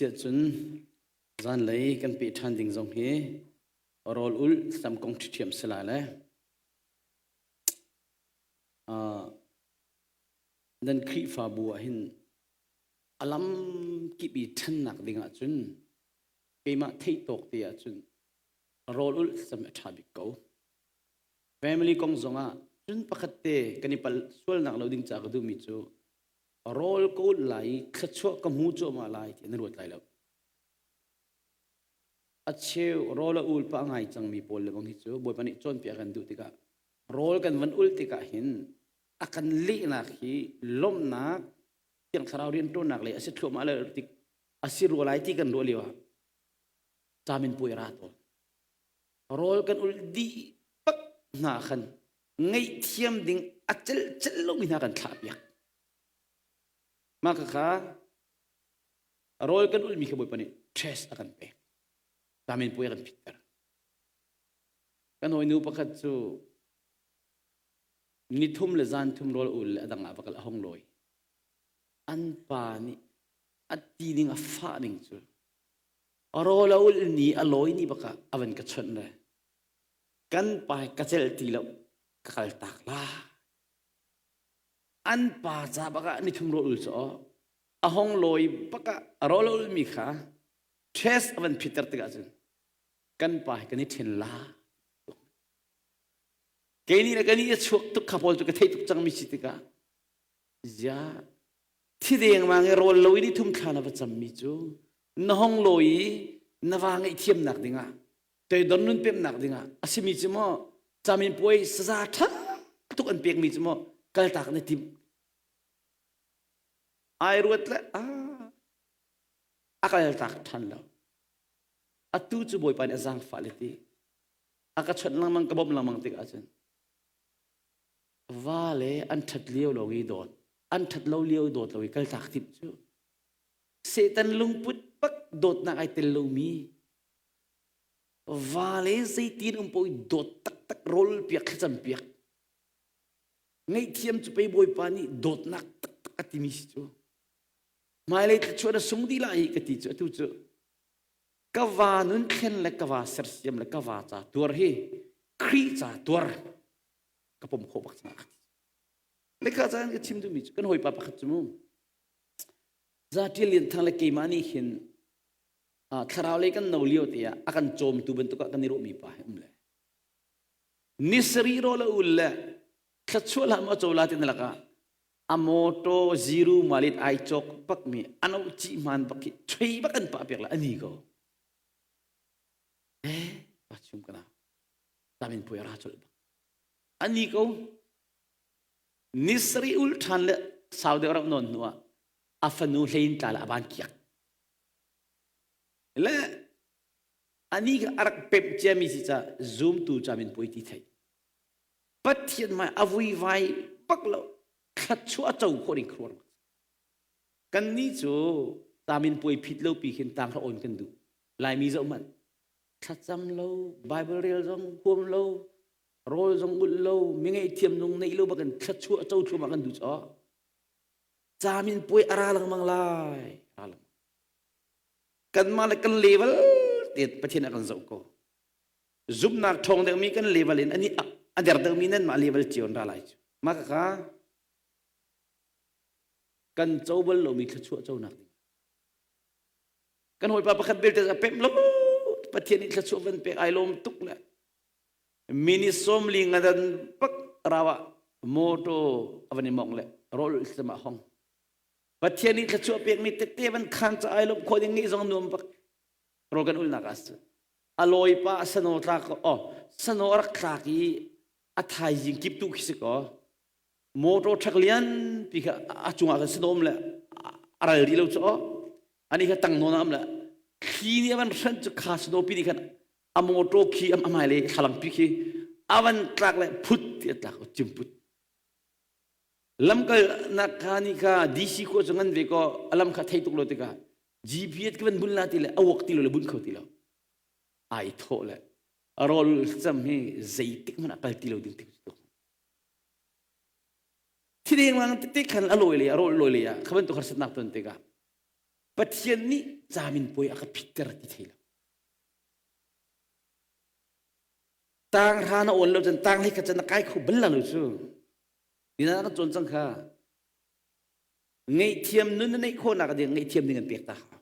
Siahcun zanlei kan peh ṭhan ding zong hi rawl ulh thlacam kong ṭhiṭhiam si lai le uh, nan Khrihfabu ah hin a lam kip i ṭhannak ding ahcun keimah theih tawk te ahcun rawl ulh thlacam a ṭha bik ko. Family kong zongah cun pakhat te kan i pal sualnak lo ding ca ka duhmi cu rawl ka ulh lai i thluachuah ka hmu cuahmah lai ti na ruat lai lo. A cheu rawl a ul pah ngai cangmi pawl le bang hi cu Bawipa nih cawnpiak kan duh tikah rawl kan van ul tikah hin a kan lehnak hi lawmhnak Thiang Thlarau rianṭuannak lei a si thluahmah le tik a si rua lai ti kan ruah lio ah camin puai ra tawn. Rawl kan ul dih bak hna khan ngaihthiam ding a celh celh lomi hna kan thlah piak. Mah khakha rawl kan ulmi kha Bawipa nih test a kan pek. Camin puai a kan phitter. Kan hawinu pakhat cu nithum le zan thum rawl ul le a dang ah va kal a hong lawi. An pa nih a ti ning a fah ning cu rawl a ul ni a lawi ni bakah a van ka chawnh le kan pa ka celh ti lo ka kal tak la an pa ca bakah nithum rawl ul cu a hong lawi bakah a rawl a ulmi kha test a van phitter tikah cun kan pa hi kan i ṭhen la kei nih le ka nih a chuak tuk kha pawl cu ka theih tuk cangmi si tikah zia thi dengmang i rawl lo i ni thum thla na va cammi cu na hong lawi i na va ngaihthiamnak dingah toidor nun pemnak dingah a simi cu maw camin puai saza ṭha tuk an pekmi cu maw kaltak na timh ai ruat le a a kaltak ṭhan lo atu cu bawipa nih a zaangfah le ti a ka chawnh lengmang ka bawmh lengmang tikah cun va le an ṭhat lio lo i dawt an ṭhat lo lio dawt lo i kaltak timh cu Satan lungput bak dawtnak ai tel lomi va le zeitin um paoh i dawt taktak rawl piak thlacam piak ngaihthiam cu pei bawipa nih dawtnak taktak a timi si cu hmailei thluachuah na sung dih lai hi ka ti cu atu cu ka va nun thlen le ka va sersiam le ka va ca tuar hi Khrih ca tuar ka pom khawh bak cang ka ti le ka caan ka chim duhmi cu kan hawipa pakhat cu mu Zaṭial Lian Thang le keimah nih hin thlarau lei kan no lio te ah a kan cawmtu bantuk ah kan i ruahmi pa hi um le ni sarih rawl a ul le thlachuah hlah maw co la ti na lakah a moto ziru malit ai cawk bak mi ano ci hman bak khi choi bak an pah piak la ani ko eh pa chum kana tamin pui ra chol bak ani ko ni sarih ul ṭhan le sau deuh rak nawn hnu ah a fanu hlein tla le a van kiak le ani kha a rak pemh ciami si ca zumtu ca min pui ti thei Pathian mai a vuivai bak lo thluachuah a co khawh ding khuar kan ni cu tamin puai phit lo pi khin tang on kan duh laimi zoh man thlacam lo bible rel zong huam lo rawl zong ulh lo mi ngaihthiam nung neih lo bakin thluachuah co thluahmah kan duh caw camin puai a ra lengmang lai ra lengmang kanmah le kan level te Pathian a kan zoh ko zumnak ṭhawng deuhmi kan level in ani a der deuhmi nan mah level cio an ra lai cu mah kaka kan co bal lomi thluachuah conak ding kan hawipa pakhat belte a pemh lo Pathian nih thluachuah van pek ai lawm tuk le mini sawmli ngadan pak rawa moto avan i mong le rol sama hong Pathian nih thluachuah pekmi tete van khan ca ai lawm kho ding ngeih zong nuam bak rol kan ulnak as a lawi pa sano tlak oh sano rak tlak i a thaizing kip tu khi si ko motor truck lian pi kha a cungah khan sano um le a ral rih lo cu oh ani kha tang nawn am le thli nih a van hran cu kha sano pi nih khan a motor khi a hmailei thlalang pi khi a van tlak le phut ti a tlak cimput lamkal nak kha ni kha DC khua cu ngan ve ko a lam kha thei tuk lo tikah GPS ka van bun la ti le a wok ti lo le bun kho ti lo ai thawh le rawl cam hi zeitik hmanh ah kal ti lo ding tik tuk thideng lang tete khan a lawi le a rawl lawi le ah kha bantuk harsatnak ton tikah. Pathian nih camin puai a ka phitter ti thei lo. Tang hra na awn lo cun tang hlei khat cun na kai kho bal la lo cu. Ni na kan cawn cang kha. Ngaihthiam nun na neih khawhnak ding ngaihthiam ding an pek ta hau.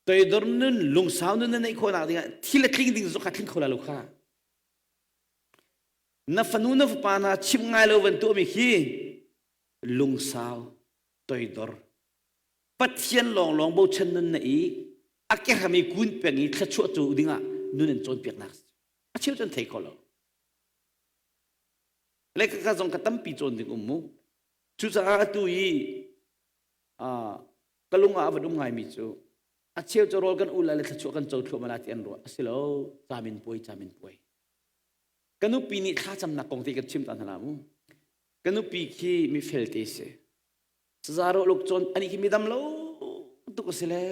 Toidor nun lungsau nun na neih khawhnak ding ah thil a tling ding zong kha tling kho la lo kha. Na fanu na fapa hna chimh ngai lo van tuahmi khi lungsau toidor Pathian lawnglawng bochan nun na i a kehram i kun peng i thluachuah cu dingah nun an cawnpiaknak a cheu cu an thei kho lo. Le ka zong ka tampi cawn ding um mu. Cucaah atu i ka lung ah a van um ngaimi cu a cheu cu rawl kan ul lai le thluachuah kan co thluahmah lai ti an ruah. A si lo, camin puai, camin puai. Ka nupi nih thlacamnak kong te kan chim ta hna la mu. Ka nupi khi mi fel te si. Saza rawluk cawn ani khi midam lo tuk a si le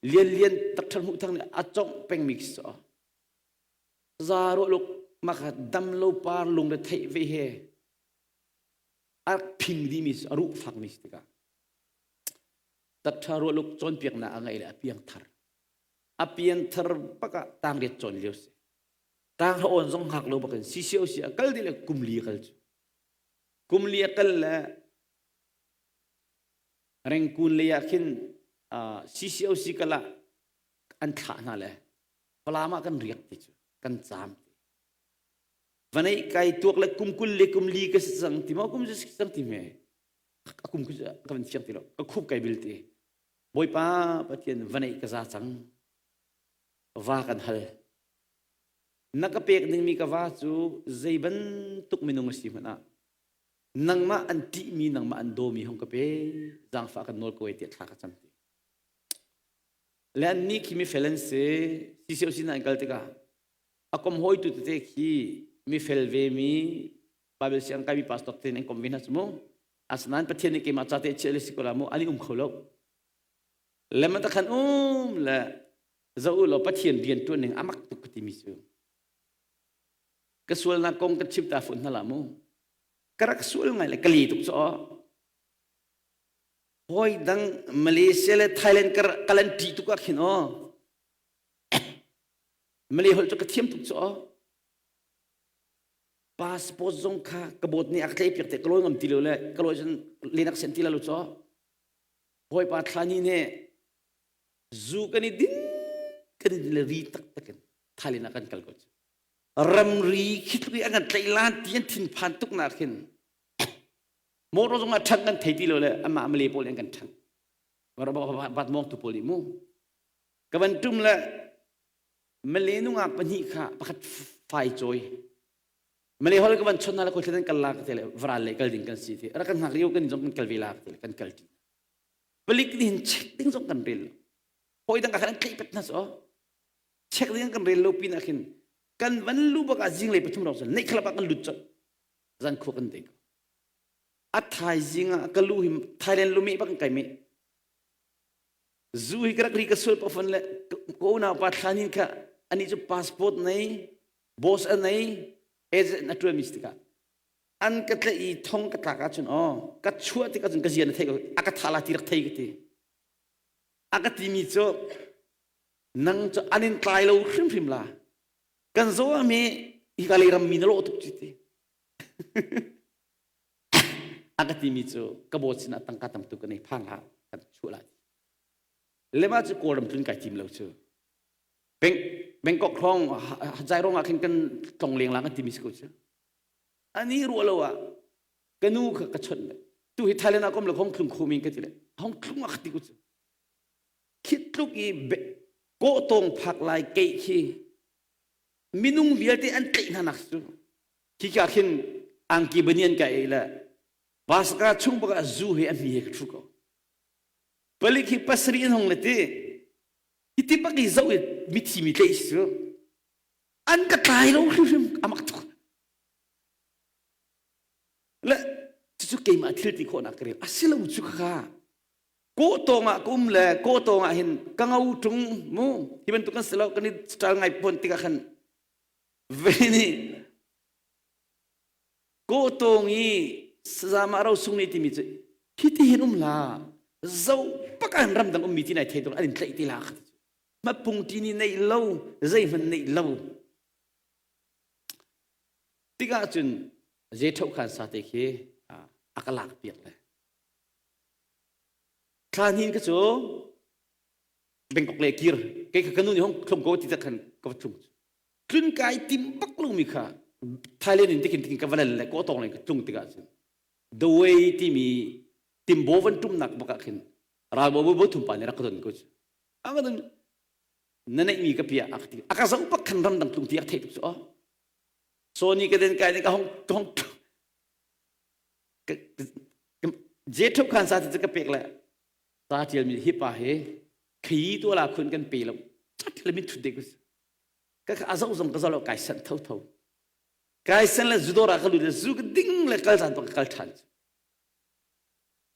lian lian takṭhar hmuh thang nih a congh pengmi khi si Saza rawluk maka dam lo par lung le theih ve he a phing dimi a ruh fakmi si tikah takṭha rualuk cawnpiaknak a ngeih le a piang thar a pian thar bak ah tangriat cawn lio si tang awn zong hngak lo bakin CCOC a kal dih le kum li a kal cu kum li a kal le Rengkun lei ah khin CCOC kal ah an thlah hna le Falam ah kan riak ti cu kan caam ti vanei kai tuak le kum kul le kum li ka si cang ti maw kum si cang ti me a kum ka van fiang ti lo ka khup kai bil ti Bawipa Pathian vanei ka za cang va kan hal na ka pek dingmi ka va cu zei bantuk minung a si hmanh ah nangmah an ṭihmi nangmah an dawmi hong ka pe zaangfah kan nawl ko ai tiah thla ka cam ti le an nih khi mifel an si CCOC na an kal tikah a kom hawitu tete khi mifel ve mi Bible siang kaimi pastor te an kom ve hna cu mu asinain Pathian nih keimah ca te chiah le si ko la mu an i um kho lo le man khan um le zo u law Pathian rian ṭuan ning amak tuk ka timi cu ka sualnak kong ka chim ta fun hna la mu ka rak sual ngai le ka li tuk cu hawi dang Malaysia le Thailand ka kalan ṭi tuk ah khin aw Malay holh cu ka thiam tuk cu aw passport zong kha ka bawt nih a ka tlei piak te ka lawi ngam ti lo le ka lawi cun lenak sen ti la lo cu hawipa thla ni ne zu kan i din kan i din le ri taktak in Thailand ah kan kal ko cu ramri khi tluk i an kan tlaih lan ti an thinphan tuk nak hin motor zong ah ṭhang kan thei ti lo le amah Malay pawl an kan ṭhang bat mong tu pawl nih mu ka van tum le Malay nungak pahnih kha pakhat fai cawi Malay hol ka van chon na le ko thlen kal la ka te le varal le kal ding kan si ti rak kan hngak rio kan zong kan kal ve la ka te le kan kal ti palik nih hin check ding zong kan rel lo hawi dang ka khan an tlaih pet hna so check ding kan rel lo pin ah khin kan van lu bak ah zinglei pathum rong neih khalap ah kan lut colh zan khua kan dei ko a thaizing ah ka lu hi Thailand lu me bak kai me zu hi ka rak ri ka sul pa fon le ko unau pa thlanin kha ani cu passport nei boss a nei agent a tuan mi tikah an ka tlaih i thong ka tlak ahcun aw ka chuah tik ahcun ka zian a thei ko a ka tha la ti rak thei ka ti a ka timi cu nang cu an in tlai lo hrimhrim la kan zo mi hika lei ram mi na lawh tuk ci ti a ka timi cu ka bawt sinah tangka tam tuk ka nei phang hlah kan chuah la lema cu kawlram tlun kai tim lo cu Bangkok hrawng Jai rong ah khin kan tlong leng la kan timi si ko cu ani ruah lo ah ka nu kha ka chawnh le tu hi Thailand ah kom le hong thlung khomi ka ti le hong thlung ah ka ti ko cu khit tluk i kawh tawng phak lai keih khi minung vialte an tlaih hna nak cu khi ka khin angki banian ka ei le baska chung bak ah zu he a hmi he ka thu ko palik hi pasarih in hong le ti hi ti bak i zoh i mithi mi tlaih si cu an ka tlai lo hrimhrim amak tuk le cucu keimah thil ti khawhnak ka rel a si lo cu kha kawhtawng ah ka um le kawhtawng ah hin ka ngo ṭung mu hi bantuk kan si lo kan i style ngai pon tikah khan ve nih kawhtawng i sazama ro sung ni timi cu hi ti hin um la. Zo bak an ramdang ummi ti nai thei tuk an in tlaih ti la kha. Ma pung ti ni nei lo, zeihmanh nei lo. Tikah cun je tho khan sa te khi a ka lak piak le. Thla hnin ka cu Bangkok le kir kei kha kanu nih hong thlung ko ti tak khan ka va tlung. Tlun kai tim bak lo mi kha Thailand in tikin tikin ka va lal le ko tong le ka tlung tikah cun the way timi timbo van tumnak bak ah khin ralbawi bo thum pa nih rak ka don ko cu. A ka don na neih mi ka pia a ka ti. A ka zoh bak khan ramdang tlung ti a theih tuk cu. Sony ka den kai ka hong ka hong je thup khan sa ti ka pek le ta tial mi hi pa he khi tu la khun kan pe lo tial mi thut de ka ka azau zong ka zalo kai san tho tho kai san le zudora ka lu le zu ka ding le kal zan pa ka kal than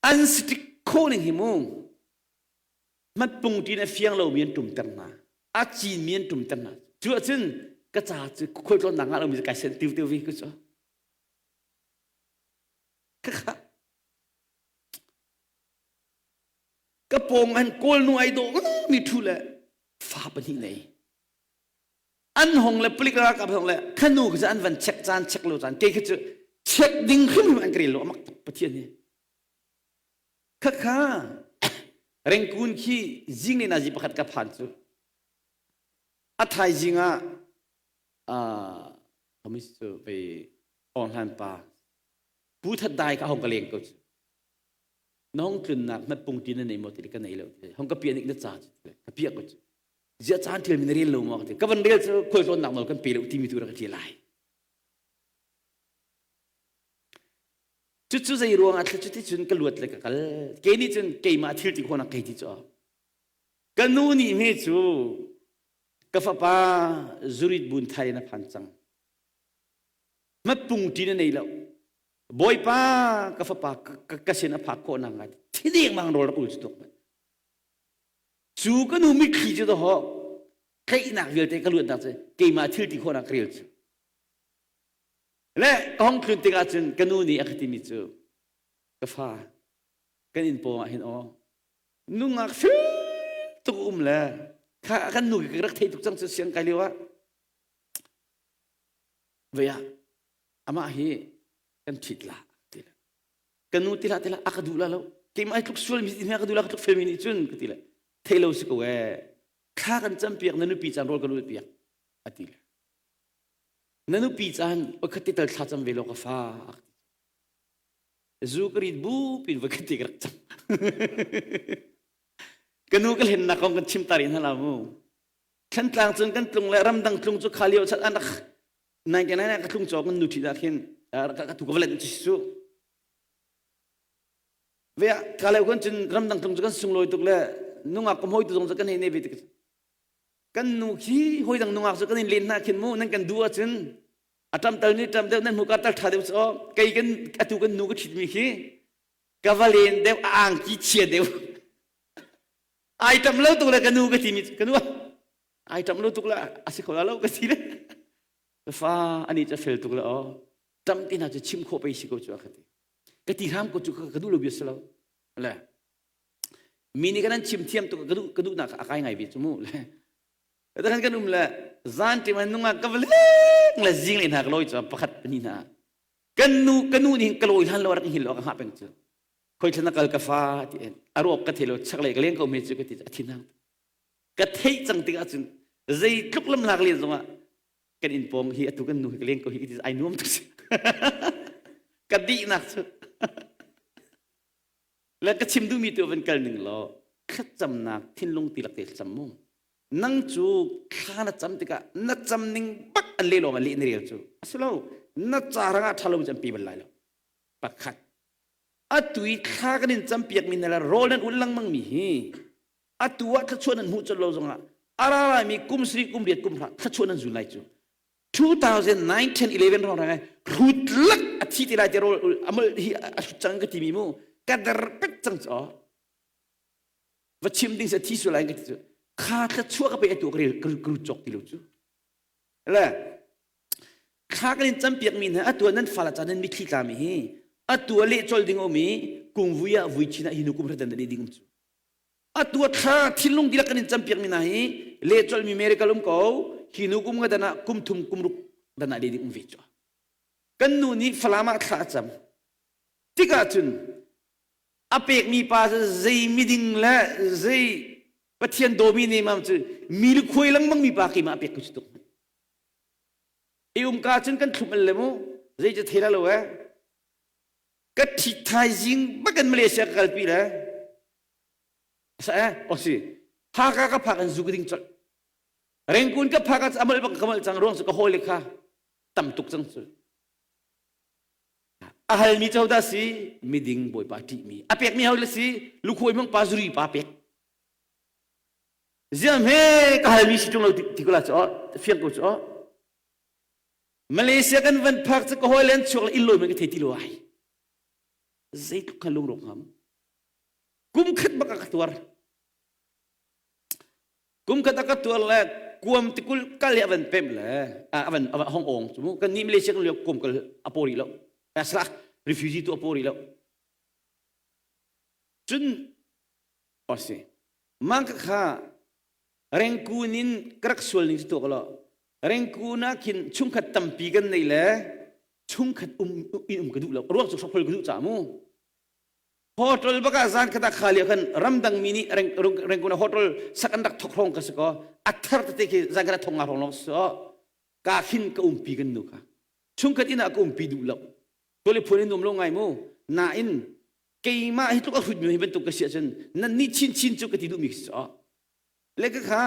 an stick kho ning hi mu mat pung tin a fiang lo mi an tum ter na a cin mi an tum ter na cu acun ka ca cu khoi tlawn nak nga lo mi kai sen tiu tiu vi ku chu Ka pawng an kawl nu ai dawh mi thu le fa pahnih nei. An hong le palik ralkap hong le khanu kha an van check caan check lo caan kei kha cu check ding hrim an ka lo amak tuk Pathian hi. Khakha Rengkun khi zing le nazi pakhat ka phan cu a thaizing ah ah Thomas cu vei Aung Hlan pa Pu That Dai ka hong ka leng ko cu. Na hong tlunnak hmatpung ti na nei maw ti ka nei lo ti. Hong ka piah nik na ca cu ti ka piah ko cu. Zia caan ṭial mi na rel lo maw ka ti. Ka van rel cu khualtlawnnak nawl kan pe lo timi tu rak ka ṭial lai. Cucu zei ruang ah cuti cun ka luat le ka kal. Kei nih cun keimah thil ti khawhnak kei ti cu. Ka nu nih hme cu ka fapa zurit bun thai na phan cang. Hmatpung ṭi na nei lo. Bawipa ka fapa ka sin a phak khawh nak ngai thi dengmang rawl rak ul cu tuk cu ka nu mitthli cu dawh tlaihnak vialte ka luatnak cu keimah thil ti khawhnak ka rel cu le ka hong tlun tikah cun ka nu nih a ka timi cu ka fa kan inn pawng ah hin aw nungak fel tuk um le kha kan nu ka rak thei tuk cang cu siang kai lio ah Vei ah amah hi kan ṭhit la ti le ka nu ti la ti la a ka duh la lo keimah ai tluk sual mi ti ka duh la ka tluk felmi nih cun ka ti le thei lo si ko ee thla kan cam piak na nupi caan rawl kan ul piak a ti le na nupi caan pakhat te tal thla cam ve lo ka fa zu ka rit bu pin va ka ti ka rak cam ka nu ka hlennak kong kan chim ta rih hna la mu Thlantlang cun kan tlung le ramdang tlung cu kha lio chan an rak 99 ka tlung cawk kan nu ṭhi ah khin ka tu ka valet cu su ve ka leo kan cun ramdang tlung cu kan sunglawi tuk le nungak ka hoi tu zong cu kan hei ne ve tik kan nu khi hoi dang nungak cu kan in len hna khin mu nan kan du ahcun a ṭam tal ni ṭam deuh nan hmu ka tal ṭha deuh cu kei kan atu kan nu ka ṭhit mi khi ka va len deuh a angki chia deuh Ai ṭam lo tuk le ka nu ka timi ka nu ai ṭam lo tuk le a si kho la lo ka ti le ka fa ani cu fel tuk le aw ṭam ti hna cu chim khawh pei si ko cu a ka ti ka ti hram ko cu ka duh lo bia si lo le mi nih kan an chim thiam tuk ka duh ka duhnak a kai ngai ve cu mu le kan kan um le zan ṭim an nungak ka vleng le zing le hna ka lawi cu pakhat pahnih hna kan nu ka nu nih ka lawi hlan lo rak hil lo ka hngah peng cu khoi thlan kal ka fa ti en a ruak ka thei lo chaklei ka leng ko me cu ka ti a thin hang ka theih cang tikah cun zeitluk lam lak len zongah kan inn pawng hi atu kan nu hi ka leng ko hi ti ai nuam tuk si ka dihnak cu le ka chim duhmi tu van kal ning law thlacamnak thinlung ti lak te thlacam mu nang cu thla na cam tikah na cam ning bak an le lawng an leh na rel cu asilo na ca rangah ṭha lo cam pi bal lai lo pakhat Atu i thla kan in campiakmi hna le rawl nan ulh lengmang mi hi atu ah thluachuah nan hmuh colh lo zongah a ra laimi kum sarih kum riat kum hra thluachuah nan zun lai cu 2009 10 11 hrawng rang hrut lak a thi ti lai ti rawl amal hi a hrut cang ka timi mu ka der pek cang cu va chim ding se thi su lai ka ti cu kha thluachuah ka pe atu ka rel ka ru cawk ti lo cu le thla kan in campiakmi hna atu ah nan fale ca nan mitthli tlami hi. Atu a leh colh ding um i kungvui ah vui chin ah hi nu kum hradan ding um cu. Atu a thla thinlung dihlak kan in campiak mi hna hi leh colh mi miracle um ko hi nu kum nga dan ah kum thum kum ruk dan ah leh ding um ve cu. Kan nu nih Falam ah thla a cam. Tikah cun a pekmi pa cu zei miding le zei Pathian dawmi ne mam cu mi lukhuai lengmang mi pa keimah a pek ko cu tuk. I umka cun kan thlum al le mu zei cu thei lo eh ka thi thaizing bakin Malaysia ka kalpi le sa eh o si Haka ka phak in zu ka ding colh Rengkun ka phak ah amal bak ka mal cang ruang cu ka hawi le kha tam tuk cang cu a halmi co dah si miding bawipa ṭihmi a pekmi ho le si lukhuai mang pa zuri pa pek Ziam he ka halmi si ṭung lo ti ko la cu fiang ko cu Malaysia kan van phak cu ka hawi len chuak le inn lawi man ka thei ti lo ai. Zeitluk kha lungrawk ngam. Kum khat bak a ka tuar. Kum khat a ka tuar le kuam tikul kal hi a van pem le a van a hong ong cu mu kan ni Malaysia kan lio kuam kal a pori lo. Aslak refugee tu a pori lo. Cun o si. Mangka kha Rengkun in ka rak sual ning cu tuak law Rengkun ah khin chungkhat tampi kan nei le chungkhat um in um ka duh lo ruang cu hrokhol ka duh ca mu hotel baka zan khata kha lio khan ramdang mi nih Rengkun ah hotel sak an rak thok hrawng ka si ko a thar tete khi zan khata thong nga hrawng long so ka khin ka umpi kan nu kha chungkhat inn ah ka umpi duh lo tole phun in um lo ngai mu nain keimah hi tluk a hrut mi hi bantuk ka si ahcun nan nih chinchin cu ka ti duhmi si le ka kha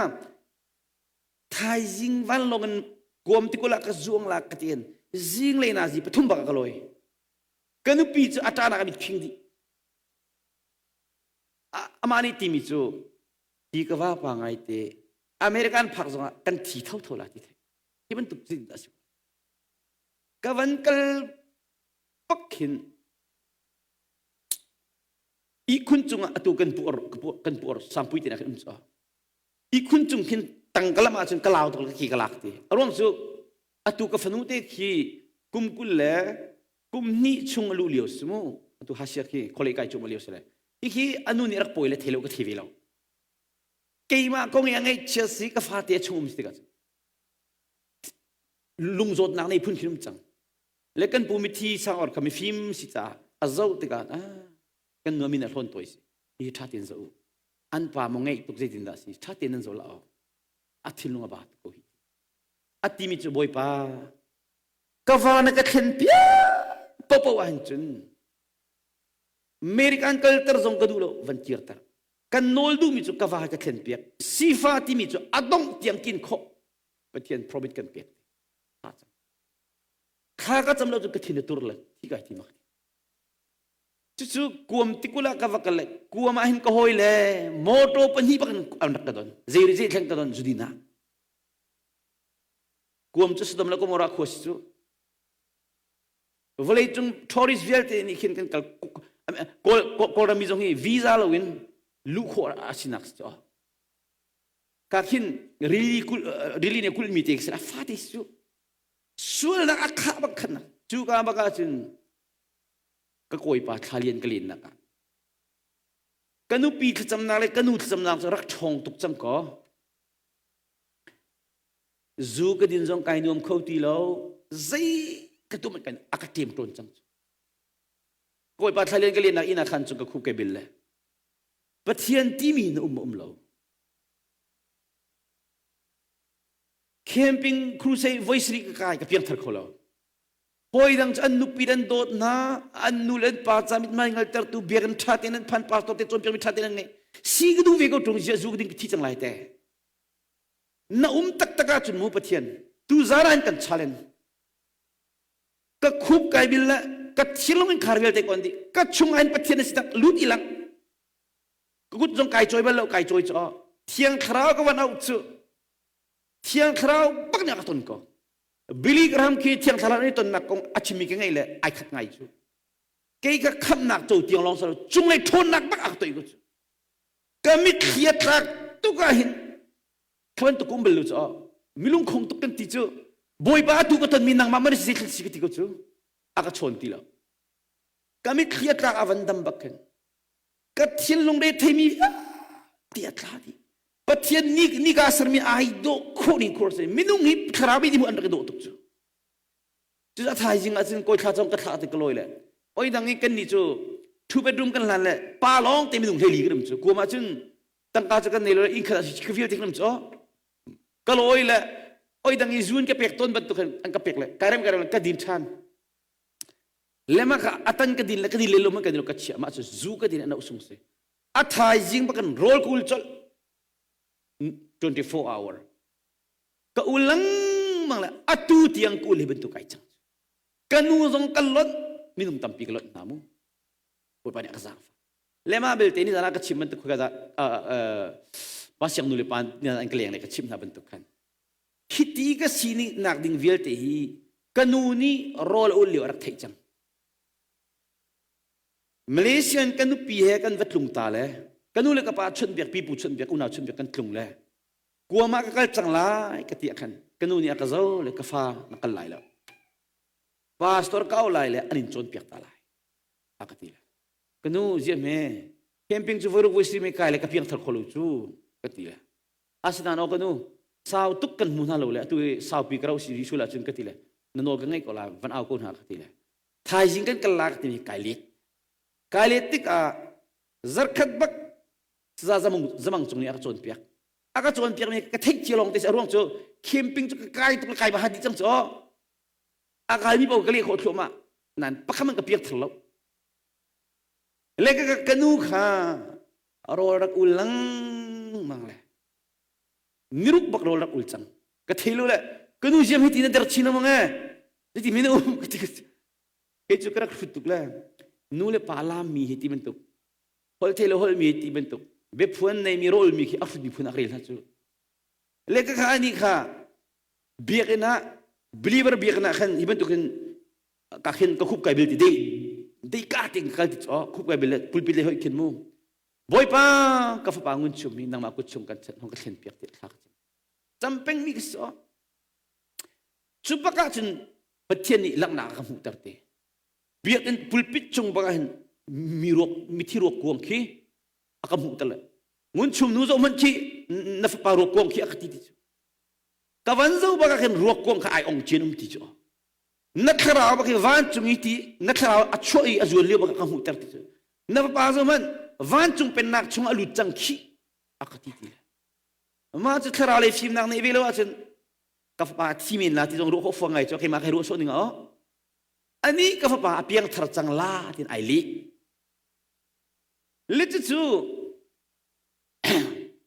thaizing vanlawng in kuam tikul ah ka zuang la ka tiin zing le na zi pathum bak ka lawi ka nupi cu a ṭanak a mit phing dih amah nih timi cu hi ka va pa ngai te American phak zongah kan thi tho tho la ti thei hi bantuk cin a si ka van kal pak khin Ihkhun cungah atu kan puar kan puar sangpui te khin um cu. Ihkhun cung khin tang ka lam ahcun ka lau tuk le khi ka lak ti. A ruang cu atu ka fanu te khi kum 20 le kum hnih chung a luh lio si mu. Atu hasia khi kholei kai cu ma lio si le. Hi khi anu nih rak pawi le thelo ka thi ve lo. Keimah kong i a ngaihchia si ka fate a chung um si tikah lungzawtnak nei phun khin um cang. Le kan pu mithi sang or kha mifim si caah a zoh tikah ah kan nu min a hlawn tawi si hi ṭha tein zoh u an pa maw ngeih tuk zeitin dah si ṭha tein nan zoh la awk a thinlung a ba tuk ko hi a timi cu bawipa ka va na ka thlen piak popo ah hin cun American kalter zong ka duh lo van kirter kan nawl duhmi cu ka va ka thlen piak sifa timi cu a dongh tiang kin khawh Pathian promise kan pek Thla ka cam lo cu ka thin a tur le thi kai ti mak. Cucu kuam tikul ah ka va kal le kuam ah hin ka hawi le motor pahnih bak in an rak ka don. Zei zei thleng ka don zudin ah. Kuam cu Sodom le Gomorrah khua si cu. Vawlei cung tourist vialte nih khin kan kal Kawl Kawlram mi zong hi visa loin luh khawh a sinak si cu. Ka khin rili kul rili ne kulmi te khi a fate si cu. Sualnak a khah bak khan cu ka bak ahcun ka kawipa thlalian ka lennak ah ka nupi thlacamnak le ka nu thlacamnak cu rak ṭhawng tuk cang kaw zu ka din zong kai nuam kho ti lo zei ka tum kan a ka ṭem ṭawn cang cu kawipa thlalian ka lennak inn ah khan cu ka khup kai bil le Pathian timi na um um lo Camping crusade voi sarih ka kai ka piangthar kho lo. Hawi dang cu an nupi an dawt hna, an nu le an pa ca mithmai ngaltertu biakinn ṭha tein an phan pastor te cawnpiakmi ṭha tein an ngei. Si ka duh ve ko ṭung ziah zu ka ding ka thi cang lai te. Na um taktak ahcun mu Pathian tu zan ah kan challenge. Ka khup kai bil le ka thinlung in khar vialte kon di. Ka chung ah hin Pathian a si tak lut i lang. Ka kut zong kai cawi bal lo kai cawi cu Thiang Thlarau ka van auh cu Thiang Thlarau bak nih a ka ton ko. Billy Graham khi Thiang Thlarau nih tonnak kong a chimmi ka ngeih le ai khat ngai cu. Kei ka khamhnak co tiang lawng salo cunglei ṭhawnnak bak a ka toi ko cu. Ka mitthli a tlak tuk ah hin thlan tuk um bal lo cu milung khong tuk kan ti cu Bawipa atu ka tonmi nangmah man si thil si ka ti ko cu a ka chawn ti lo. Ka mitthli a tlak a van dam bak khin. Ka thinlung re theimi vialte a tla dih. Pathian ni ni ka sermi ai dawh khawh ning khur si. Minung hi thlarau bi mu an rak i dawh tuk cu. Cu a thaizing ah cun kawi thla cong ka thlah ti ka lawi le oi dang i kan nih cu two bedroom kan hlan le pa lawng te minung hlei li kan um cu kuam ah cun tangka cu kan nei lo inn khat ah ka vialte kan um cu ka lawi le oi dang i zun ka pek tawn bantuk an ka pek le kai rem kai rem ka din ṭhan lema ka atan ka din le ka din le lo man ka din ka chia ma cu zu ka din an sung si a thaizing bakan roll kul chol 24 hour ka u lengmang le atu tiang ka ul hi bantuk kai cang ka nu zong ka lonh minung tampi ka lonh hna mu bawipa nih a ka zaangfah lema belte ni zan ah ka chim bantuk ka pa siang nu le pa an ka leng le ka chim hna bantuk khan hiti ka sining nak ding vialte hi ka nu nih rawl a ul lio a rak theih cang Malaysian ka nupi he kan va tlung ta le ka nu le ka pa chonhbiak pipu chonhbiak unau chonhbiak kan tlung le kuam ah ka kal cang lai ka ti ah khan ka nu nih a ka zo le ka fa na kal lai lo pastor ka au lai le an in cawnpiak ta lai a ka ti le ka nu ziah me camping cu voiruk voi si me kai le ka piang thar kho lo cu ka ti le asinain aw ka nu sau tuk kan hmu hna lo le atu i saupi ka ro si rih sul ahcun ka ti le na nawl ka ngaih ko la van au ko hna ka ti le thaizing kan kal la ka ti mi kai let kai let tikah zarkhat bak saza zamang zamang cung nih a ka cawnpiak a ka cawnpiak mi ka theih cia lawng te si a ruang cu camping cu ka kai tuk le kai ba dih cang cu a kai mi paoh ka leh khawh thluahmah nan pakhat man ka piak thar lo le ka ka nu kha rawl rak ul lengmang le niruk bak rawl rak ul cang ka thei lo le ka nu ziam hi ti na der chin amang e ti mi na um ka ti kei cu ka rak hrut tuk le nu le pa lam mi hi ti bantuk holh thei lo holh mi ti bantuk biaphuan nei mi rawl mi khi a hrut mi phun a rel hna cu le ka kha ani kha biakinn ah believer biakinn ah khan hi bantukin ka khin ka khup kai bil ti dei dei ka ting kal ti cho khup kai bil pulpit le hoi khin mu bawipa ka fapa ngun chum hi nangmah kut chung kan chan hong ka thlen piak ti thla ka cam peng mi ka so cu bak ah cun pathian nih langhnak ka hmuhter te biakinn pulpit cung bak ah hin mi ruak mithi ruak kuang khi a ka hmuh ter le ngun chum nu zoh hmanh khi na fapa ruak kuang khi a ka ti ti cu ka van zo bak ah khin ruak kuang kha ai ong chin um ti cu na thlarau bak hi vancung i ti na thlarau a chuah i a zuan lio bak ka hmuh ter ti cu na fapa zo hmanh vancung pennak chung a lut cang khi a ka ti ti le mah cu thlarau lei fimnak neih ve lo ahcun ka fapa thi men la ti zong ruah khawh fuang ngai cu keimah kai ruah sawh ning ah ani ka fapa a piangthar cang la tin ai leh le cu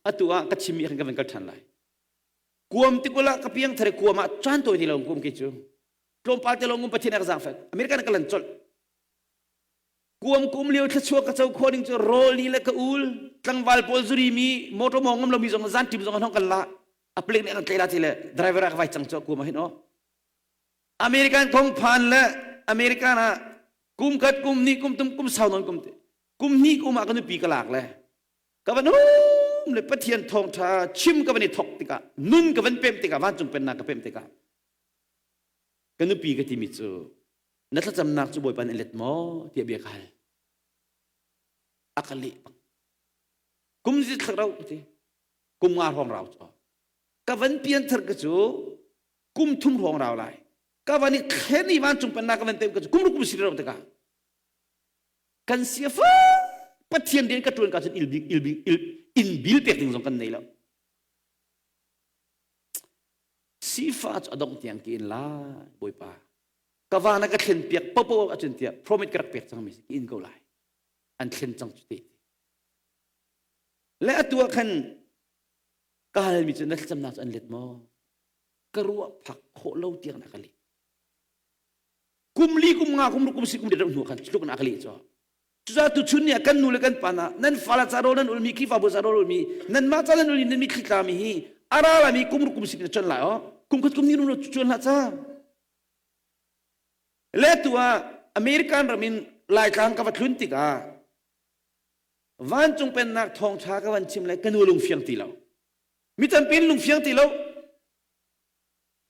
atu ah ka chimmi khan ka van kal ṭhan lai kuam tikula ka piangthar i kuam ah caan tawi ti lo kum ki cu tlawmpal te lawng um pathian ka zaangfek american ka lan colh kuam kum lio thluachuah ka co khawh ding cu rawl ni le ka ul tlangval pawl zuri mi motor mong ngam lomi zong zan tim zong an hong kan la a plek nih an tlei la ti le driver ah ka vai cang cu kuam ah hin aw American kong phan le American ah kum khat kum ni kum tum kum sau non kum te kum hnih kum ah ka nupi ka lak le ka van um le Pathian thawngtha chim ka van i thok tikah nun ka van pem tikah vancung pennak ka pem tikah ka nupi ka timi cu na thlacamnak cu Bawipa nih let maw tiah bia ka hal a ka leh bang kum zi thlak rau ka ti kum nga hrawng rau cu ka van pian thar ka cu kum thum hrawng rau lai ka van i thlen i vancung pennak ka van tem ka cu kum ruk kum si rau tikah kan sia fa pathian rian ka tuan ka cun il il il in bil pek ding zong kan nei lo sifa cu adong tiang ki in lai bawipa ka va na ka thlen piak popo acun tiah promise ka rak pek cang mi ki in ko lai an thlen cang cu te le atu ah khan ka halmi cu na thlacamnak cu an let maw ka ruah phak khawh lo tiang na ka leh kum li kum nga kum ruk kum si kum riat hnu khan tluk na ka leh cu cucaah tu chun ni ah kan nu le kan pa na nan fala ca rawl nan ulmi Khrihfabu ca rawl ulmi nan mah ca nan ulmi nan mitthli tlami hi a ra lami kum ruk kum si na chon lai o kum khat kum ni run chuan hlah ca le tu ah American ram in Laitlang ka va thlun tikah vancung pennak thawngṭha ka van chim le ka nu lung fiang ti lo mi tampi in lung fiang ti lo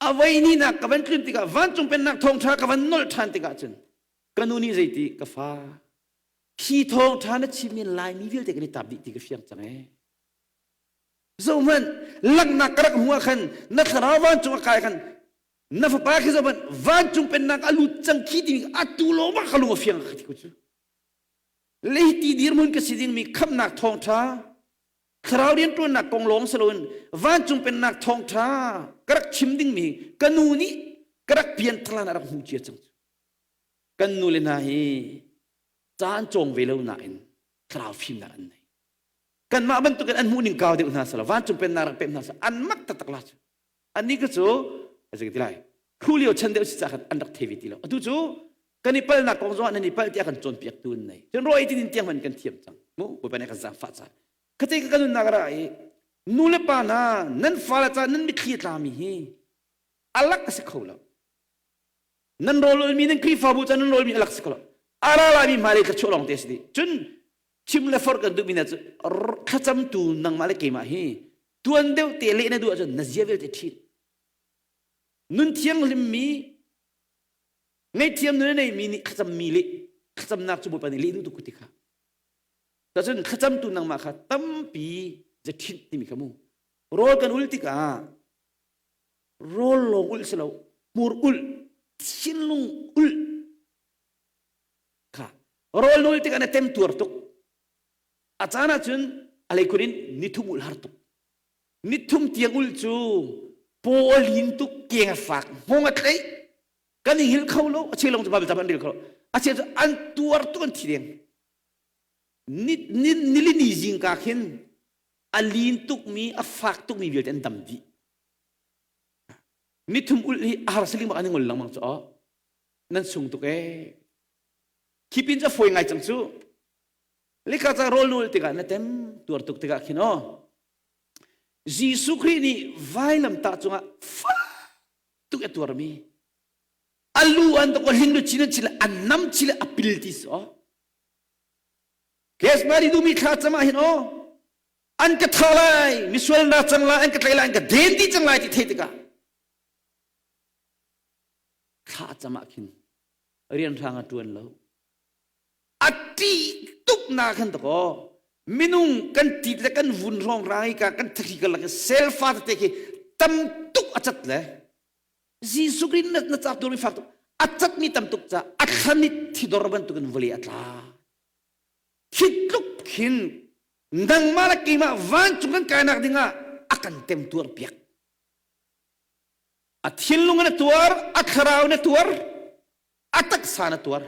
a voi ni nak ka van tlun tikah vancung pennak thawngṭha ka van nolh ṭhan tikah cun. Ka nu nih zeiti ka fa hi thawngṭha na chimmi Laimi vialte kan i tap dih ti ka fiang cang ee. Zohhmanh langhnak ka rak hmuh ah khan na thlarau vancung a kai khan na fapa khi zohhmanh vancung pennak a lut cang khi timi atu lawng ka lung a fiang ka ti ko cu. Leiti dirhmun ka si dingmi khamhnak thawngṭha thlarau rianṭuannak kong lawng si loin vancung pennak thawngṭha ka rak chim dingmi ka nu nih ka rak pian thlan a rak hmuh cia cang cu. Kan nu le hna hi caan cawng ve lo nain thlarau fimnak an nei. Kanmah bantukin an hmuh ning kau deuh hna sala vancung pennak rak pek hna sala an mak taktak la cu. Annih ka cu a ti lai khu lio chan deuh si ca khan an rak thei ve ti lo. Atu cu kan i palnak kong zongah nan i pal tiah kan cawnpiaktu an nei. Cun rawi ti din tiang hman kan thiam cang. Mu Bawipa nih kan zaangfah ca. Khate ka kan nunnak ra i nu le pa hna nan fale ca nan mitthli a tlami hi alak a si kho lo. Nan rawl ulmi nan Khrihfabu ca nan rawlmi alak si kho lo. A ra laimi hmailei thluachuah lawng te a si dih. Cun chim le forh kan duhmi hna cu thlacamtu nangmah le keimah hi tuan deuh te leh na duh ahcun na zia vialte ṭhin. Nun thianghlimmi ngaihthiam nun a neimi nih thlacammi leh thlacamnak cu Bawipa nih leh duh tuk ti kha. Cun thlacamtu nangmah kha tampi za ṭhinh timi kha mu. Rawl kan ul tikah rawl lawng ulh si lo hmur ulh thinlung ulh kha rawl na ulh tikah na temtuar tuk a caan ahcun a leikhun in nithum ulh har tuk nithum tiang ulh cu paw a lin tuk keng a fak hngawng a tlaih kan i hngilh kho lo a cheu lawng cu Bible an rel kho lo a cheu cu an tuar tuk an thi deng ni ni nilini zingka khin a lin tukmi a fak tukmi vialte an dam dih nithum ulh hi a har siling bak an i ngol lengmang cu aw nan sung tuk ee khi pin cu a fawi ngai cang cu lika ca rawl nul tikah na tem tuar tuk tikah khin aw Jesuh Khrih nih vailamtah cungah fak tuk a tuarmi a lu an tok hling lu chin an chile an nam chile a pil ti so Kesmari dumi thla cam ah hin aw an ka tha lai misual na cang lai an ka tlai lai an ka den ti cang lai ti thei tikah thla cam ah khin rian hrang a tuan lo a ṭih tuk na khan takaw minung kan tit le kan vun hrawng rang i ka kan thakhi ka lak selfa tete khi tam tuk a cat le Jesuh Khrih na na cak tur mi fak tuk a cat mi tam tuk ca a thlan i thidor bantukin vawlei a tla Khi tluk khin nangmah le keimah vancung kan kainak dingah a kan temtuar piak. A thinlung in a tuar, a thlarau in a tuar, a taksa in a tuar.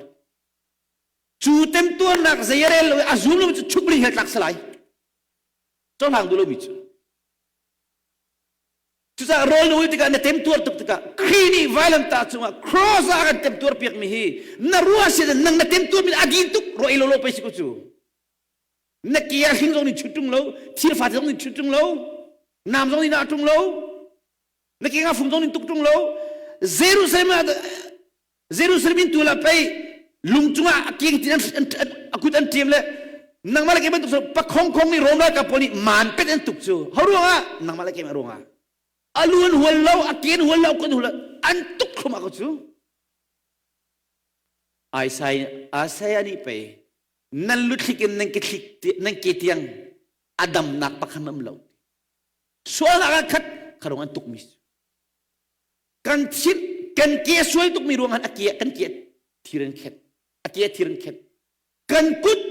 Cu temtuarnak zei a rel lo i a zum lo cu chuk ri he tlak salai. Cohlang duh lomi cu. Cucaah rawl na ul tikah na temtuar tuk tikah Khrih nih vailamtah cungah cross ah a kan temtuar piakmi hi na ruah si nang na temtuarmi a din tuk ruah i lo lo pei si ko cu. Na ke ah hling zong nih chut ṭung lo, thir fate zong nih chut ṭung lo, nam zong nih nah ṭung lo, na ke nga fung zong nih tuk ṭung lo. Jerusalem ah Jerusalem in tu la pei lung cungah a keng tin a kut an ṭem le nangmah le keimah bantuk cu pakhong khong nih Rom ralkap pawl nih maan pet an tuk cu ho ruangah nangmah le keimah ruangah a lu an hual lo a ke an hual lo a kut an hual lo an tuk thlum ko cu Isaiah nih pei nan luthlik in nan ke thlik nan ke tiang a damnak pakhat um lo sualnak ah khat kharong an tuk mi kan thir kan ke sual tukmi ruangah a ke kan ke thir an khet a ke thir an khet kan kut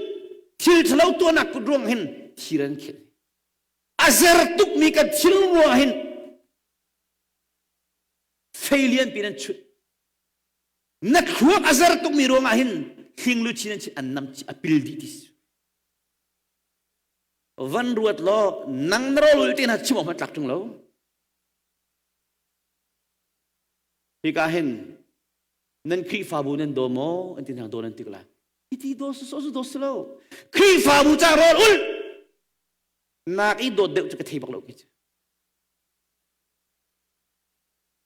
thil thalo tuahnak kut ruang hin thir an khet a zer tukmi kan thil ruang hin fei lian pin an chut na thluak a zer tukmi ruangah hin hling luchin an an nam a pil dih ti van ruat law nang na rawlul te na chim awk tlak ṭung lo Hika hin nan Khrihfabu nan daw maw an ti hna daw nan tik lai. Hiti daw su su daw lo. Khrihfabu ca rawl ul nak i dawt deuh cu ka thei bak lo ki cu.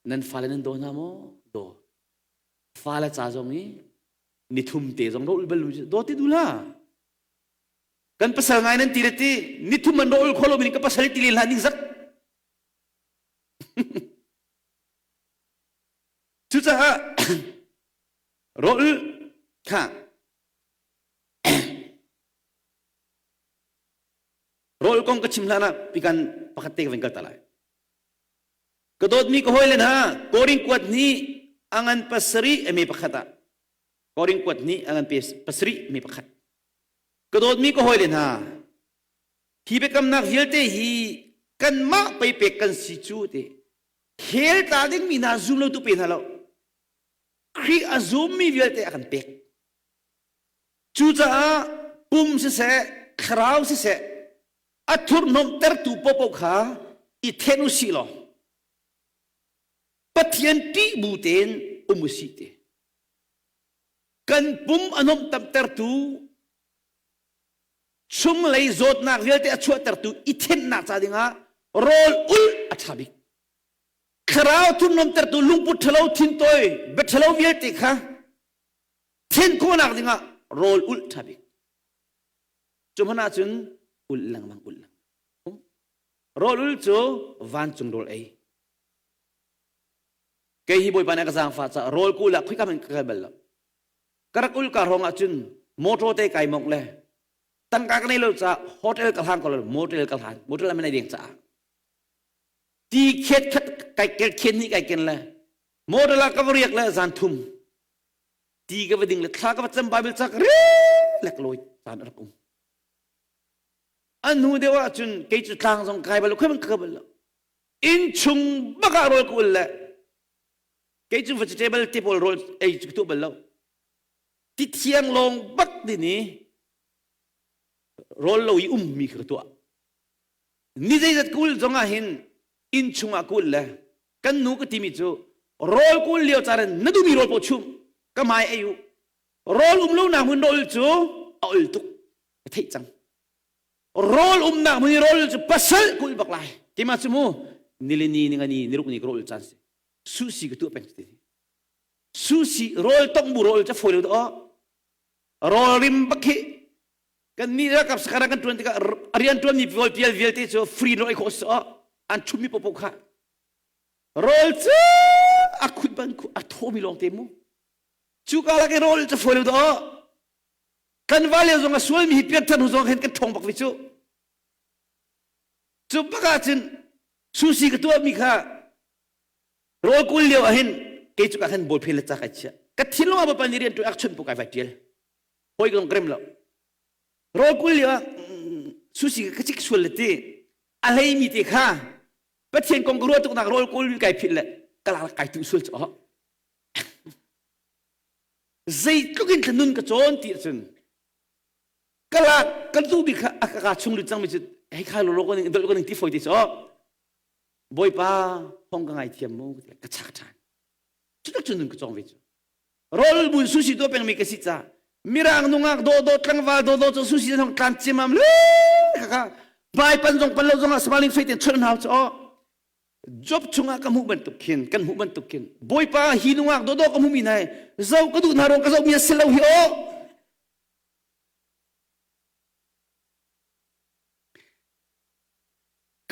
Nan fale nan daw hna maw? Daw. Fale ca zong i nithum te zong rawl ul bal lu daw ti du la. Kan pasal ngai nan ti le ti nithum an rawl ul kho lo mi ka pasal ti le hlah ning zak. Cucaah rawl. Kha rawl kong ka chim hlan ah pikan pakhat te ka van kal ta lai. Ka dawtmi ka hawile hna, Korin kuat nih a ngan pasarih a me pakhat ah Korin kuat nih a ngan pasarih me pakhat. Ka dawtmi ka hawile hna, hi biakamnak vialte hi kanmah pei pek kan si cu ti hell tla dingmi hna zum lo tu pe hna lo. Khrih a zummi vialte a kan pek. Cucaah pum siseh, thlarau siseh, a thurhnomhtertu paohpaoh kha i then u sih law Pathian ṭih bu tein um u sih ti. Kan pum a nuamhtertu chunglei zawtnak vialte a chuahtertu i thennak ca dingah rawl ulh a ṭha bik. Thlarau thurhnomhtertu lungput ṭhalo thintawi bia ṭhalo vialte kha then khawhnak dingah rawl ulh ṭha bik. Cu hmanh ahcun ulh lengmang ulh lengmang. Rawl ul cu vancung rawl ei. Kei hi Bawipa nih a ka zaangfah caah rawl ka ul ah khoika hmanh ka kal bal lo. Ka rak ul ka hrawng ahcun motor te kai mongh le tangka ka nei lo caah hotel ka hlang ko lo motel ka hlan motel a nei deng caah ti khet khat kai kel khen ni kai ken le motel ah ka va riak le zan thum ti ka va ding le thla ka va cam Bible ca ka lek lawi caan a rak um a hnu deuh ah cun kei cu tlang zong kai bal lo khoi ka bal lo inn chung bak ah rawl ka ul le kei cu vegetable te pawl rawl ei cu ka tuah bal lo ti thiang lawng bak din i rawl lo i ummi kha ka tuah ni zeizat ka ul zong ah hin inn chung ah ka ul le kan nu ka timi cu rawl ka ul lio caan in na duhmi rawl paoh chum ka hmai ei u rawl um lo nak hmun rawl cu a ul tuk ka theih cang rawl umnak hmun i rawl cu pasal ka ul bak lai keimah cu mu nilini ningani niruk ni ka rawl caan si susi ka tuah peng ti susi rawl tong bu rawl ca fawi lo do rawl rim bak hi kan nih ralkap sakhan kan tuan tikah rian tuan mi pawl pial vialte cu free no ei khawh so an chummi popo kha rawl cu a khut ban khu a thomi lawng te mu cu ka lak i rawl cu fawi lo do kan va le zong a sual mi hi pian than zong hin kan ṭhawng bak vi cu cu bak ah cun susi ka tuah mi kha rawl kul lio ah hin kei cu ka khan bawl phel le ca kai chia ka thinlung ah bapan ni rian tu ak chun pu kai vai tial hoi ka rem lo rawl kul lio ah susi ka cik sual le ti a hlei mi te kha pathian kong ka ruah tuk nak rawl kul kai phit le ka lak kai tu sual chu zeitluk in nun ka cawn ti ahcun ka lak kan duh bik kha a ka chung lut cangmi cu hei khai lo ko ning dol ko ning ti foi ti so bawipa hong ka ngai thiam mu ka chak ṭhan cutak cu nun ka cawng ve cu rawl bun sushi to pengmi ka si ca mirang nungak do do tlangval do do cu sushi hong tlan ciamam le kha vai pan zong pan lo zong ah smiling face ten chon hau chu Job chungah ka hmuh bantuk khin kan hmuh bantuk khin Bawipa hi nungak dawdawh ka hmuhmi hna zoh ka duh hna ruang ka zohmi a si lo hi aw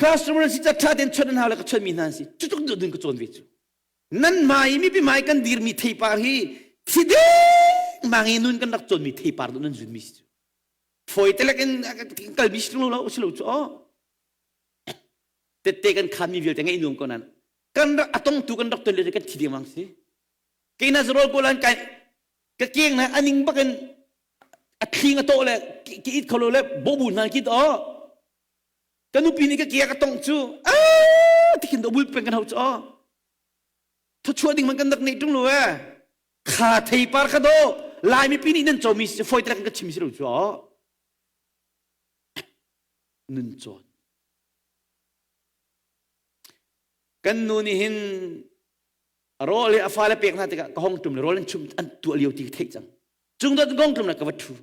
customer si ṭha ten chawnh hna le ka chawnh mi hna si cutuk dun ka cawn ve cu nan hmai mipi hmai kan dirmi theipar hi thi deng mang i nun kan rak cawnmi theipar nan zunmi si cu fawi telek in kalmi si lo lo si lo cu aw tette kan khanmi vialte ngeih nuam ko nan kan rak a tongtu kan rak ton le kan thi dengmang si keina zarol ko lan kai ka keng na aning bakin a thling a to le ki it kholo le bobu hna ki to ka nupi nih ka ke ka tong cu a tikhin do bul peng kan hau chu thuchuah ding man kan rak nei tung lo e kha theipar kha do lai mipi nih nan comi si foi trek ka chim si lo chu nun cawn Kan nu nih hin rawl hi a fale pek hna tikah ka hong tum le rawl an chum an tuah lio ti ka theih cang. Cung dot gong tum le ka va ṭhu.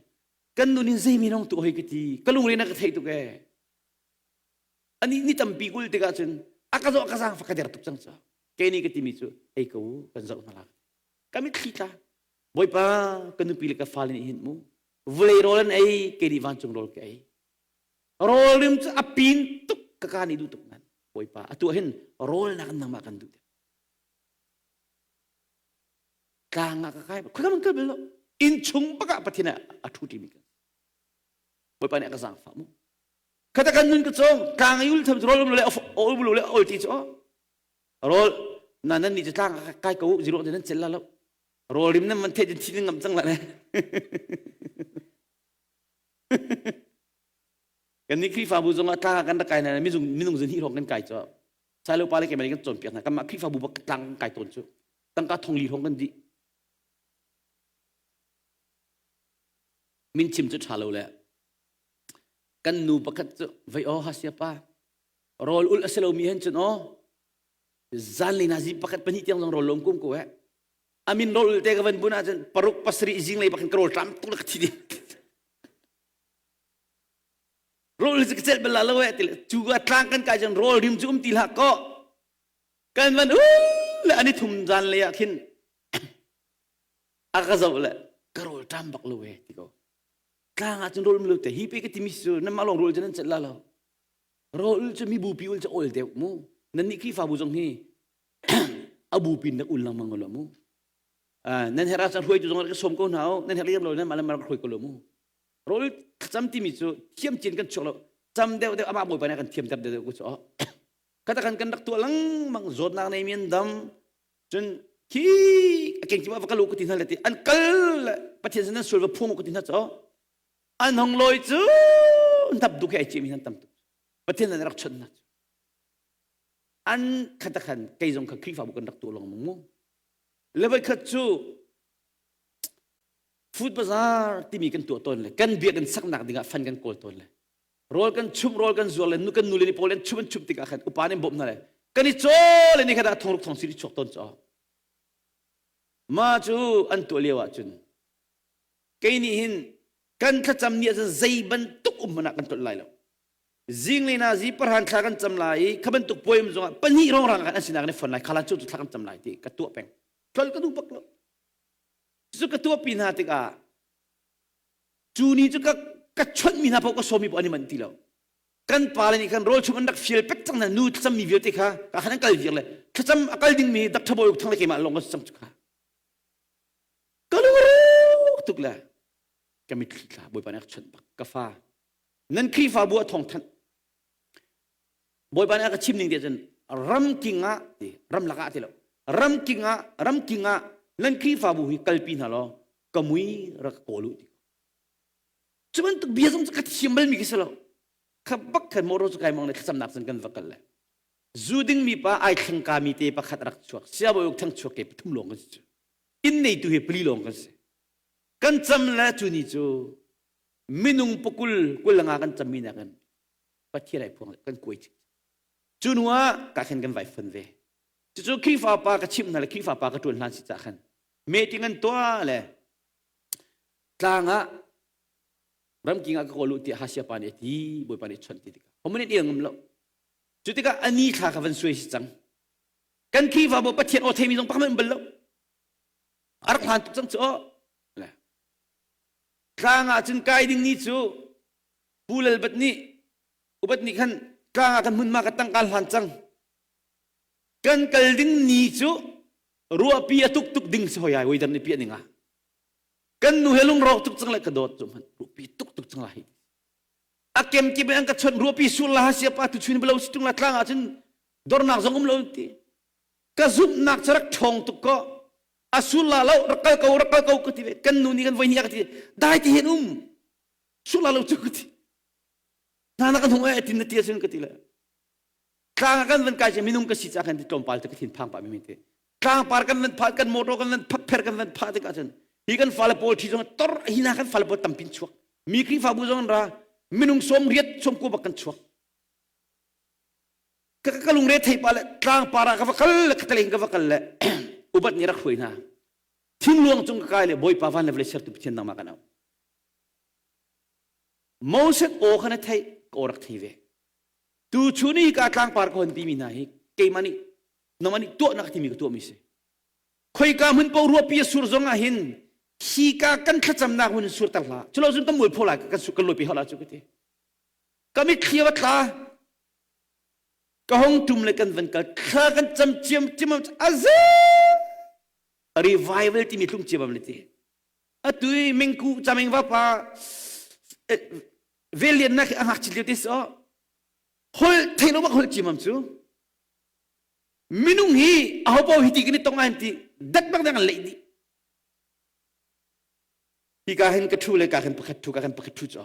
Kan nu nih zei mi nong tuah hoi ka ti. Ka lungre na ka theih tuk ee. Ani ni tampi kul tikah cun a ka zoh ka zaang fa ka der tuk cang cu. Kei nih ka timi cu ei ko kan zoh hna la. Ka mitthli tla. Bawipa ka nupi le ka fale nih hin mu vulei rawl an ei kei nih vancung rawl ka ei. Rawl rim cu a pin tuk ka ka nih duh tuk nan Bawipa atu ah hin rawl nak nangmah kan duh tlang ah ka kai khoi ka man kal bal lo. Inn chung bak ah Pathian a ṭhu ṭimi kan. Bawipa nih a ka zaangfah mu. Khata kan nun ka cawng tlang i ul tham rawl um le ol lo le ol ti cu rawl na nan ni cu tlang kai ko zero nan cel la lo rawl rim nan man the din thi ngam cang la ne kan ni Khrihfabu zong ah tlang kan rak kai na minung minung zun hi hrawng kan kai cu sailo pa le keimah kan cawnpiak hna kanmah Khrihfabu bak tlang kan kai tawn cu tangka thong li hrawng kan dih min chim cu ṭha lo le kan nu pakhat cu vei aw hasia pa rawl ul a si lomi hen cun aw zanlei na zi pakhat pahnih tiang zong rawl lom kum ko he amin rawl ul te ka van bun ahcun paruk pasarih zinglei bakhin ka rawl ṭam tuk le ka thi ding rawl cu ka celh bal la lo eh ti cu ka tlang kan kai cun rawl rim cu um ti hlah ko kan van u le ani thum zan lei ah khin a ka zoh le ka rawl ṭam bak lo eh ti ko tlang ah cun rawl um lo te hi pe ka timi cu nan mah lawng rawl cu nan celh la lo rawl cu mi bupi ul cu awl deuh mu nan nih Khrihfabu zong hi a bupi in rak ul lengmang lo mu nan herh ah hruaitu zong ka sawm ko hna o nan herh liam lo nan mah le mah rak hruai ko lo mu rawl cam timi cu thiam cin kan chuak lo cam deuh deuh amah bawipa nih kan thiam ter deuh deuh ku cu kata kan kan rak tuah lengmang zawtnak nei mi an dam cun khi a keng va kal u ka ti hna le ti an kal le pathian sin an sual va phung u ka ti hna cu an hong lawi cu hnap duk he ai cemi nan tam tuk pathian an rak chawnh hna cu an khat khan kei zong kha Khrihfabu kan rak tuah lengmang mu level khat cu food bazaar timi kan tuah tawn le kan biakinn saknak dingah fan kan kawl tawn le rawl kan chumh rawl kan zuar le nu kan nu le ni pawl an chum an chumh tikah khan upa nih bawmh hna le kan i caw le ni khat ah thongruk thong si chuak tawn caw ma cu an tuah lio ah cun kei nih hin kan thlacam ni ah cun zei bantuk um hmanh ah kan tlolh lai lo zinglei na zi parhan thla kan cam lai i kha bantuk poem zongah pahnih rongrang kan an sinak ni fon lai khala cu cu thla kan cam lai ti ka tuah peng tlol ka duh bak lo cu ka tuah pi hna tikah cu ni cu ka ka chonhmi hna paoh ka sawmi paoh an i manh ti lo kan pale nih khan rawl chum an rak fial pek cang hna nu thlacammi vialte kha ka khan an kal viar le thlacam a kal dingmi Dr. Bawi Uk Thang le keimah lawng kan si cang cu kha ka lung tuk le ka mitthli thla Bawipa nih a ka chawnh bak ka fa nan Khrihfabu ah thawng thanh Bawipa nih a ka chim ning te cun ramking ah ti ramlak ah ti lo ramking ah ramking ah nan Khrihfabu hi kalpi hna law ka mui rak kawl u ti cu bantuk bia zong cu ka thiam bal mi khi si lo kha bak khan motor cu kai mong le thlacamnak cun kan va kal le zu ding mi pa ai thlengka mi te pakhat rak chuak siabawi uk thang chuak ke pathum lawng kan si cu inn neitu he pali lawng kan si kan cam le cu ni cu minung pakul kul nga kan cam mi nakin Pathian ai phuang kan kuai cik cu hnu ah ka khan kan vai fon ve cucu Khrihfa pa ka chimh hna le Khrihfa pa ka ṭuan hlan si ca khan meeting an tuah le tlang ah ramking ah ka kawl u tiah Hasia pa nih a ti Bawipa nih chawnh ti tikah homo nih ngam lo cu tikah ani thla kha van suai si cang kan Khrihfabu Pathian aw theimi zong pakhat bal lo a rak hlan tuk cang cu aw tlang ah cun kai ding ni cu Pu Lalbat nih upat nih khan tlang ah kan hmunhma ka tangka hlan cang kan kal ding ni cu ruahpi a tuk tuk ding si hoi ai weidar ni piah ning ah kan nu he lungrawk tuk cang le ka dawt cu hman ruahpi tuk tuk cang lai a kem kip an ka chon ruahpi sur la sia pa tu chun blo si tung la tlang ah cun dornak zong um lo ti ka zumhnak cu rak ṭhawng tuk ko a sur la lo rak kal ko rak kal ko ka ti ve kan nu nih kan voi hnih ka ti dai ti hin um sur la lo cu ka ti hna na kan hung e tin na ti asin ka ti le tlang ah kan van kai minung ka si ca khan ti tlawmpal te ka thin phang pa mi te tlangpar kan van pha kan motor kan van phak pher kan van pha tikah cun hi kan fale pawl thi zong tor hi na kan fale pawl tampin chuak mi Khrihfabu zong ra minung som riat som ko bak kan chuak ka ka lungre thei pa le tlangpar ah ka va kal le ka ka va kal le ubat ni rak hruai hna thinluang cung ka kai le bawipa van le vawlei sertu Pathian nangmah kan au Moses aw kha na theih ka aw rak thei ve tu chun hi ka tlangpar ka hon timi hna hi keimah nih nangmah nih tuahnak timi ka tuahmi si khoika hmun paoh ruahpi a sur zong ah hin hi ka kan thlacamnak hun in surter hlah culo cun kan mualpho lai kan kan luaipi hau la cu ka ti ka mitthli a va tla ka hong tum le kan van kal thla kan cam ciam ciam aze revival timi tlung ciam le ti. Atu i mingku caming vapa velian nak a ngakchit lio te so hol thei lo bak hol cimam cu minung hi aho paoh hi ti kan i tong an ti dat bak dang an leih dih hi ka hin ka thu le ka hin pakhat thu ka hin pakhat thu cho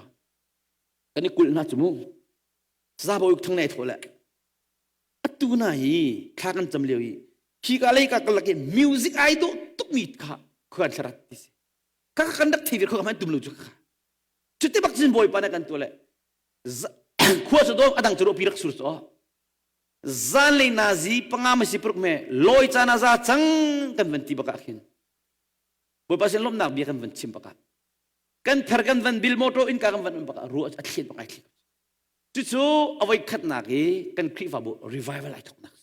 kan i kulh hna cu mu zabo uk thang nei tho le atu na hi thla kan cam lio i hi ka lei ka kalak i music ai dawh tuk mi kha khuan thlarat ti si ka kan rak thei vir kho ka man tum lo cu kha cuti bak cun bawipa na kan tu le khua cu dawm adang cu ro pi rak sur cho zanlei nazi panga ma si pruk me loi cana za cang kan van ti bakah khin bawipa sin lomnak bia kan van chim bakah kan ther kan van bil motor in ka kan van bakah ru a thliat bak ai thli cucu avoi khatnak i kan Khrihfabu revival ai thoknak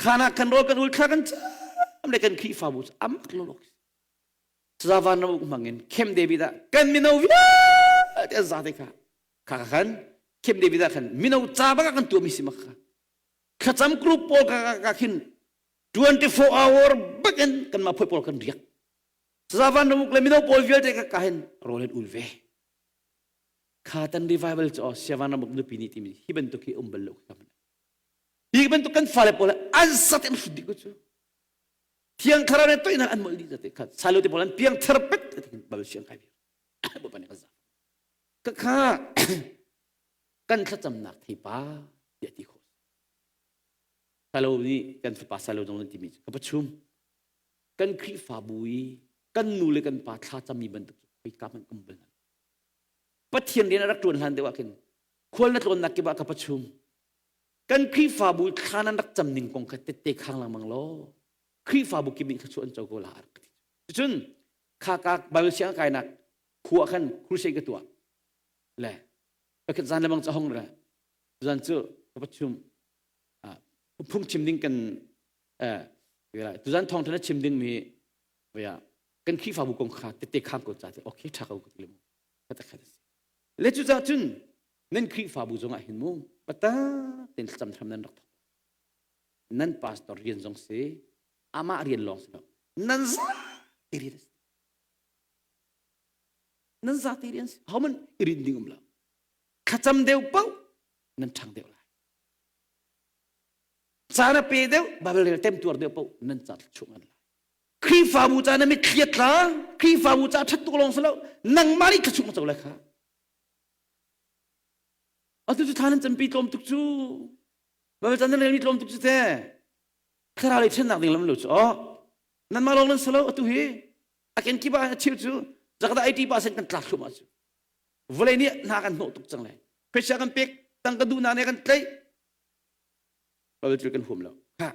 khana kan rawl kan ul thla kan cam le kan Khrihfabu cu amak lolok Zavan ram hmangin Camp David ah kan mino vialte an za te kha kha khan Camp David ah khan mino ca bak kan tuah mi si mak kha thlacam group pawl ka ka khin 24 hour bakin kan mah phoi pawl kan riak Zavan ramuk le mino pawl vialte ka ka hin rawl an ul ve kha tan revival cu Siavan ramuk nupi nih timi hi bantuk hi um bal lo ka hi bantuk kan fale pawl an sat an hrut dih ko cu Thiang Thlarau nih toihnak an molh dih zate kha salo te pawl an piang thar pet bal siang kai bir bawipa nih kan za ka kha kan thlacamnak theipa tiah ti khawh salo nih kan fapa salo zong nan timi ka pachum kan Khrihfabu i kan nu le kan pa thla cami bantuk cu khoi ka hmanh kum bal Pathian rian a rak ṭuan hlan deuh ah khin khual na tlawnnak kip ah ka pachum kan Khrihfabu thla nan rak cam ning kong kha tette khang lengmang law Khrihfabu kip nih thluachuah an co ko la a rak ti. Cun kha ka Bible siang kainak khua khan crusade ka tuah le pakhat zan lemang ca hong ra zan cu ka pachum phung chim ding kan tuzan thawng thana chim ding mi vaya kan Khrihfabu kong kha tette khang ko ca te okay tha ko ka ti le mu kha kha le cu ca cun nan Khrihfabu zongah hin mu pata ten thlacam thram nan rak thok nan pastor rian zong si amah rian lawng si lo nan zate rian si nan zate rian si homan i rin ding um lo thlacam deuh paoh nan ṭhang deuh lai caan a pe deuh Bible rel tem tuar deuh paoh nan ca chung an lai Khrihfabu ca na mitthli a tla Khrihfabu ca ṭhat tuk lawng si lo nangmah nih thluachuah co lai kha Atu cu thla nan campi tlawm tuk cu. Baibal caan nan relmi tlawm tuk cu te. Thlarau lei ṭhennak ding lam lo cu oh. Nanmah lawng nan si lo atu hi. A kenkip ah a cheu cu zakata 80% kan tlak thluahmah cu. Vawlei nih hna kan hnawh tuk cang le. Phaisa kan pek, tangka duhnak nih kan tlaih. Baibal cu kan huam lo. Ha.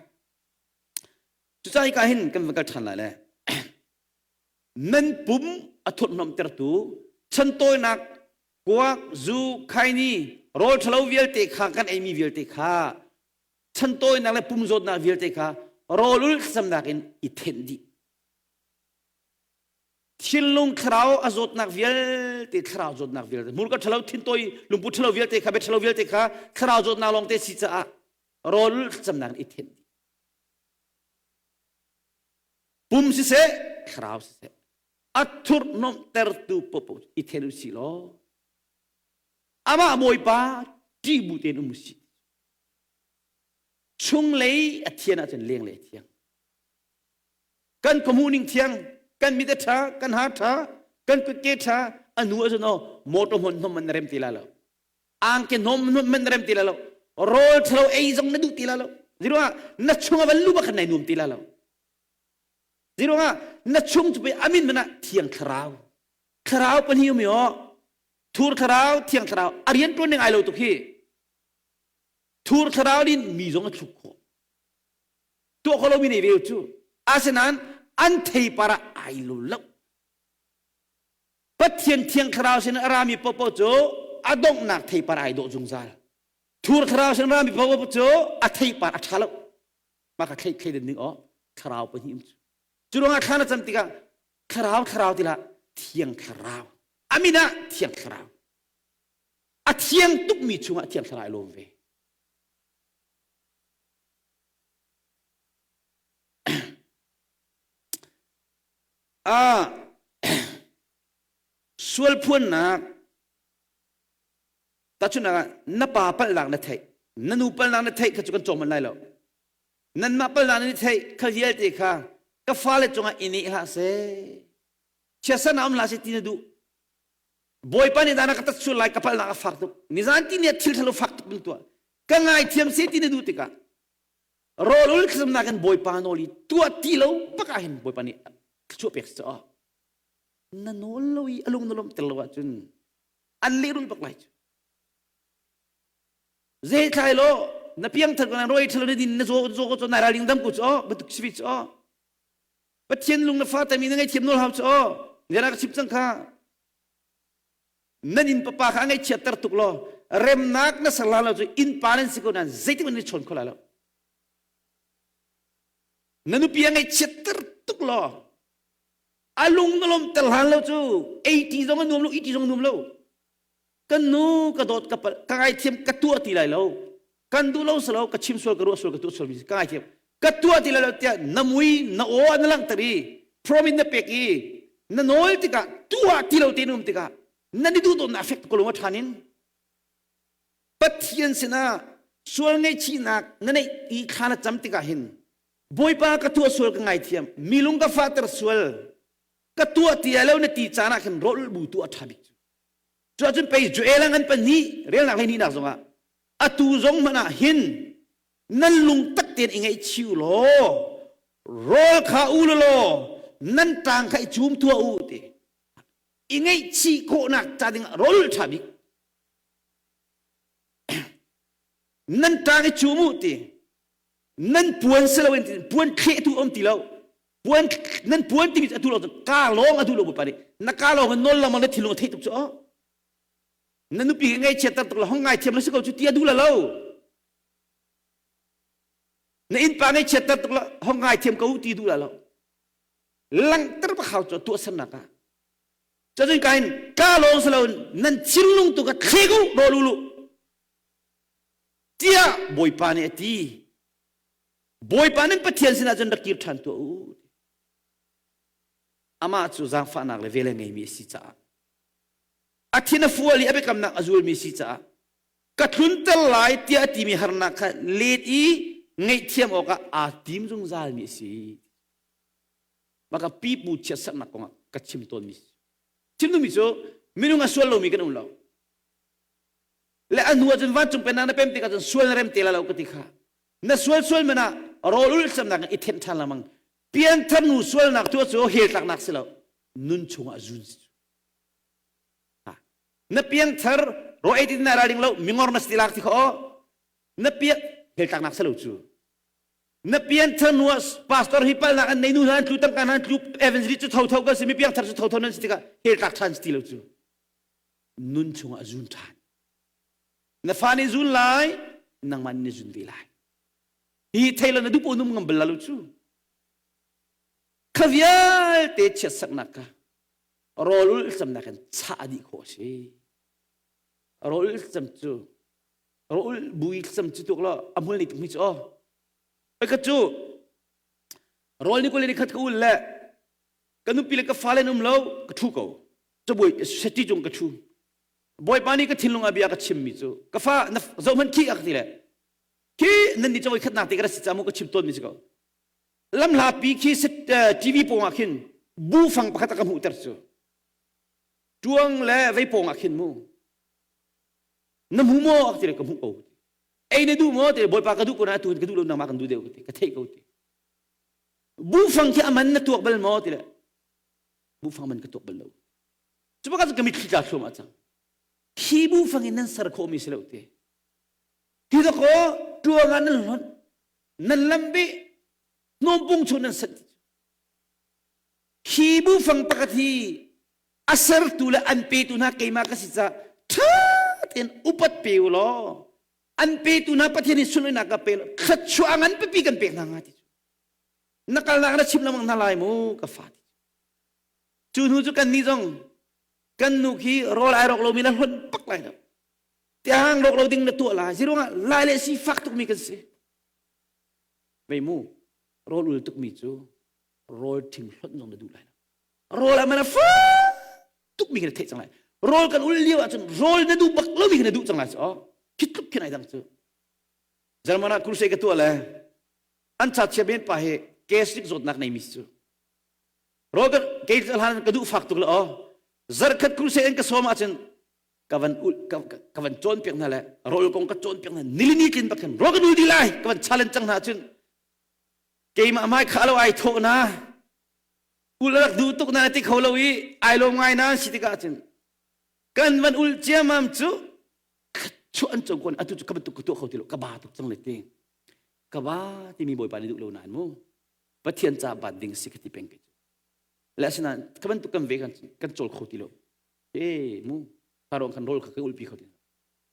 Cucaah hika hin kan van kal ṭhan lai le. Nan pum a thurhhnawmhtertu chantawinak kuak, zu, khaini, rawl ṭhalo vialte kha kan eimi vialte kha chantawinak le pum zawtnak vialte kha rawlul thlacamnak in i thenh dih. Thinlung thlarau a zawtnak vialte thlarau zawtnak vialte hmurka ṭhalo thintawi lungput ṭhalo vialte kha bia ṭhalo vialte kha thlarau zawtnak lawngte si caah rawlul thlacamnak in i thenh dih. Pum siseh, thlarau siseh a thurhnomhtertu popo i then u sih law amah Bawipa ṭih bu tein um u sih. Chunglei a thian ahcun lenglei a thiang. Kan khuamuh ning thiang, kan mit a ṭha, kan ha ṭha, kan kutke ṭha, a nu ahcun aw motor hmon hnom man na rem ti la lo. Angke hnom hnom man na rem ti la lo. Rawl ṭhalo ei zong na duh ti la lo. Ziruangah na chung a van lu bak khan nai nuam ti la lo. Zeiruangah na chung cu pei amin man ah thiang thlarau thlarau pahnih um i aw thur thlarau thiang thlarau a rian ṭuan ning ai lo tuk hi thur thlarau nih mi zong a thluk khawh tuah kho lomi nei ve cu asinain an theipar ah ai lo lo Pathian thiang thlarau sin a rami popo cu a donghnak theipar ai dawh zungzal thur thlarau sin rami popo cu a theipar a ṭha lo mah kha thlei thleidan ding aw thlarau pahnih um cu cu ruangah thla na cam tikah thlarau thlarau tilah thiang thlarau amin ah thiang thlarau a thiang tukmi chungah thiang thlarau ai lawm ve ah. Sual phuannak tahchunhnak ah na pa palhnak na theih, na nu palhnak na theih kha cu kan cawm manh lai lo. Nanmah palhnak na theih kha vialte kha ka fale cungah i neh hlah seh. Chiatsan ah um hlah seh ti na duh. Bawipa nih dah na ka tat sual lai ka palhnak a fak tuk. Nizan ti ni ah thil ṭhalo fak tuk min tuah. Ka ngaithiam seh ti na duh tikah rawl ul thlacamnak in Bawipa nawl i tuah ti lo bak ah hin Bawipa nih thluachuah pek si caw. Na nawl lo i a lung na lawmh ter lo ahcun an lehrulh bak lai cu. Zei thlai lo na piangthar ko na roi ṭhalo na din na zaw zaw ko nai ralring dam ko cu bantuk si cu Pathian lung na fa tami na ngaihthiam nawl hau cu Nira ka chim cang kha nan inn papa kha a ngaihchiatter tuk law remnak na ser la lo cu innpa nan si ko nain zeitik hmanh nan i chawn kho lai lo na nupi a ngaihchiatter tuk law a lung na lawmter hlan lo cu ei ti zong a nuam lo ih ti zong a nuam lo kan nu ka dawt ka palh ka ngaithiam ka tuah ti lai lo kan duh lo salo ka chim sual ka ruah sual ka tuah sual mi ka ngaithiam ka tuah ti lai lo tiah na mui na aw na langhter i promise na pek i na nawl tikah tuah ti lo te um tikah nan i duh dawtnak fek ko lung a ṭhan in Pathian sinah sual ngaihchihnak na neih i thla na cam tikah hin Bawipa ka tuah sual ka ngaithiam mi lung ka fahter sual ka tuah ti lo na ti caan ah khin rawl bu tu a ṭha bik cu cu ahcun pei Joel an pahnih relnak hlei hnihnak zongah atu zong hmanh ah hin nan lung tak tein i ngaihchih u law rawl kha u law nan ṭang kha i cum tuah u ti i ngaihchih khawhnak ca ding ah rawl ṭha bik nan ṭang i cum u ti nan puan si loin puan thlehtu um ti lo puan nan puan timi atu lo ka lawng a duh lo bawipa nih na ka lawng in nawl lengmang na thinlung a theih tuk cu oh na nupi hi ngaihchiat tar tuk la hong ngaithiam la si ko cu ti a duh la lo na innpa ngaihchiat tar tuk la hong ngaithiam ko ti duh la lo langhter pakhau cu tuahsernak ah cun kain ka lawng si lo nan thinlung tu ka thlek u rawl u tiah bawipa nih a ti Bawipa nan Pathian sinah cun rak kir ṭhan tuah u. Amah cu zaangfahnak le vel a ngeimi a si caah a thin a fual i a biakamnak a zulmi a si caah ka tlunter lai tiah a timi harnak kha let i ngaihthiam awkah aa tim zungzalmi a si. Maka pipu chiatserhnak kongah ka chim tawnmi chim duhmi cu minung a sual lomi kan um lo. Le a hnu ah cun vancung pennak na pem tikah cun sual na rem te la lo ka ti kha. Na sual sual man ah rawl ulh camnak in i thenh ṭhan lengmang. Pianthar nu sualnak tu cu hell tlaknak si lo. Nun chungah zun si. Na piangthar ro ei ti na ralring lo mingor na si lak ti kho na piak hell tlaknak si lo cu. Na pianthar nu ah pastor hi palnak an nei nu hna an tlu tangka hna an tlu evangelist cu tho tho kan si mi piangthar cu tho tho nan si tikah hell tlak ṭhan si ti lo cu. Nun chungah zun ṭhan. Na fa nih zun lai, nangmah nih na zun ve lai. Hi thei lo na duh num ngam bal lo cu. Kha vialte chiatsaknak kha rawl ul camnak in chah dih khawh a si. Rawl ul cam cu rawl ul bui cam cu tuk lo a hmul nih tuk mi cu aw. Ka cu rawl ni kul ni khat ka ul le ka nupi le ka fale um lo ka thu ko. Cabuai seti cung ka thu. Bawipa nih ka thinlung ah bia ka chimmi cu ka fa na zohhmanh khi a ka ti le khi nan nih cawi khatnak te ka ra si ca mu ka chim tawnmi si ko lamhlapi khi TV pawng ah khin bufang pakhat a ka hmuhter cu tuang le vei pawng ah khin mu na hmu maw a ka ti le ka hmuh ko ei na duh maw ti bawipa ka duh ko na atu ka duh lo nangmah kan duh deuh ka ti ka theih ko ti bufang khi a man na tuak bal maw ti le bufang man ka tuak bal lo Cu bak ah ka mitthli tla thluahmah cang. Hi bufang in nan ser khawhmi si lo te. Hi dakaw tuang ah nan hlonh, nan lambi, hnawmpung chung nan sanh. Hi bufang pakhat hi a sertu le an petu hna keimah ka si caah ṭha tein upat pe u law an petu hna Pathian hi sunlawinak ka pe law thluachuah ngan pipi kan pek hna hnga ti cu. Na kalnak na chim lengmang hna lai mu ka fa ti. Cu hnu cu kannih zong kan nu khi rawl ai rawk lomi na hlonh bak lai lo. Tiang rawk lo ding na tuah lai. Ziruangah lai le si fak tukmi kan si. Vei mu, rawl ul tukmi cu rawl ṭhing hlonh zong na duh lai lo. Rawl a man a fak. tuk mi khi na theih cang lai. Rawl kan ul lio ahcun rawl na duh bak lo mi khi na duh cang lai cu. Khi tluk khin ai dang cu. German ah crusade ka tuah le an cha chia men pa hi gastric zawtnak nei mi cu. Rawl kan kei hlan ka duh fak tuk le aw. Zarkhat crusade an ka sawm ahcun ka van ul ka, ka van cawn piak hna le rawl kong ka cawn piak hna nilini tlin bak khin rawl kan ul di lai ka van challenge cang hna ahcun keimah mai kha lo ai thawh na ul rak duh tuk na ti kho lo i ai lawm ngai na si tikah cun kan van ul ciamam cu chu an co kon atu cu ka bantuk ka tuah kho ti lo ka ba tuk cang le ti ka ba timi bawipa nih duh lo nain mu pathian ca bat ding si ka ti peng ke cu le asinain ka bantuk kan ve kan kan cawl kho ti lo e mu kharong kan rol kha ka ulpi kho ti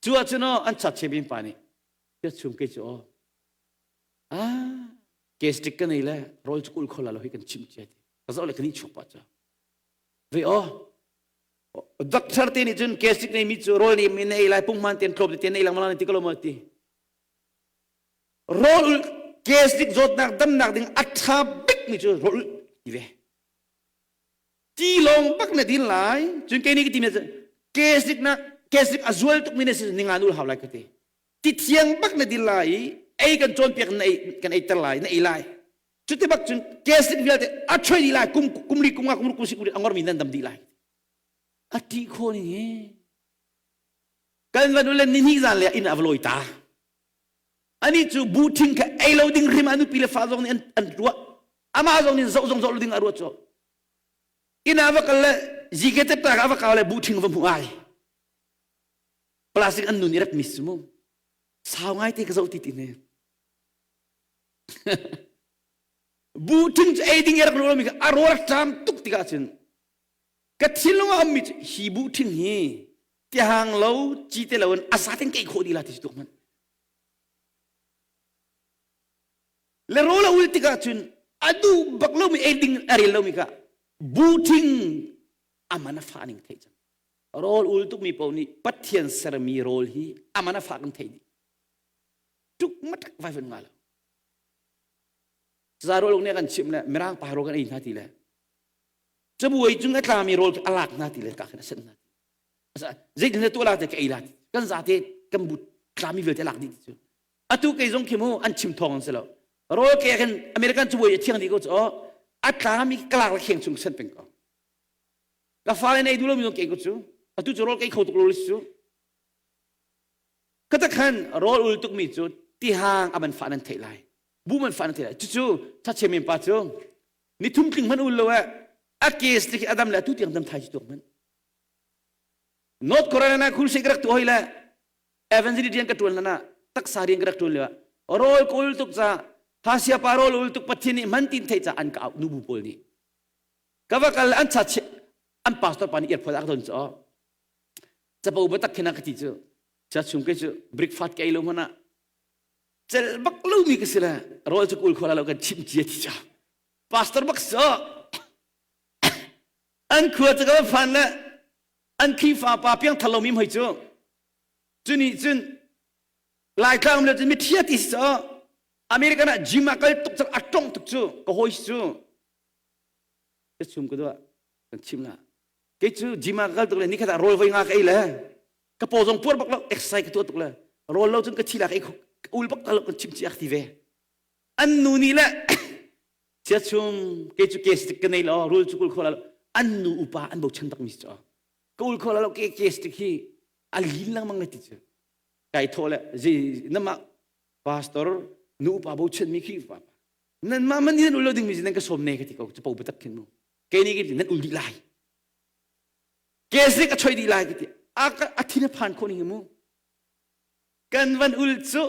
cu ah cun an chat chebin pa nih tia chung ke cu aw ah gastric ka nei le rawl cu kul kho la lo hi kan chim cia ti ka zoh le ka ni chuak pa cha ve o doctor te nih cun gastric nei mi cu rawl nih min ei lai pungman ten tlawm te nei lang malang ti ko lo ma ti rawl gastric zawtnak damnak ding a tha bik mi cu rawl ti ve ti lawng bak na din lai cun kei nih ka ti mi gastric na gastric a zual tuk mi na si ninga nul hau lai ka ti ti thiang bak na din lai i ei kan cawnpiak na ei kan ei ter lai na ei lai cuti bak cun gastric vialte a choi dih lai kum kum li kum nga kum ruk kum si kum a ngor mi nan dam dih lai a ti kho ning he kan van ule ni hnih zan le inn a va lawi ta ani cu bu thing kha ei lo ding rim a nupi le fa zong nih an an ruah amah zong nih zoh zong zoh lo ding a ruat cu inn ah va kal le zike te ta ka va kau le bu thing va hmu ai plastic an nun i rak mis mu sau ngai te ka zoh ti ti ne bu thing cu ei ding i rak lo mi kha a rawl ṭam tuk tikah cun ka thinlung ah ummi cu hi bu thing hi tiahang lo ci te lo in a za ten kei khawh dih la ti tuk man le rawl a ul tikah cun a duh bak lomi ei ding a rel lomi kha bu thing aman a fa ning theih cang Rawl ul tukmi paoh nih Pathian sermi rawl hi aman a fah kan theih dih. Tuk matak vai van nga lo. Za rawl nih kan chimh le mirang pa rawl kan ei hna ti le cabuai cung a tlami rawl a lak hna ti le ka khin a sanh hna ti. Zeitin na tuah la te ka ei la ti. Kan zate kan bu tlami vialte lak dih ti cu. Atu kei zong khi mu an chim thawng an si lo. Rawl ke khin American cabuai a thiang dih ko cu a tlami ka lak le kheng chung san peng ko. Ka fale nei duh lomi zong kei ko cu. Atu cu rawl kei kho tuk lo cu. Kata khan rawl ul tukmi cu tihang a man fa nan theih lai. Bu man fa nan theih lai. Cucu thachemi pa cu ni thum tling hman ul lo eh a case te khi adam le atu tiang dam thai ci tuak man. North Carolina khul se ka rak tu hoi le evangelist rian ka tuan lana taksa rian ka rak tuan le rawl ka ul tuk ca Hasia pa rawl ul tuk Pathian nih man tin thei ca an ka au nubu pawl nih ka va kal an cha an pastor pa nih earphone a ka don cu capo batak khin a ka ti cu cha chung ke cu breakfast ka ei lo hmana cel bak lo mi ka si le rawl cu kul khola lo kan chim cia ti cha pastor bak so an khua cu ka va fan le an Khrihfa pa piang thar lo mi hmai cu cu nih cun Laitlang le cun mithia ti si cu American ah gym ah kal tuk cang a tong tuk cu ka hawi cu ka chum ka duah kan chim la kei cu gym ah ka kal tuk le nikhat ah rawl voi nga ka ei le ka paw zong puar bak lo exercise ka tuah tuk le rawl lo cun ka thi la ka ei ka ul bak lo kan chim chi ak ti ve an nu nih le sia chung kei cu ke stick ka nei lo rul cu kul kho la an nu upa an bochan bak mi cu ka ul kho la lo ke ke stick hi a lin lengmang le ti cu kai thaw le zi nama pastor nu upa bochan mi khi pa nan mah man nan ul lo ding mi nan ka sawm ne ka ti ko capo biatak khin mu ke ni ki nan ul dih lai ke zik a choi dih lai ka ti a a thin a phan kho ning mu kan van ul cu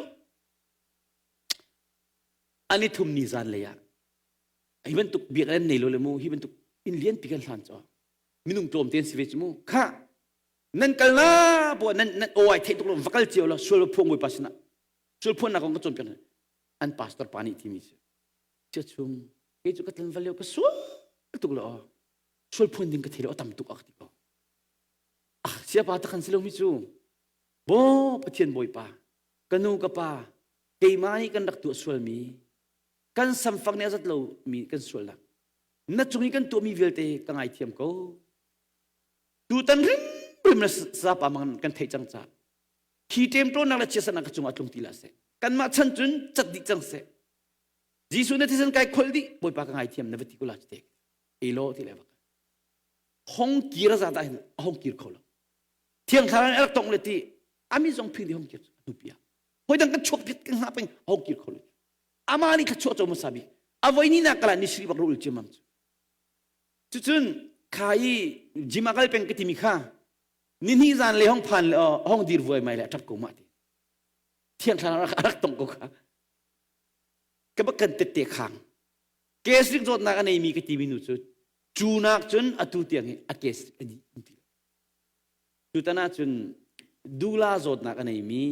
ani thum ni zan lei ah hi bantuk biak an nei lo le mu hi bantuk in lian pi kan hlan cho minung tlawm ten si ve chu mu kha nan kal na bo nan nan oi thei tuk lo va kal cio lo sual phuang bawipa sinah sual phuan nak kong ka cawnpiak an pastor pa nih timi cu cia chung kei cu ka tlanval lio ka sual tuk lo sual phuan ding ka thei lo a tam tuk a ti ko ah siapa takhan si lo mi cu bo pathian bawipa ka nu ka pa keimah nih kan rak tuah sual mi kan samfak nih a zat lo mi kan sual nak na cung i kan tuah mi vialte ka ngaithiam ko. Tutan hrimhrim na sapa mang kan theih cang ca. Hi ṭemṭawnnak le chiatsernak ka cungah tlung ti la seh. Kanmah chan cun cat dih cang seh. Jesuh na thisen kai kholh dih Bawipa ka ngaithiam na va ti ko la te. Elo ti le va. Hong kir za ta hin a hong kir kho lo. Thiang thlarau rak tong le ti ami zong phing di hong kir atu pia. Hoi dang kan chuak pit kan hngah peng hong kir kho lo. Ama nih kha chuah cho hmasa bik. A voi ni na kala ni sri bak ro ul chiamam cu. Cucun kha i gym a kal peng ka timi kha ni hnih zan le hong phan le hong dir vuai mai le a ṭap ko mah ti. Thiang thlarau a rak tong ko kha. Ka bak kan tette khang. Gastric zawtnak a neimi ka timi nu cu cu nak cun atu tiang hi a gastric a dih ti. Tutan ah cun dula zawtnak a neimi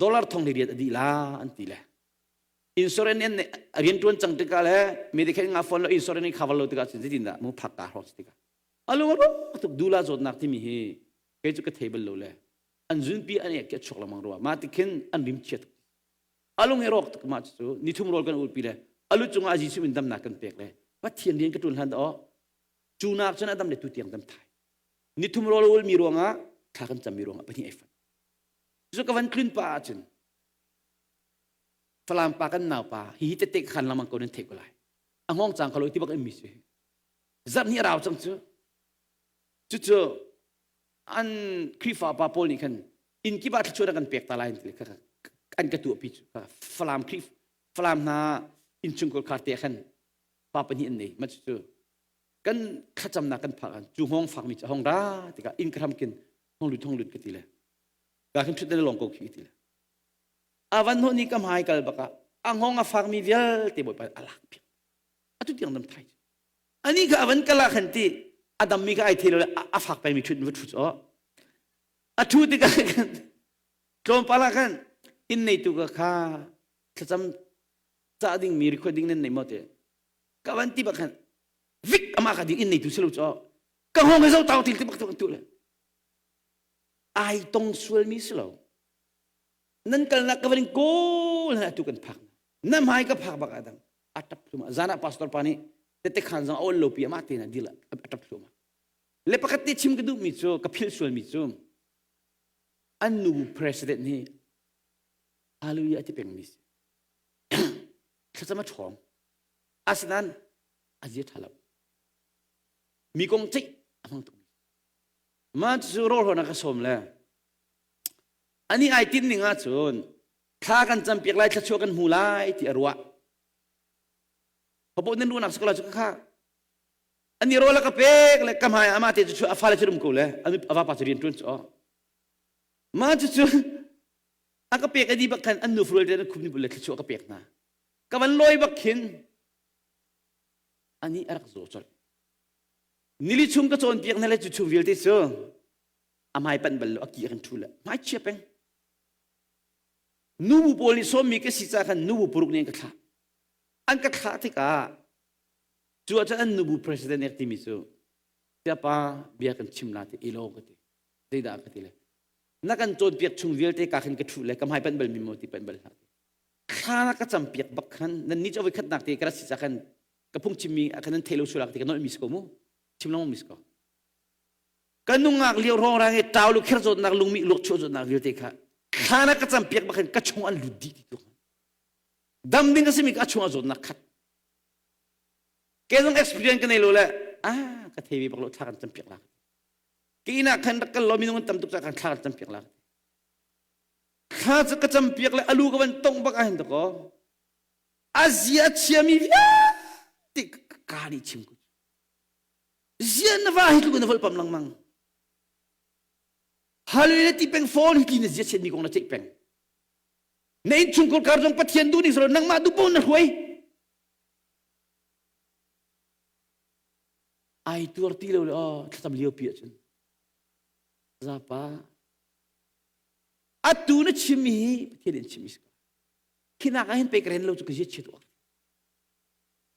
dollar thong riat a dih la an ti le insurance an rian tuan cang tikah le medicare nga phone lo insurance ni cover lo tikah cun zeitin dah mu phak ka hrawk tikah alung a tuk dula zawtnak timi hi kei cu ka thei bal lo le an zunpi an ek chuak lengmang rua ma tikhin an rim chia tuk alung he rawk tuk ma cu nithum rawl kan ulpi le alu cungah Jesuh min damnak kan pek le Pathian rian ka tuan hlan dah cu nak cun adam le tu tiang dam thai nithum rawl ul mi ruangah thla kan cam mi ruangah pahnih ai fan cu ka van tlun pa ahcun Falam pa kan nau pa hi hi tete khan lamang ko nan theih ko lai a ngong cang khalo ti bak in mi si zarh ni rau cang cu cucu an Khrihfa pa pawl nih khan inn kip ah thluachuah kan pek ta lai an ka tuahpi cu Falam Khrih Falam hna innchungkhar khar te khan pa pahnih an nei ma cu kan thlacamnak kan phak an cu hngong fakmi cu hong ra tikah inn ka hram kin hong lut hong lut ka ti le ka khin thut le long ko khi ti le avan ho ni ka hmai kal baka a ngong a fakmi vialte bawipa a lak piak atu tiang dam thai ani kha avan kala khan ti a dammi kha ai thei lo le a fak pengmi thut va thu cho a thu tikah khan tlawmpal ah khan inn neitu ka kha thlacam cah ding mi record ding nan nei maw te ka van ti bak khan vik ama ka ding inn neitu si lo cho ka hong zo tau til ti bak tu le ai tong sual mi si lo nan kalnak ka van kawl atu kan phak na hmai ka phak bak adang a tap thluma zana pastor pa nih tete khan zong a ol lo pi ama te na dil a tap thluma le pakhat te chim ka duh mi cu ka philh sual mi cu an nu president hi hallelujah ti peng mi si thlacam a ṭhawng asinain a zia ṭha lo mi kong ceih a hmang tuk mi ma cu rawl hona ka sawm le ani ai tin ning ahcun thla kan campiak lai thluachuah kan hmu lai ti a ruah Hobo nan ruahnak si ko la cu kha ani rawl a ka pek le ka hmai ama te cu a fale cu um ko le a vapa cu rian ṭuan cu ma cu cu a ka pek adi bak khan an nu furual te khum ni bul le thluachuah ka pek hna ka van lawi bak khin ani a rak zaw colh nili chung ka cawnpiak hna le cu chung vialte cu a hmai panh bal lo a ki a kan ṭhu le hmai chia peng nubu pawl nih sawmmi ka si ca khan nubu paruk nih an ka thlah an ka thlah tikah cu ahcun an nubu president nek timi cu tiapa bia kan chim la ti ilo ka ti zeidah ka ti le na kan cawnpiak chung vialte ka khin ka ṭhu le ka hmai panh bal mi maw ti panh bal hlah ti thla na ka campiak bak khan nan ni cu voi khatnak te ka rat si ca khan ka phung chimmi a kan nan thei lo sulak ti ka nolh mi si ko mu chim lengmang mi si ko ka nungak lio rong rang i tau lu kher zawtnak lungmi luak chuah zawtnak vialte kha thla na ka campiak bak khan ka chung an lut dih ti tu dam ding a simi ka chung a zawtnak khat ke zong experience ka nei lo le ah ka thei ve bak lo thla kan campiak la ke inn ah khan rak kal lo minung an tam tuk ca khan thla kan campiak la thla cu ka campiak le alu ka van tong bak ah hin to ko a zia chiami vialte ka nih chim ko zia na va hi tluk na volpam lengmang hallelujah ti peng phone hi ti na zia chiat mi kong na ceih peng na innchungkhar kar zong Pathian duh ning silo nangmah duh paoh na hruai ai tuar ti lo le oh thlacam lio pi ahcun zapa atu na chimmi hi Pathian in chimmi si ko khinak ah hin pe ka ren lo cu ka zia chiat uak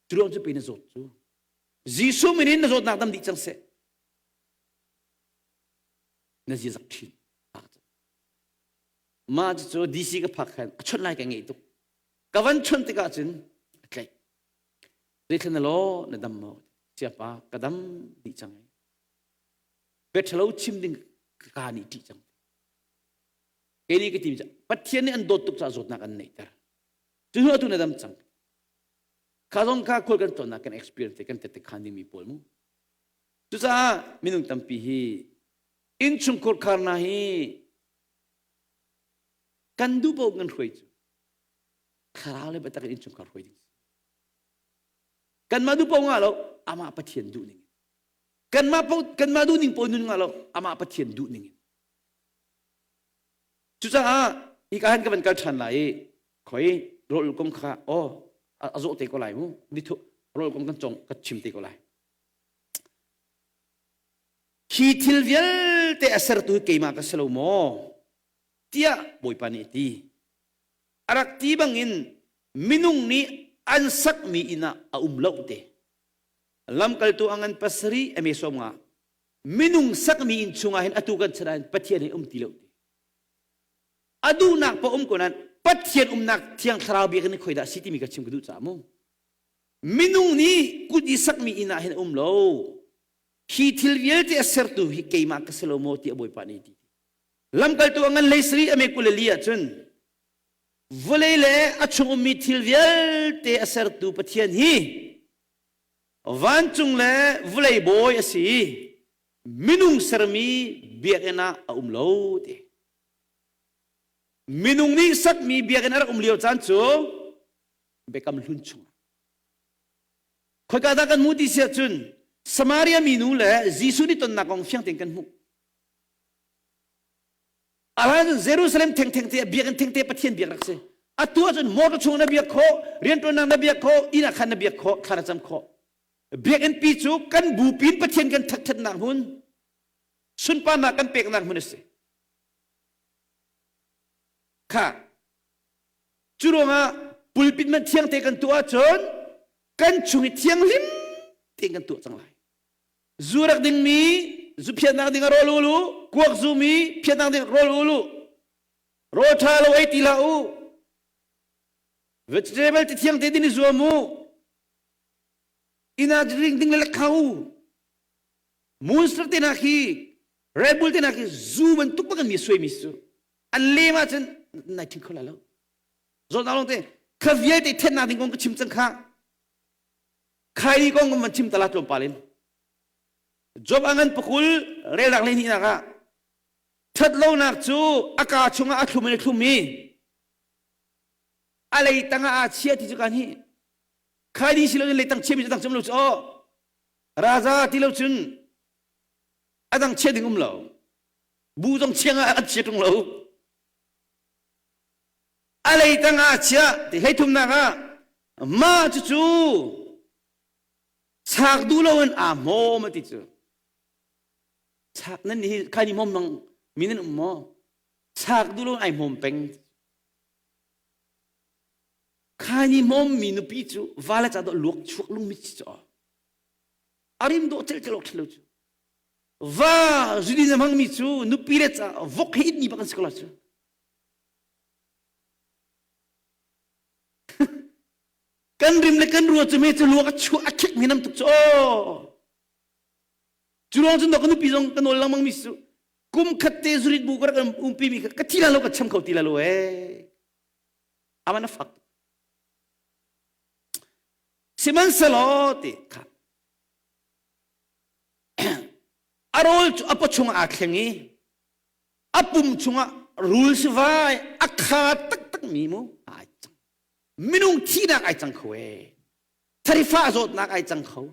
cu ruang cu pe na zawt cu Jesuh min in na zawtnak dam dih cang seh na zia zak thin mah cu DC ka phak khan a chawnh lai ka ngei tuk ka van chawnh tikah cun a tlaih zeithlan na law na dam maw siapa ka dam dih cang ai. Bia ṭhalo chim ding ka nih ṭih cang. Kei nih ka ti Pathian nih an dawt tuk caah zawtnak an neihter. Cu hnu atu na dam cang. Kha zong kha khual kan tonnak kan experience te kan tette khan dingmi pawl mu. Cucaah minung tampi hi innchungkhur kharna hi kan duh paoh kan hruai cu thlarau le biatak in innchungkhar hruai ding kanmah duh paoh ngah lo amah Pathian duh ning kanmah paoh kanmah duh ning paoh nun ngah lo amah Pathian duh ning in cucaah hika han ka van kal ṭhan lai i khoi rawl kong kha aw a zawh te ko lai mu ni thu rawl kong kan cong ka chim te ko lai Hi thil vialte a sertu hi keimah ka si lo maw? tiah Bawipa nih a ti. A rak ti bangin minung nih an sakmi inn ah a um lo te. Lamkaltu a ngan pasarih a me sawm nga. Minung sakmi inn chungah hin atu kan chan ah hin Pathian hi um ti lo te. A duhnak pa um ko nain Pathian umnak Thiang Thlarau biakinn hi khoi dah si timi ka chim ka duh caah mu. Minung nih kut i sakmi inn ah hin a um lo. Hi thil vialte a sertu hi keimah ka si lo maw tiah Bawipa nih a ti. Lamkaltu a ngan hlei sarih a me 22 ahcun vawlei le a chung ummi thil vialte a sertu Pathian hi vancung le vawlei bawi a si i minung sermi biakinn ah a um lo ti. Minung nih sakmi biakinn a rak um lio caan cu Biakam Hlun chungah. Khoika dah kan hmuh ti si ahcun Samaria minu le Jesuh nih tonnak kong fiang tein kan hmuh. Ahlan Jerusalem thengtheng te biakinn thengte Pathian biak rak si. Atu ahcun motor chung na biak khawh, rianṭuannak na biak khawh, inn ah khan na biak khawh, thla na cam khawh. Biakinn pi cu kan bupi in Pathian kan ṭhatthatnak hmun, sunparnak kan peknak hmun a si. Kha Cu ruangah pulpit man thiangte kan tuah ahcun kan chung i thianghlim tein kan tuah cang lai. Zu rak dingmi zu phiatnak ding ah rawl ul u, kuak zumi phiatnak ding rawl ul u. Rawl ṭha lo ei ti hlah u. Vegetable ti thiang te din i zuam u. Inn ah drink ding le lekha u. Monster te hna khi Red Bull te hna khi zu bantuk bak in mi suaimi cu an lem ahcun nai ṭhing kho lai lo zawtnak lawng te kha vialte thennak ding kong ka chim cang kha khai kong kan van chim tala tlawmpal in Job a ngan pakul relnak le hnihnak ah ṭhat lonak cu a kaa chungah a thlum in a thlum i a lei tangah aa chia ti cu kan hi khai ding si lo in leitang chiami cu dang cim lo cu aw raza ti lo cun a dang chia ding um lo Bu zong chiang ah an chia ṭung lo. A leitang ah a chiah ti hleithumnak ah mah cucu chak duh loin aa hmawm a ti cu. Chak nan nih khai ni hmawm nang mi nan um maw? Chak duh loin ai hmawm peng. Khai ni hmawm mi nupi cu vale ca dawh luak chuak lungmit si cu. A rim dawh cel cel awk ṭhalo cu. Va zudin a hmangmi cu nupi le ca vok he itmi bak an si ko la cu. Kan rim le kan rua cu me cu luak a chuah a khek mi nam tuk cu aw. Cu ruang cun ka nupi zong ka nawl lengmang mi cu kum khat te zurit bu ka rak umpi mi ka thi la lo ka cham kho ti la lo ee. Aman a fak. Sihmanhsehlaw ti kha A rawl cu a pawchung ah aa thleng i a pum chungah rul sivai a kha taktakmi mu ai cang. Minung thihnak ai cang kho ee. Tharifa zawtnak ai cang kho.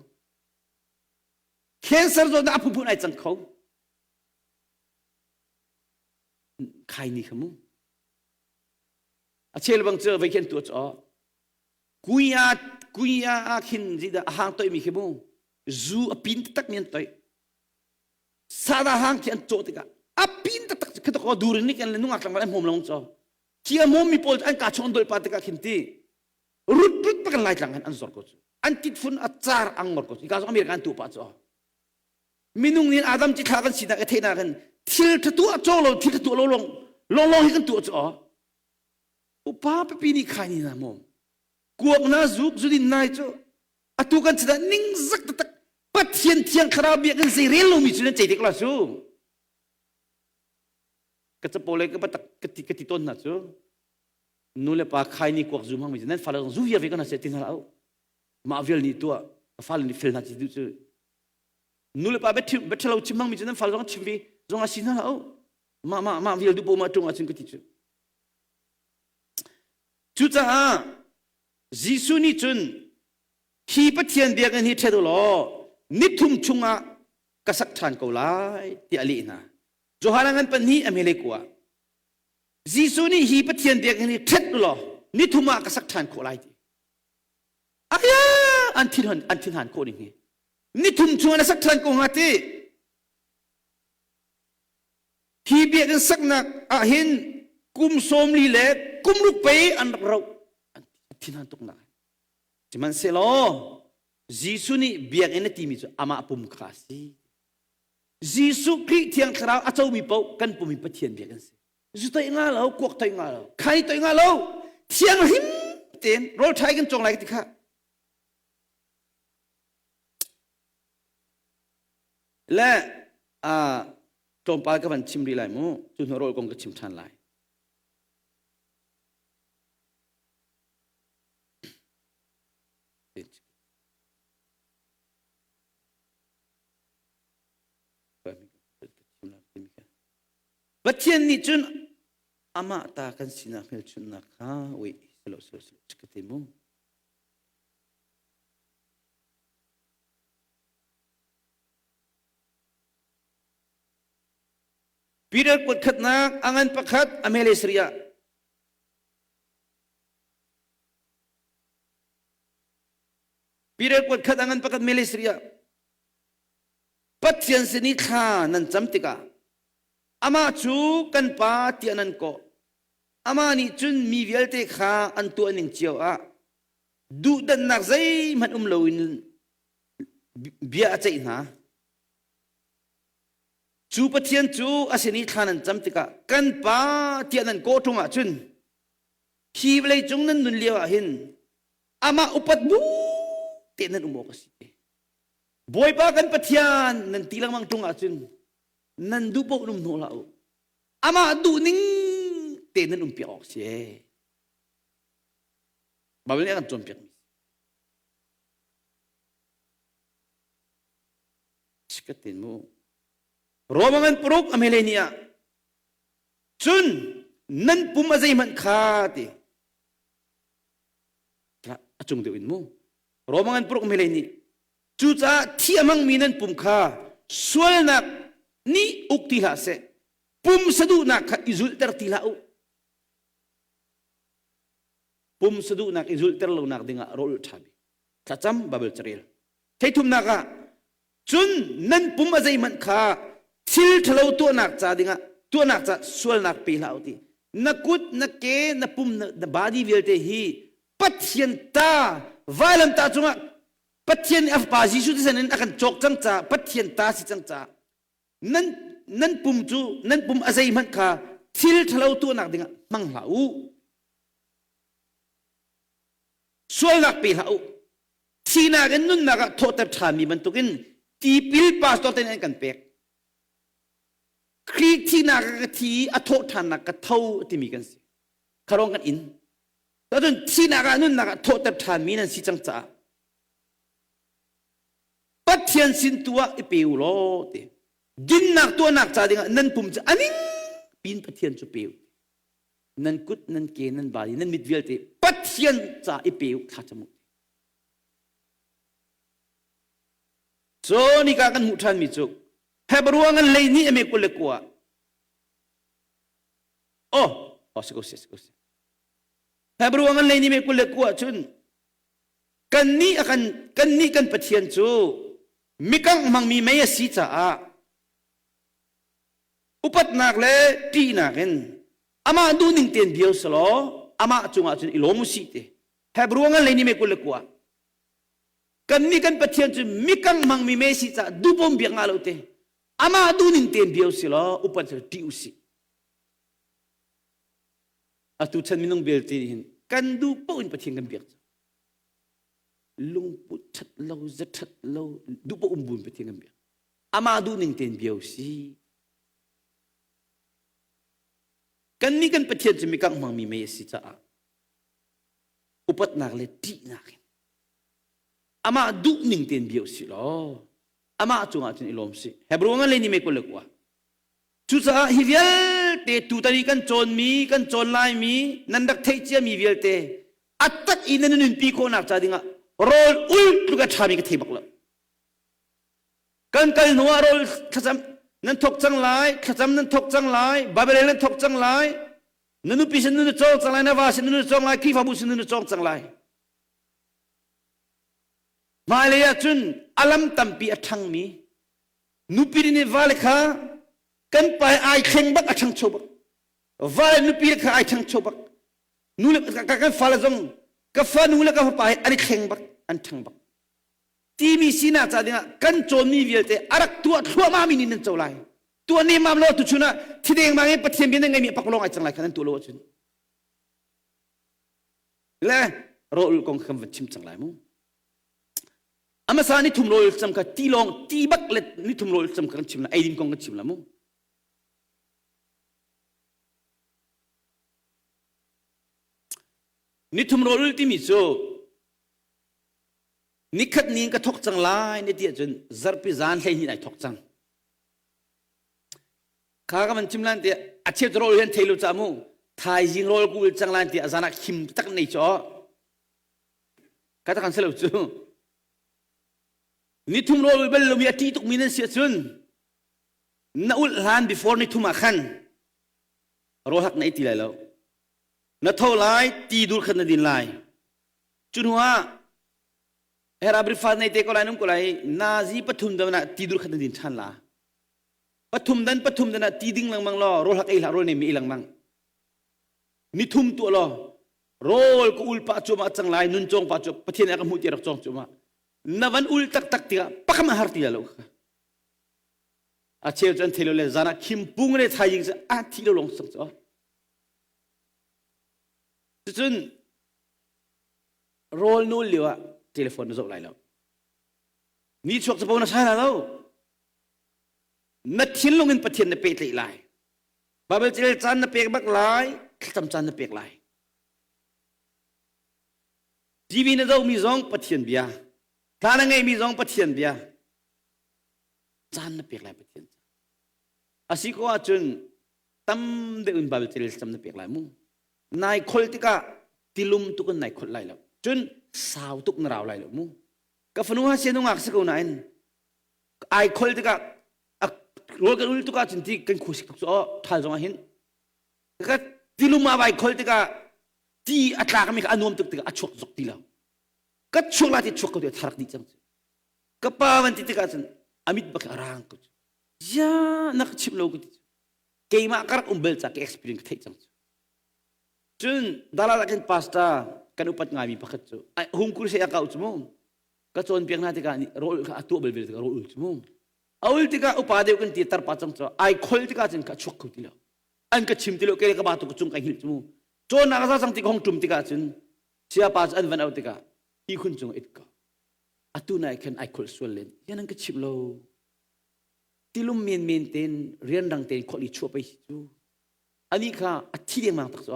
Cancer zawtnak a phunphun ai cang kho. Khai ni kha mu. A chel bang cu vei khin tuah cu kuia kuia ah khin zida a hang toimi khi mu zu a pin taktak mi an toih sada hang khi an cawh tikah a pin taktak khi to durin nik an le nungak tlangval an hmom long cho khi a mom mi pawl an ka chung an dol pa tikah khin ti rut rut pakan lai tlang an zor ko cu an tit fun a car ang ngor ko cu ka zong America an tu pa cu minung nih Adam ci thla kan sinak i theihnak in thil tha tuah cawk lo thil tha tuah lo long long long hi kan tuah cu upa pipi nih khai ni na mom kuak na zuk zudin nai cu atu kan cita ningzak taktak. Pathian thiang thlarau biakinn zei rel lomi cu nan cei tik la su. Ka capo le ka batak ka ti ka ti tawn hna cu nu le pa khai ni kuak zu hmangmi cu nan fale zong zu viar ve ko hna seh ti hna hlah u. Mah vial nih tuah ka fale nih fel hna ti duh cu nu le pa biaṭhalo chim hmangmi cu nan fale zong chim ve zong a si hna hlah u. Mah mah mah vial duh po ma ṭung ahcun ka ti cu. Cucaah Jesuh nih cun hi Pathian biakinn hi ṭhet u law nithum chungah ka sak ṭhan ko lai tiah a leh hna. Johan a ngan pahnih a hmele kua. Jesuh nih hi Pathian biakinn hi ṭhet u law nithum ah ka sak ṭhan khawh lai ti. Aya an thinhan an thinhan khawh ning hi. Nithum chungah na sak ṭhan ko hnga ti. Hi biakinn saknak ah hin kum 40 le kum ruk pei an rak roh. An thinhan tuk nak. Sihmanhsehlaw Jesuh nih biakinn a timi cu amah pum kha a si. Jesuh Khrih Thiang Thlarau a comi paoh kan pum hi Pathian biakinn si. Zu toih nga lo, kuak toih nga lo, khai toih nga lo, thianghlim tein rawl ṭha kan cawng lai ti kha. Le tlawmpal ka van chim rih lai mu, cu hnu rawl kong ka chim ṭhan lai. Pathian nih cun amah ta kan sinak hmelchunhnak kha ui silo silo silo ka ti mu. Peter kut khatnak a ngan pakhat a mele sariah Peter kuat khat a ngan pakhat mele sariah Pathian sin i thla nan cam tikah amah cu kan pa tiah nan kawh. Amah nih cun mi vialte kha an tuah ning cio ah duhdanhnak zeihmanh um loin bia a ceih hna. Cu Pathian cu a sin i thla nan cam tikah kan pa tiah nan kawh ṭung ahcun hi vawlei cung nan nun lio ah hin amah upat bu te nan um awk a si. Bawipa kan Pathian nan ti lengmang ṭung ahcun nan duh paoh in um hnawh hlah u. Amah duh ning te nan um piak awk si. Baibal nih a kan cawnpiak mi. Sikatin mu. Roma ngan paruk a mele ni ah cun nan pum a zeihmanh kha ti a cung deuh in mu Roma ngan paruk mele nih cucaah thi a hmangmi nan pum kha sualnak nih uk ti hlah seh pum saduhnak kha i zulhter ti hlah u pum saduhnak i zulhter lonak dingah rawl ṭha bik thlacam Bible carel theithumnak ah cun nan pum a zeihmanh kha thil ṭhalo tuahnak ca dingah tuahnak ca sualnak pe hlah u ti na kut na ke na pum na body vialte hi Pathian ta vailamta cungah Pathian nih a fapa Jesuh thisen in a kan cawk cang ca Pathian ta si cang ca nan nan pum cu nan pum a zeihmanh kha thil ṭhalo tuahnak dingah hmang hlah u sualnak pe hlah u Thihnak in nunnak ah thawhter ṭhanmi bantukin tipil pastor te nih an kan pek. Khrih thihnak ah ka thi i a thawh ṭhannak ka tho timi kan si. Kharong kan in. Cun thihnak ah nunnak ah thawhter ṭhanmi nan si cang caah Pathian sin tu ah i pe u law ti. Dinnak tuahnak ca dingah nan pum cu aning pin Pathian cu pe u. Nan kut, nan ke, nan body, nan mit vialte Pathian ca i pe u thla cam u. So nika kan hmuh ṭhanmi cu Hebrew ngan lei nih ame 21. Oh, oh si ko si si ko si. Hebrew ngan lei nih me 29 cun kan nih kan kan nih kan Pathian cu mikangh hmangmi mei a si caah upatnak le ṭihnak in amah duhning tein bio selaw amah cungah cun i lawm usih ti. Hebrew ngan lei nih me 29. Kannih kan Pathian cu mikang hmangmi me si caah dupom biak nga lo te. Amah duhning tein bio si law upat cu ṭih usih. Atu chan minung belte nih hin kan duh paoh in Pathian kan biak cu. Lungput ṭhat lo, za ṭhat lo, duh um buin Pathian kan biak. Amah duh ning tein bia si. Kannih kan Pathian cu mikangh hmangmi mei a si caah upatnak le ṭihnak in amah duh ning tein bia usih law amah cungah cun i lawm sih. Hebrew ngan le ni me kul le kua. Cucaah hi vialte tutan i kan cawnmi, kan cawn laimi, nan rak theih ciami vialte a tak i nan nunpi khawhnak ca dingah rawl ul tluk a ṭhami ka thei bak lo. Kan kal hnu ah rawl thlacam nan thok cang lai, thlacam nan thok cang lai, Bible nan thok cang lai, na nupi sin nan cawng cang lai, na va sin nan cawng lai, Khrihfabu sin nan cawng cang lai. Hmailei ah cun a lam tampi a ṭhangmi nupi nih vale kha kan pa ai thleng bak a ṭhangcho bak vale nupi kha ai ṭhangcho bak nu le kan fale zong ka fanu le ka fapa hi an i thleng bak an ṭhang bak timi sinak ca dingah kan cawnmi vialte a rak tuah thluahmah mi nih nan co lai tuah nemam lo tuchun ah thideng mang in Pathian bia nan ngeimi a paklawng ai cang lai kha nan tuah lo ahcun le rawl kong kan van chim cang lai mu amasa ni thum rawl cam kha ti lawng ti bak le ni thum rawl cam kha kan chim la eidin kong kan chim la mu ni thum rawl timi cu nikhat ni ka thok cang lai ni ti ahcun zarpi zan hlei hnih ai thok cang kha ka man chim lan ti a cheu rawl hian thei lo cha mu thaizing rawl kul cang lan ti a zan ah khim tak nei cho ka tak an se lo cu ni thum rawl bel lo mi a ṭi tuk mi nan si ahcun na ulh hlan before ni thum ah khan rawl hak na ei ti lai lo na tho lai ti dur khat na din lai cu hnu ah hera breakfast nei te ko lai num ko lai nazi pathum dan ah ti dur khat na din ṭhan la pathum dan pathum dan ah ti ding lengmang law rawl hak ei hlah rawl nei mi ei lengmang ni thum tuah law rawl ka ul pah cuahmah cang lai nun cawng pah cu Pathian a ka hmuh ti rak cawng cuahmah na van ul taktak tikah pakam a har ti lo a cheu cu an thei lo le zan ah khim pung le thaizing cu a thi lo lawng sang cu cucun rawl nul lio ah telephone na zoh lai lo ni chuak capo na sai la lo na thinlung in Pathian na pehtlaih lai Bible cel caan na pek bak lai thlacam caan na pek lai TV na zohmi zong Pathian bia thla na ngeihmi zong Pathian bia caan na pek lai Pathian asi ko ahcun tam deuh in Bible cel cam na pek lai mu nai khol tikah tilum tuk in nai khol lai lo cun sau tuk na rau lai lo mu ka fanu ha sian ngak si ko nain ai khol tikah rawl kan ul tuk ahcun ti kan khuasik tuk cu aw ṭhal zong ah hin ka tilum ah vai khol tikah ti a tlakmi kha a nuam tuk tikah a chuak zok ti lo ka chuak la ti chuak ko ti tharak dih cang cu ka pa van ti tikah cun a mit bak a rang ko cu ya na ka chim lo ka ti cu keimah ka rak um bel ca ka experience ka theih cang cu cun dalal ah khin pastor kan upat ngaimi pakhat cu hung kur se a kau cu mu ka cawnpiak hna tikah rawl kha a tuah bel bel tikah rawl ul cu mu a ul tikah upa deuh kan ti tarpa cang cu ai khol tikah cun ka chuak kho ti lo an ka chim ti lo ke ka ba tu ka cung ka hil cu mu cawnnak a za cang ti ka hong tum tikah cun siapa cu an van au tikah hi khun cung it ko atu nai khan ai khol sual len yan an ka chim lo tilum men men ten rian rang ten khol i chuah pai cu ani kha a thi dengmang tak cu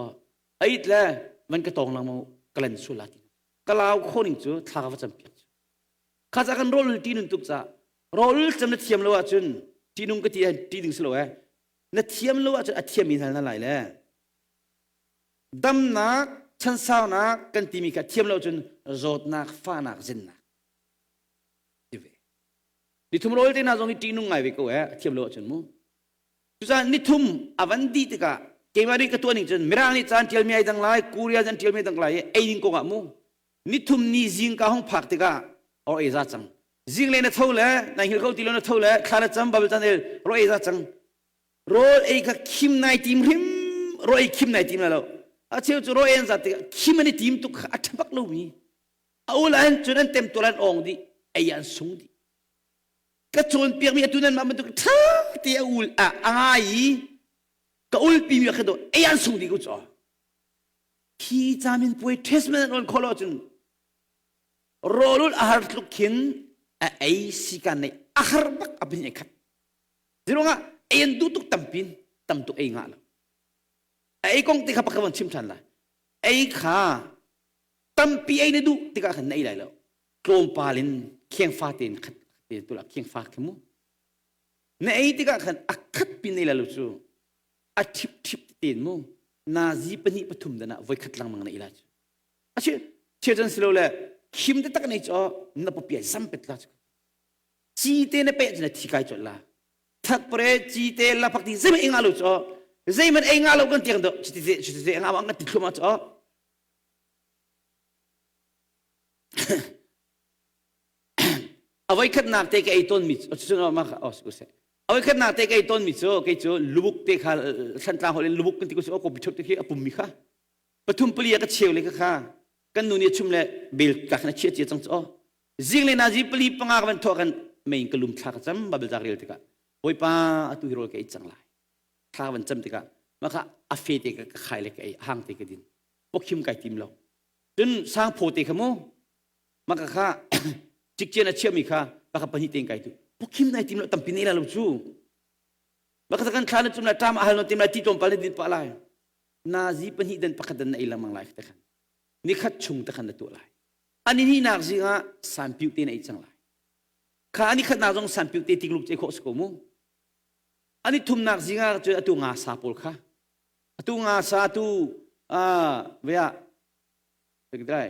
ait le man ka tong lang mo kalan sual la ti ka lau kho ning cu thla ka va cam piak cu kha ca kan rawl ti nun tuk ca rawl cam na thiam lo ahcun ti nung ka ti ti ding si lo eh na thiam lo ahcun a thiam mi hna na lai le damnak chansaunak kan timi kha thiam lo cun zawtnak fahnak zinnak ti ve nithum rawl te hna zong hi ṭih nung ngai ve ko eh thiam lo ahcun mu Cucaah nithum a van dih tikah keimah nih ka tuah ning cun Mirang nih caan ṭialmi ai dang lai, Korea an ṭialmi ai dang lai i ei ding kong ah mu nithum ni zing ka hong phak tikah ro ei za cang. Zinglei na tho le nai hngilh kho ti lo na tho le thla na cam Bible caan el ro ei za cang. Rawl ei kha khim nai tim hrim rawl ei khim nai tim lai lo. A cheu cu rawl ei an zat tikah khim an i tim tuk kha a ṭha bak lomi. A ul an cun an temtual an awng dih, ei an sung dih. Ka cawnpiakmi atu nan mah bantuk ṭha te a ul a a ngai i ka ulpi mi kha do ei an sung dih ko caw. Hi camin puai testament an on khawh lo ahcun. Rawlul a har tluk khin a ei sikan nei a har bak a bin ei khat. Zirungah ei an duh tuk tampin tam tuk ei ngah lo. A ei kong te kha pakhat van chim ṭhan lai. Ei kha tampi ei na duh tikah khan na ei lai lo. Tlawmpal in khengfa tein khat te tu la khengfa khi mu. Na ei tikah khan a khat pin ei lai lo cu. A ṭhip ṭhip tein mu. Nazi pahnih pathum dan ah voi khat lengmang na ei lai cu. A chi chia cun si lo le khim te tak nei cho na papi ai zam pet la cu. Ci te na pe cun na thi kai chol la. Thak pre ci te la pak ti zei ei nga lo cho zei man ei nga lo kan tiang do chiti te chiti te nga nga ti thlum a cho. A voi khatnak te ka ei ton mi cu ma oh se a voi khatnak te ka ei ton mi cu kei cu lubuk te kha thlantlang holh in lubuk kan ti ko su ko bichot te khi a pum mi kha pathum pali a ka cheu le ka kha kan nu nih a chum le bel ka khan a chia cia cang cu oh zing le nazi pali panga ka van thawh kan mein ka lum thla ka cam babel zak rel tikah bawipa atu hi rawl ka ei cang lai thla van cam tikah maka a fe te ka ka khai le ka ei hang te ka din pokhim kai tim lo cun sangphaw te kha mu maka kha cikcian a chiami kha baka pahnih tein kai tu pokhim nai tim lo tampi ne la lo cu maka kan thla na cum la ṭam a hal no tim la ti tlawmpal na din pa lai nazi pahnih dan pakhat dan na ei lengmang lai te khan nikhat chung te khan na tuah lai ani ni nak zing ah sanpiu te na ei cang lai kha ani khat nak zong sanpiu te tikluk che khawh si ko mu ani thum nak zing ah cu atu nga sa pawl kha atu nga sa tu a vea dai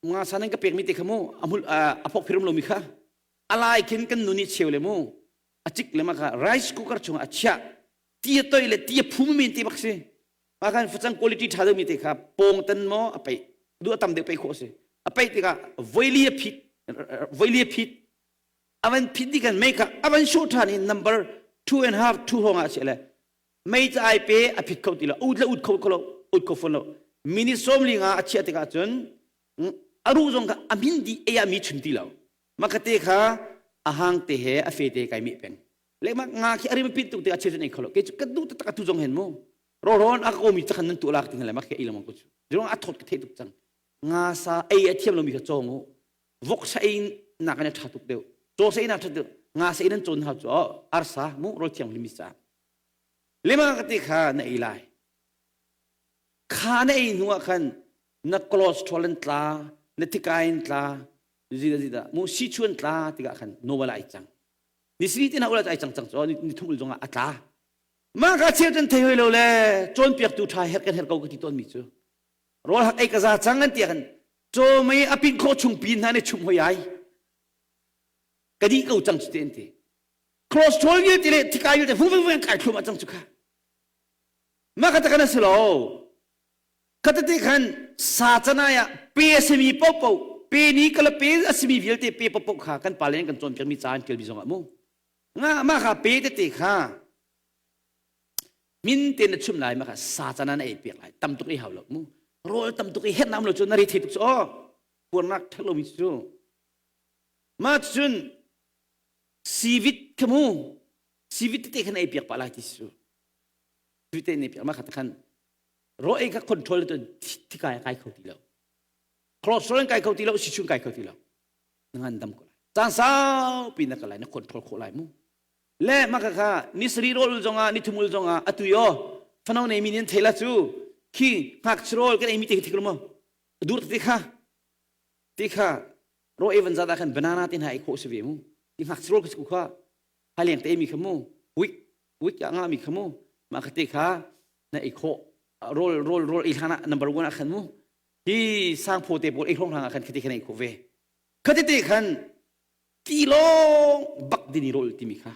nga sa nan ka pek mi te kha mu amul a phok phirum lo mi kha alai khin kan nu ni cheu le mu a cik le ma kha rice cooker chung a chia ti a toi le ti a phum men ti bak si ma khan facang quality tha deuh mi te kha pong tan mo a pei du a tam deuh pei khawh si a pei tikah voili a phit voili a phit avan phit di kan mei kha avan show than in number two and half two hong ah che le mei ca ai pe a phit kho ti lo ut le ut kho lo ut kho fon lo minute som li nga a chia tikah cun a ruh zong kha a min di ei ah mi chun ti lo makate kha a hang te he a fe te kai mi peng lehmah nga khi a rim pit tuk te a cheu ei kholo ke chu ka du tak atu zong hen mu ro ron a ko mi chakhan nan tu lak ting le mak ke ilam ko chu jong a thot ka the tuk cang nga sa ei a thiam lo mi kha chong u vok sa ei nak an tha tuk deuh chaw sa ei nak tha deuh nga sa ei nan chon ha chu arsa mu ro thiang limi sa lema ka ti kha na ei lai kha na ei hnu ah khan na cholesterol an tla na thikai an tla zida zida mu si chuan tla tikah khan nowal ai cang ni sri te na ula ai cang cang cho ni thum ul zongah a tla ma ka cheu tan thei hoi lo le cawnpiaktu tha her kan her ko ka ti ton mi cu rawl hak ei ka za cang an ti kan chaw mei a pin kho chung pin hna ne chum hoi ai ka di ko cang chu te an ti cholesterol nge ti le thikai te vung vung vung kai thlum a cang chu kha ma ka ta kan si lo Khatate khan sa canai ah pe a simi paohpaoh pe ni kala pe a simi vialte pe paohpaoh kha kan pale kan cawnpiakmi ca an ṭialmi zongah mu nga mah kha pe tete kha min te na chum lai mah kha sa cana na ei piak lai tam tuk ei hau lo mu rawl tam tuk ei herh nam lo cu na ri thei tuk cu aw puarnak ṭhek lomi cu mah cun sivit kha mu sivit tete khan ei piak pah lai ti su sivit te nei piak mah kha khan Raw ei kha control to thikai kai kho ti lo. Cholesterol kai kho ti lo, sichun kai kho ti lo. Na ngan dam ko lai. Caan saupi na ka lai na control khawh lai mu. Le maka kha ni sari rol zongah ni thumul zongah atu yo fano nei mi nin thela cu khi ngak chirol kan ei mi te khi thik mo dur te kha te kha ro evan zada khan banana te na ei kho se ve mu ti ngak chirol ka kha haleng te mi kha mu wik wik nga mi kha mu ma kha te kha na ei khawh rawl rawl rawl ei hlan ah number one ah khan mu hi sangphaw te pawl ei hlong hlang ah khan khati khan ei khawh ve khati te khan ti lawng bak dini rawl timi kha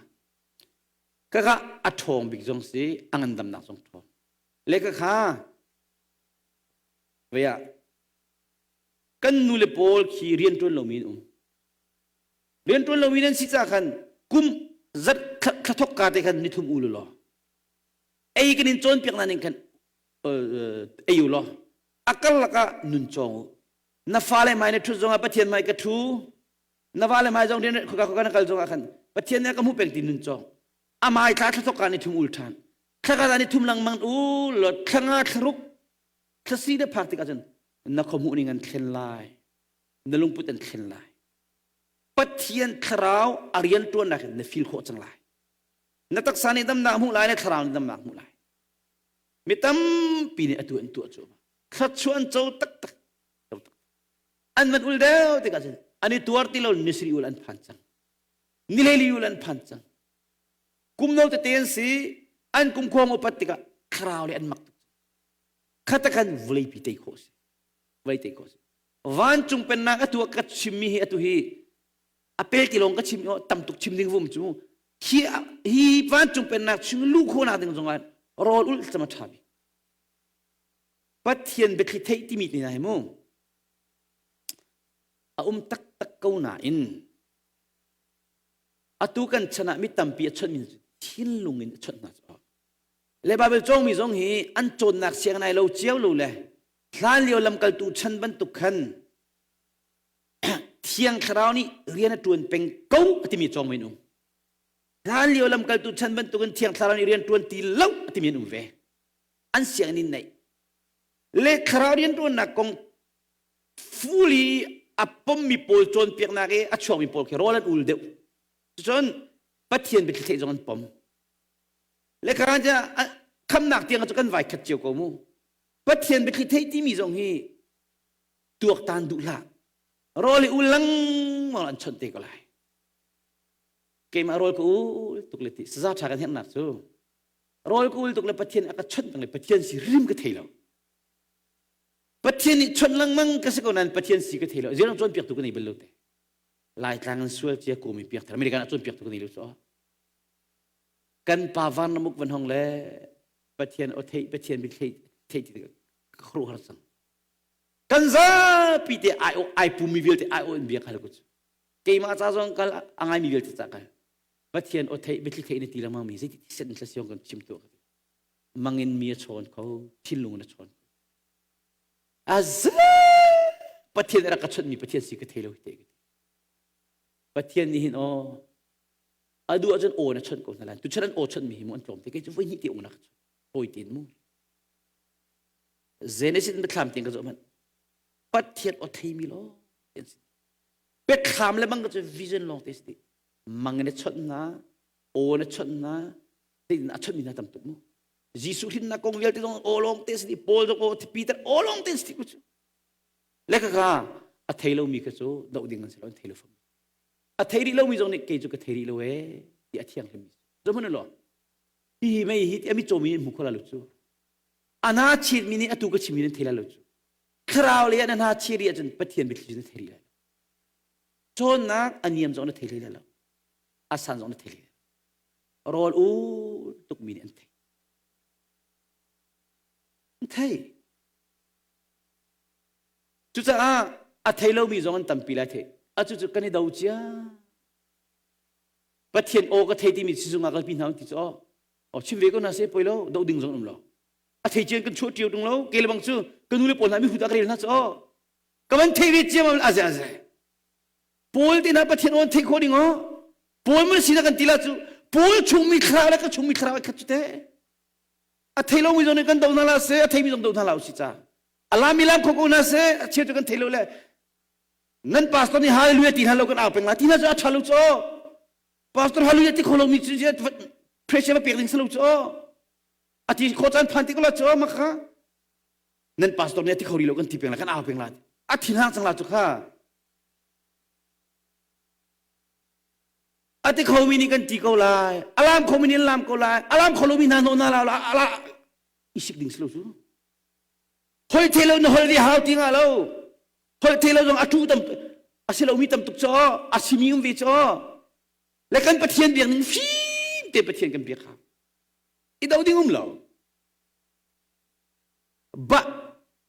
ka ka a ṭhawng bik zong si a ngandamnak zong ṭhawng le ka kha vei ah kan nu le pawl khi rian ṭuan lomi an um rian ṭuan lomi nan si ca khan kum zat thla thok ka te khan nithum u law ei kan in cawnpiak na ning khan ei u law a karlak ah nun cawng u na fale hmai na ṭhut zongah Pathian hmai ka ṭhu na vale hmai zong rian khoka khoka na kal zongah khan Pathian nih a ka hmuh peng ti nun cawng a mai thla thla thok ka ni thum ul ṭhan thla ka ni thum lengmang u law thla nga thla ruk thla si na phak tikah cun na khuahmuh ning an thlen lai. Na lungput an thlen lai. Pathian thlarau a rianṭuannak in na feel khawh cang lai. Na taksa nih damnak hmuh lai, na thlarau nih damnak hmuh lai. Mi tampi nih atu an tuah cu. Thluachuah an co taktak. An van ul deuh tikah cun an i tuar ti lo nisri ul an phan cang. Nileli ul an phan cang. Kum no tete an si, an kum khuang upat tikah thlarau le an mak tuk. Khatakan vawleipi tei khawh si. Vawlei tei khawh si. Vancung pennak atu ka chimmi hi atu hi a pel ti lawng ka chim i tam tuk chim ding vum cu hi hi vancung pennak chung luh khawhnak ding zongah rawl ulh cam a ṭha bik. Pathian biathli theih timi te hna hi mu a um taktak ko nain atu kan chan ah mi tampi a chawnh mi cu thinlung in a chawnh hna cu le Bible cawngmi zong hi an cawnnak siang nai lo cio lo le hlan lio lamkaltu chan bantuk khan Thiang Thlarau nih rian a ṭuan peng ko a timi cawng men um. Hlan lio lamkaltu chan bantukin Thiang Thlarau nih rian ṭuan ti lo a timi an um ve. An sianginn in neih. Le Thlarau rian ṭuannak kong fully a pommi pawl cawnpiaknak i a chuakmi pawl khi rawl an ul deuh. Cucun Pathian biathli theih zong an pom. Le kha khamnak tiang cu kan vai khat cio ko mu. Pathian biathli theih timi zong hi tuaktan duh hlah rawl i ul lengmang an chawnh te ko lai keimah rawl ka ul tuk le ti saza ṭha kan herhnak cu rawl ka ul tuk le Pathian a ka chawnh peng le Pathian si rim ka thei lo Pathian nih chawnh lengmang ka si ko nain Pathian si ka thei lo zeirang cawnpiaktu ka nei bal lo te Laitlang in sual cia kumi piak thar American ah cawnpiaktu ka nei lo cu kan pa van ramuk van hong le Pathian o thei Pathian bi thei thei ti ka khuaruahhar cang kan zapi te ai ai pumi vialte ai in bia kal ko cu keimah ca zong kal a ngaimi vialte ca kal Pathian o thei biathli thei na ti lengmang mi zeiti set in thla kan chim tu ka mangin mi a chawn kho thinlung in a chawn kho a Pathian rak ka chawnh mi Pathian si ka thei lo te Pathian nih hin aw a duh ahcun aw na chawnh ko hna lan tu chan an aw chawnh mi hi mu an tlawm te kei cu voi hnih te aw na ka chawnh hawi tin mu Genesis biathlam tiang ka zoh hmanh Pathian aw theimi law biathlam le bang ka cu vision lawng te si mang in a chawnh hna aw na chawnh hna tin a chawnh mi hna tam tuk mu Jesuh hrinnak kong vialte zong aw lawng te si Paul zong aw Peter aw lawng te si ku cu le ka ka a thei lomi kha cu doh ding an si lo an thei lo fam a thei rih lomi zong nih kei cu ka thei rih lo ee ti a thiang hlimi zo hmanh lo hi mei hi ti ami cawmi in hmu kho la lo cu ana chiatmi nih atu ka chimmi nan thei lai lo cu thlarau le na hna chi rih ahcun Pathian biathli cu na thei rih lai lo cawnnak a niam zong na thei hlei lai lo a san zong na thei hlei lai lo rawl u tukmi nih an thei an thei cucaah a thei lomi zong an tampi lai thei a cu kan i do cia Pathian aw ka thei timi sizung ah kalpi hna ti cu aw chim ve ko na se poi lo do ding zong um lo a thei cian kan chuah ṭio ṭung lo ke le bang cu ka nu le pawl hna mi hu ta ka rel hna cu aw ka van thei ve ciam aze aze Paul te hna Pathian aw thei khawh ding aw Paul mun si na kan ti la cu Paul chungmi thlarau le ka chungmi thlarau khat cu te a thei lomi zong nih kan do hna la se a theimi zong do hna la si ca a lami lam kho ko hna se a cheu cu kan thei lo le nan pastor nih hallelujah ti hna lo kan au peng la ti hna cu a ṭha lo cu pastor hallelujah ti kho lomi cu pressure va pek ding si lo cu a ti kho caan phan ti ko la cu maka nan pastor nih a ti kho rih lo kan ti peng la kan au peng la a thin hang cang la cu kha a ti khomi nih kan ti ko lai a lam khomi nih an lam ko lai a lam kho lomi hna hnawh hna la ala i sik ding si lo cu hol the lo na hol ve hau ti nga lo hol the lo zong a tu tam a si lomi tam tuk chaw a simi um ve chaw le kan pathian biak ning fim te pathian kan biak hau i do ding um lo ba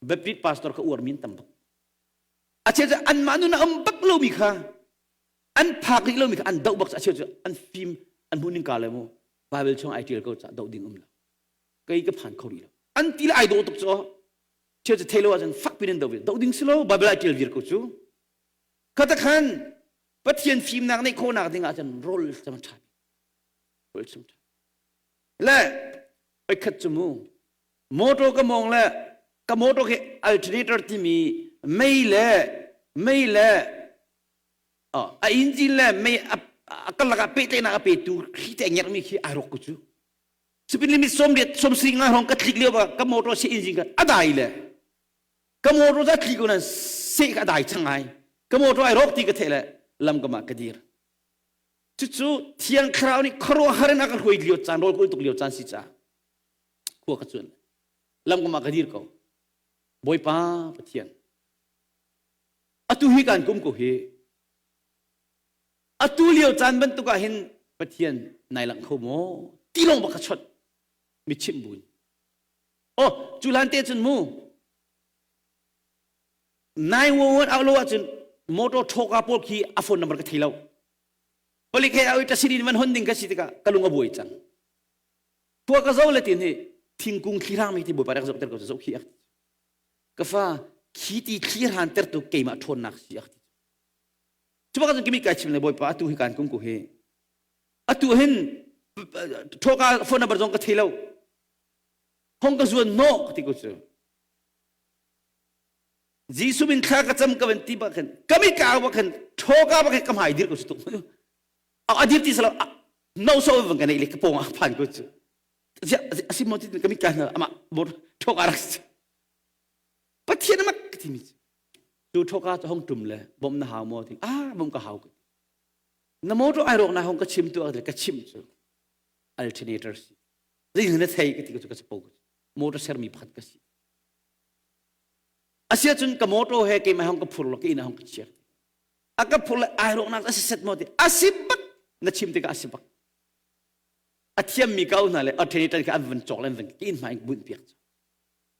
Baptist pastor ka uar min tam bak a cheu cu anmah nun a um bak lomi kha an phak rih lomi kha an doh bak a cheu cu an fim an hmuh ning ka le mu Bible chung ai tial ko ca doh ding um lo kei ka phan kho rih lo an ti le ai dawh tuk cu cheu cu thei lo ahcun fak pin an do ve doh ding si lo Bible ai tial vir ko cu khata khan Pathian fimnak neih khawhnak ding ahcun rol cam ṭha rol cam ṭha le oikhat cu mu motor ka mong le ka motor khi alternator timi mei le Mei le a engine le mei a karlak ah pehtlaihnak a petu thli te a ngerhmi khi ai rawk ko cu. Speed limit 80 75 hrawng ka tlik lio ah ka motor si engine ka a dai le ka motor za tli ko nan seh ka dai chang ai ka motor ai rawk ti ka theih le lam ka ma ka dir. Cucu Thiang Thlarau nih khuaruahhar in a ka hruai lio caan rawl kawl tuk lio caan si caah khua ka cuan lam ka ma ka dir ko. Bawipa Pathian atu hi kan kum ko hi atu lio caan bantuk ah hin Pathian nai langh kho maw ti lawng bak ka chawt mi chimh buin oh cu hlan te cun mu 911 au lo ahcun motor thoka pawl khi a phone number ka thei lo palik he au ta sirin van hon ding ka si tikah ka lung a buai cang khua ka zo le tin hi thingkung thli hrang mi ti bawipa rak zoh ter ko zoh khi ka fa khi ti thli hran ter tu keimah ṭhawnnak si ak ti cu bak cun kimi kai chim le bawipa atu hi kan kum ko hi atu hin thoka phone number zong ka thei lo hong ka zuan no ka ti ko cu Jesuh min thla ka cam ka van ti bak khan kami ka bak khan thoka bak khan ka hmai dir ko su tuk a dir ti salo no so van ka nei le ka pong ah phan ko cu asi mo ti kami ka na ama bor thoka rak Pathian amak ka ti mi cu thoka cu hong tum le bom na hau mo ti ah bom ka hau ka na motor ai rok na hong ka chim tu ka chim cu alternator si zei na thei ka ti ko cu ka chapo motor sermi pakhat ka si Asia cun ka motor he keimah hong ka phur lo ka inn ah hong ka chiak. A ka phur le ai rawknak asi set maw ti asi bak na chim tikah asi bak. A thiammi ka hna le alternator kha an van cawk le an van ka inn hmai bunh piak cu.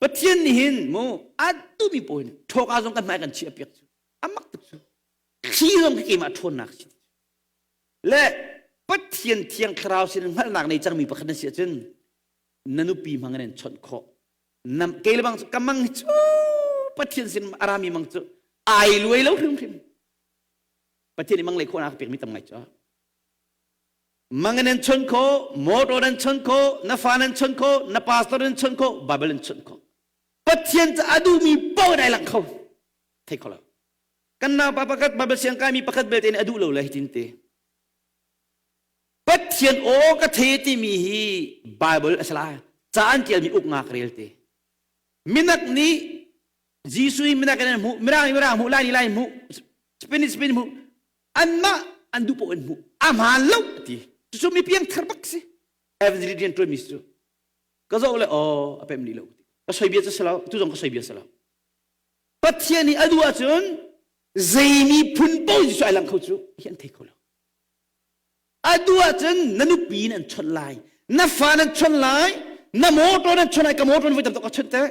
Pathian nih hin mu a duhmi pawl hin ṭhawka zong kan hmai kan chiah piak cu. A mak tuk cu. Thli zong khi keimah ṭhawnnak si. Le Pathian thiang thlarau sin hngalhnak nei cangmi pakhat na si ahcun na nupi hmang in an chawnh khawh. Nam kei le bang cu ka mang hi cu Pathian sin a rami mang cu ai luai lo hrimhrim. Pathian nih mang lei khawhnak pekmi tam ngai cu. Mang in an chawnh khawh, motor an chawnh khawh, na fa nan chawnh khawh, na pastor nan chawnh khawh, Bible an chawnh khawh. Pathian cu a duhmi paoh in ai lang kho. Thei kho lo. Kan naupa pakhat Bible siang kaimi pakhat belte nih a duh lo le hitin te. Pathian aw ka thei timi hi Bible a si lai. Ca an tialmi uk ngak rel te. Minak nih Jesuh hi minak in an hmuh, mirang nih mirang hmuh, lai nih lai hmuh, Spain nih Spain hmuh. Anmah an duh paoh in hmuh. A hmaan lo ti. Cucu mi piangthar bak si. Evangelist rian ṭuanmi si cu. Ka zoh le aw a pem li lo. Ka soi bia cu si lo, tu zong ka soi bia si lo. Pathian nih a duh ahcun zei miphun paoh Jesuh ai lang kho cu hi an thei kho lo. A duh ahcun na nupi in an chawnh lai, na fa nan chawnh lai, na motor nan chawnh lai, ka motor voi tam tuk ka chawnh te.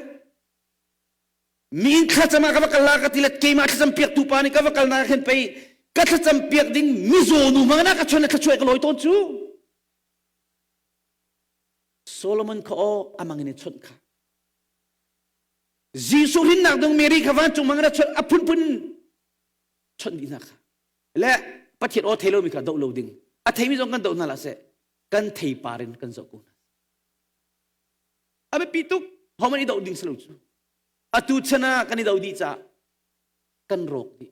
Mi in thlacam ah ka va kal la ka ti le keimah thlacam piak tu pa nih ka va kal na khin pei ka thlacam piak ding mizaw nu hmang na ka chawnh le thlachuai ka lawi tawn cu. Solomon kha aw amang in chawnh kha. Jesuh rinnak ding Mary kha vancung mang in a chawnh a phunphun chawnh dih hna kha. Le Pathian aw thei lomi kha doh lo ding. A theimi zong kan doh hna lah seh kan theipar in kan zoh ko hna. A biapi tuk homan i doh ding si lo cu. Atu chan ah kan i doh dih caah kan rawk dih.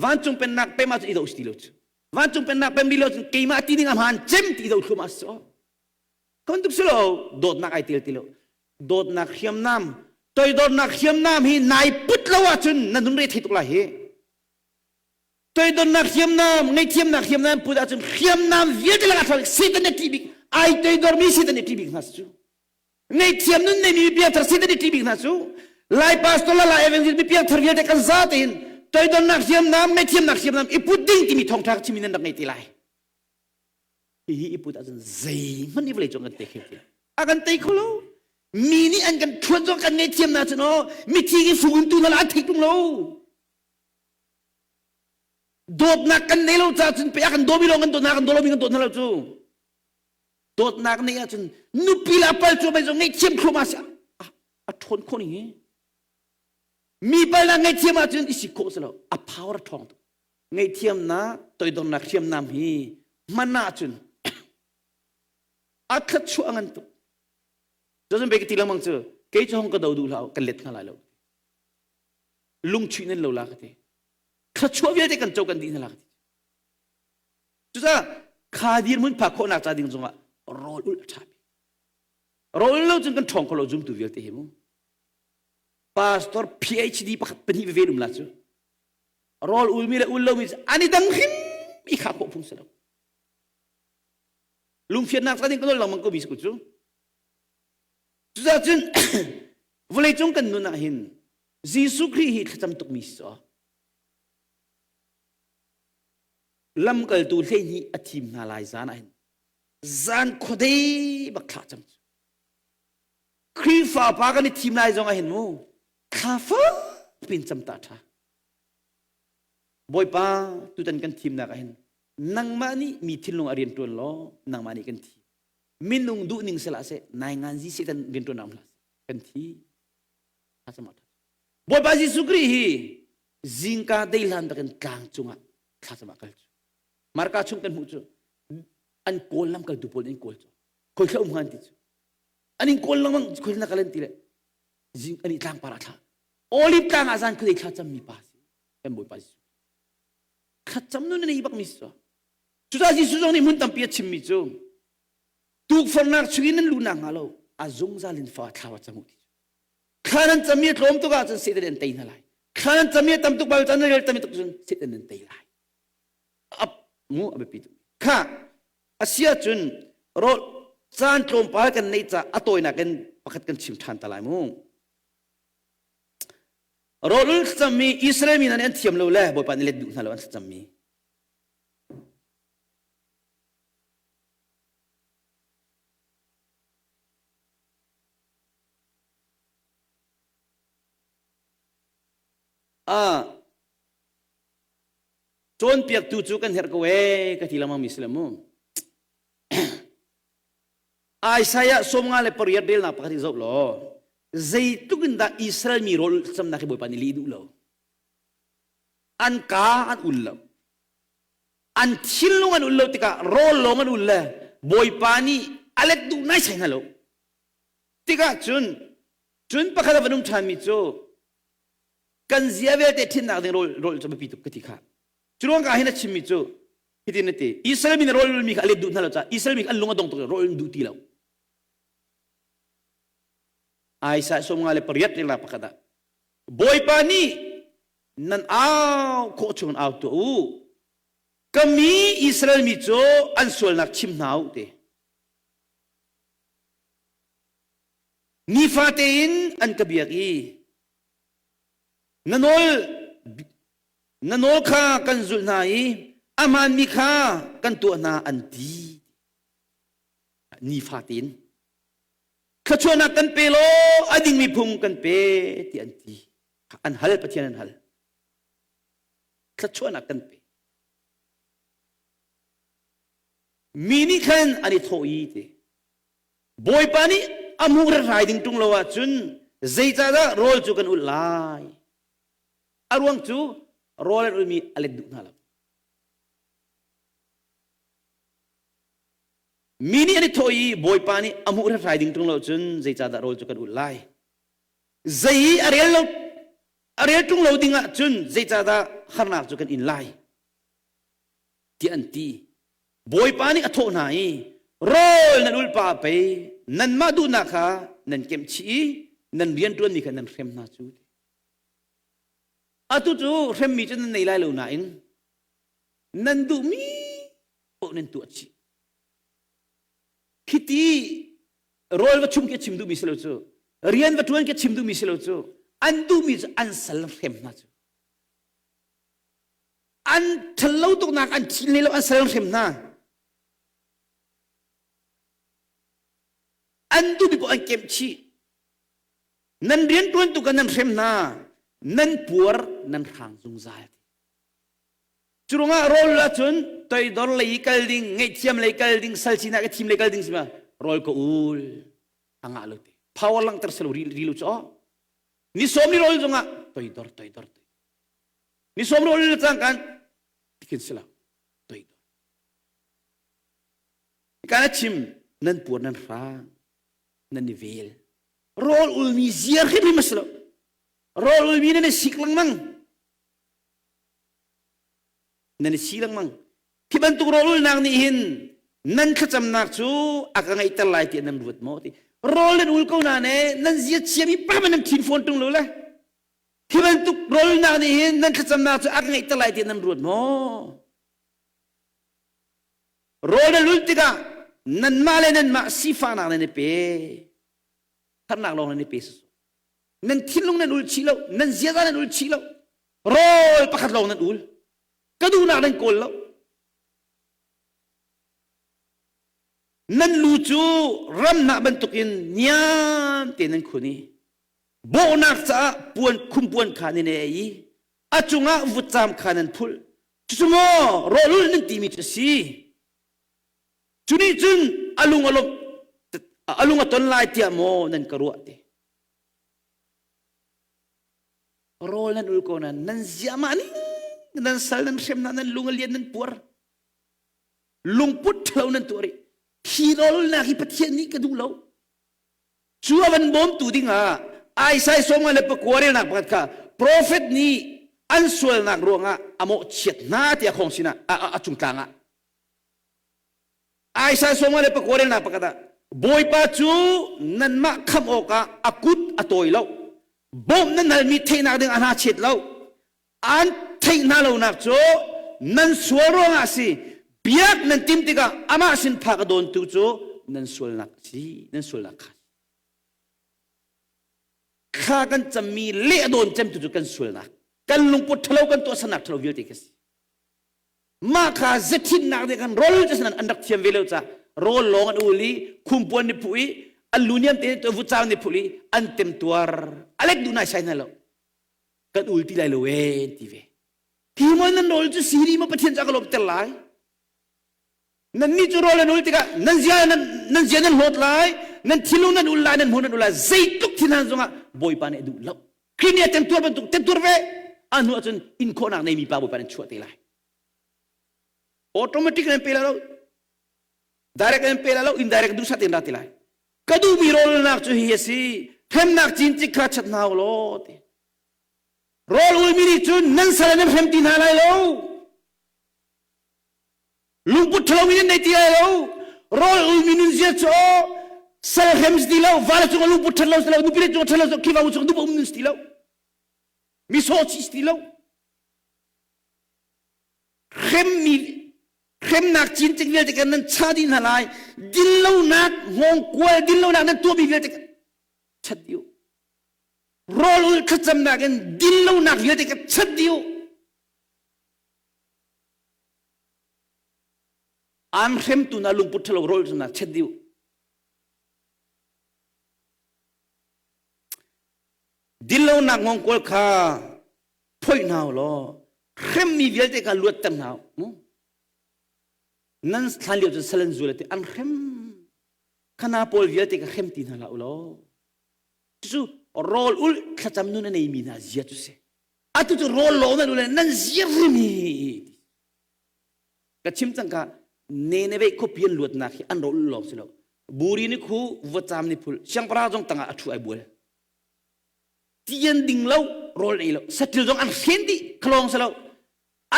Vancung pennak pem ahcun i doh si ti lo cu. Vancung pennak pem dih lo cun keimah ti ding a hmaan cem ti i doh thluahmah si cu. Kan tuk si lo dawtnak ai tel ti lo. Dawtnak hriamnam toidornak hriamnam hi nai put lo ahcun na nun re thei tuk lai hi. Toidornak hriamnam, ngaihthiamnak hriamnam put ahcun hriamnam vialte lakah ṭha Satan a ṭih bik, ai toidormi Satan a ṭih bik hna cu. Ngaihthiam nun neimi piangthar Satan a ṭih bik hna cu. Lai pastor le Lai evangelist mi piangthar vialte kan za tein toidornak hriamnam, ngaihthiamnak hriamnam i put ding timi thawngṭha ka chimmi nan rak ngei te lai. Hihi i put ahcun zeihmanh i vawlei cung kan tei kho ti. A kan tei kho lo. Mi nih an kan ṭhuat zong kan ngaihthiam na cun aw mithi i fung in tu hna an thei ṭung lo. Dawtnak kan nei lo caah cun pe a kan dawmi lawng kan dawt hna kan daw lomi kan dawt hna lo cu. Dawtnak neih ahcun nupi le a pal cu mei zong ngaihthiam thluahmah si a ṭhawn khawh ning hi. Mi pal na ngaihthiam ahcun i sik khawh si lo. A power a ṭhawng tuk. Ngaihthiamnak toidornak hriamnam hi hman ahcun a thluachuah a ngan tuk. Cun bei ka ti lengmang cu kei cu hong ka do duh hlah kan let hna lai lo. Lungchuih nan lo la ka ti. Thluachuah vialte kan co kan dih hna la. Cucaah kha dirhmun phak khawhnak ca ding zongah rawl ulh a ṭha bik. Rawl ulh lo cun kan ṭhawng kho lo zumtu vialte hi mu. Pastor PhD pakhat pahnih veve um la cu. Rawl ulmi le ul lomi an i dang hrim i khah khawh phung si lo. Lungfiannak ca ding kan lengmang ko mi si ko cu. Cucaah cun vawleicung kan nun ah hin Jesuh Khrih hi thlacam tukmi si caw. Lamkaltu 12 a thim hna lai zan ah hin zan khuadei bak thla cam cu. Khrihfa pa kan i thim lai zong ah hin mu thla fak pin cam ta ṭha. Bawipa tutan kan thimnak ah hin nangmah nih mi thinlung a rian ṭuan law nangmah nih kan thim. Minung duh ning sehlah seh nai ngan zi seh kan rian ṭuan hlah kan thi. Bawipa Jesuh Khrih hi zingka deihlan takin tlang cungah thlacam ah kal cu. Marka chung kan hmuh cu an kawl lamkaltu pawl in kawl cu. Khoi thla um hngan ti cu. An in kawl lengmang khoi na kal an ti le zing ani tlang par ah thla. Olive tlang ah zan khuadei thla cammi pa si. Kan Bawipa Jesuh. Thlacam nun nei bak mi si. Cucaah Jesuh zong nih hmun tampi a chimmi cu tukforhnak chungin nan luh nakhnga lo a zungzal in fa thla cam u ti. Thla nan cam i a tlawm tuk ahcun Satan an tei hna lai. Thla nan cam i a tam tuk bal caan nan rel tam tuk cun Satan nan tei lai. Ap mu a biapi tuk. Kha a si ahcun rawl caan tlawmpal kan neih ca a tawinak in pakhat kan chim ṭhan ta lai mu. Rawl ul thlacammi Israel mi hna nih an thiam lo le Bawipa nih let duh hna lo an thlacammi. Ah, cawnpiaktu cu kan herh ko ee ka ti lengmang mi si le mu. Isaiah 58 relnak pakhat i zoh law zeitluk in dah Israel mi rawl camnak hi Bawipa nih lih duh lo. An ka an ul lo. An thinlung an ul lo tikah rawl lawng an ul le Bawipa nih a let duh nai sai hna lo. Tikah cun cun pakhat a van um ṭhanmi cu kan zia vialte ṭhinnak ding rawl rawl cu biapi tuk ka ti kha. Cu ruang ka hin a chimmi cu hitin a ti Israel mi nih rawl ulmi kha a let duh hna lo caah Israel mi kha an lung a dong tuk i rawl an duh ti lo. Isaiah 58 ringla pakhat ah Bawipa nih nan au khawh chung au tuah u. Ka mi Israel mi cu an sualnak chim hna u ti. Nifate in an ka biak i na nawl na nawl kha kan zulh hna i a hmaanmi kha kan tuah hna an ti. Nifate in thluachuahnak kan pe law a dingmi phung kan pe ti an ti. An hal Pathian an hal. Thluachuahnak kan pe. Mi nih khan an i thawh i ti. Bawipa nih a hmuh hrai ding ṭung lo ahcun zeicahdah rawl cu kan ulh lai? A ruang cu rawl an ulmi a let duh hna lo. Mi nih an i thawh i Bawipa nih a hmuh hrai ding ṭung lo cun zeicahdah rawl cu kan ulh lai? Zei i a rel lo a rel ṭung lo ding ah cun zeicahdah harnak cu kan in lai? Tiah an ti. Bawipa nih a thawh hna i rawl nan ulpa pei nanmah duhnak kha nan kemh chih i nan rianṭuanmi kha nan hrem hna cu. Atu cu hremmi cu nan nei lai lo nain nan duhmi paoh nan tuah chih. Khiti rawl va chum khi a chim duhmi si lo cu rian va ṭuan khi a chim duhmi si lo cu an duhmi cu an sal hrem hna cu. An ṭhal lo tuknak an thil lo an sal hrem hna. An duhmi paoh an kemh chih. Nan rianṭuan tu kan nan hrem hna. Nan puar nan hrang zungzal. Curungah rawl ahcun toidor lei i kal ding, ngaihthiam lei kal ding, sal sinak i thim lei kal ding si ma rawl ka ul a ngah lo te. Power langhter selo ri ri lo cu Ni sawm ni rawl zongah toidor toidor toidor. Ni sawm rawl le cang kan tikhin si lo toidor. Kan a chim nan puar nan hrang nan i vel. Rawl ulmi ziar hrim hrim a si lo. Rawl ulmi nan i sik lengmang. Nan i si lengmang. Hi bantuk rawlulnak nih hin nan thlacamnak cu a ka ngaihter lai tiah nan ruat maw ti. Rawl nan ul ko na ne nan zia chiami pa nan thin fawn tung lo le. Hi bantuk rawlulnak nih hin nan thlacamnak cu a ka ngaihter lai tiah nan ruat maw? Rawl nan ul tikah nanmah le nanmah sifahnak nan i pe. Harnak lawng nan i pe sawsawh. Nan thinlung nan ul chih lo, nan ziaza nan ul chih lo. Rawl pakhat lawng nan ul. Ka duhnak nan kawl lo. Nan lu cu ramhnah bantukin niam te nan khun i bawhnak caah puan khumpuan kha nan i ei i a cungah vutcam kha nan phulh. Cucu maw rawlulh nan timi cu a si. Cu nih cun a lung a lawmh a lung a ton lai tiah maw nan ka ruah ti. Rawl nan ul ko nan nan ziahmah ning nan sal nan hrem hna nan lung a lian nan puar lungput ṭhalo nan tuah rih hi rawlnak hi Pathian nih ka duh lo cu a van bawmtu dingah Isaiah 59 relnak pakhat kha profet nih an sualnak ruangah a mawhchiat hna tiah khong sinah a cung tlang ah Isaiah 59 relnak pakhat ah Bawipa cu nanmah khamh awkah a kut a tawi lo bawmh nan halmi theihnak ding a hna chet lo an theih hna lonak cu nan sual ruangah a si biak nan tim tikah amah sin phak a dawntu cu nan sualnak a si nan sualnak kha thla kan cammi leh a dawn cemtu cu kan sualnak kan lungput ṭhalo kan tuahsernak ṭhalo vialte khi a si mah kha zathinnak nih khan rol cu an rak thiam ve lo ca rawl lawng an ul i khumpuan ni phuh i an lu niam te vucang ni phuh i an temtuar alek duh nai sai hna lo kan ul ti lai lo e ti ve hi maw nan rawl cu siri maw Pathian cu a ka lawmter lai nan nih cu rawl nan ul tikah nan zia nan nan zia nan hlawt lai nan thilung nan ul lai nan hmun nan ul lai zeitluk thil han zongah Bawipa nih a duh lo Khrih nih a temtuar bantuk temtuar ve a hnu ahcun in khawhnak neimi pa Bawipa nih chuah te lai automatic nan pe lai lo direct nan pe lai lo indirect duhsah tein ra ti lai ka duhmi rawlnak cu hi a si hremnak cincik kha chat hna u law ti rawl ulmi nih cun nan sal nan hrem ti hna lai lo lungput ṭhalo mi nan nei ti lai lo rawl ulmi nun zia cu sal hrem si ti lo val cung lungput ṭhat lo si lo nupi le cung ṭhat lo khiva cung dup um nun si ti lo mi sawh chih si ti lo hremmi hremnak cincik vialte kan nan cha dih hna lai dinlonak hngawngkual dinlonak nan tuahmi vialte chat dih u rawl ul thlacamnak in dinlonak vialte ka chat dih u Aan hremtu na lungput ṭhalo rawl na chet dih u. Dinlonak ngongkual kha phoih hna u law hremmi vialte kha luatter hna u. Nan thlan lio cun sal an zul ti an hrem khana pawl vialte kha hrem ti hna hlah u law. Cucu rawl ulh thlacam nun a neimi hna zia cu si. Atu cu rawl lawng nan ule nan zir rimi. Ka chim cang ka Nineveh khuapi an luatnak hi an rawl lawng si lo. Buri ni khu vawcam ni phul siangpahrang zong tangah a thu ai bual. Ti an ding lo, rawl ei lo, satil zong an hren dih khalawng si lo.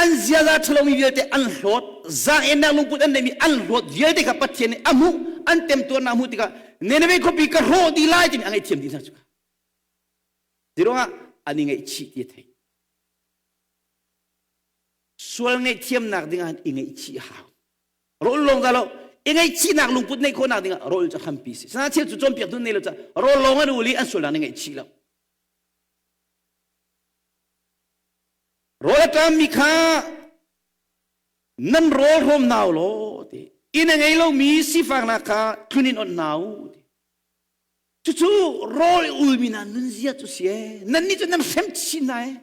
An ziaza ṭhalomi vialte an hlawt, zaang-ennak lungput an neihmi an hlawt vialte kha Pathian nih a hmuh, an temtuarnak a hmuh tikah Nineveh khuapi ka hrawh dih lai timi a ngaihthiam dih hna cu. Ti ruangah an i ngaihchih ti a theih. Sual ngaihthiamnak dingah i ngaihchih a hau. Rawl lawng dah lo, i ngaihchihnak lungput neih khawhnak dingah rawl cu hrampi si. Sana cheu cu cawnpiak dun nei lo ca rawl lawng an ul i an sualnak nih ngaihchih lo. Rawl a ṭammi kha nan rawl hrawm hna u law ti. Inn a ngei lomi sifaknak kha tlun in onh hna u ti. Cucu rawl i ulmi hna nunzia cu si ee. Nannih cu nan hrem chin hna ee.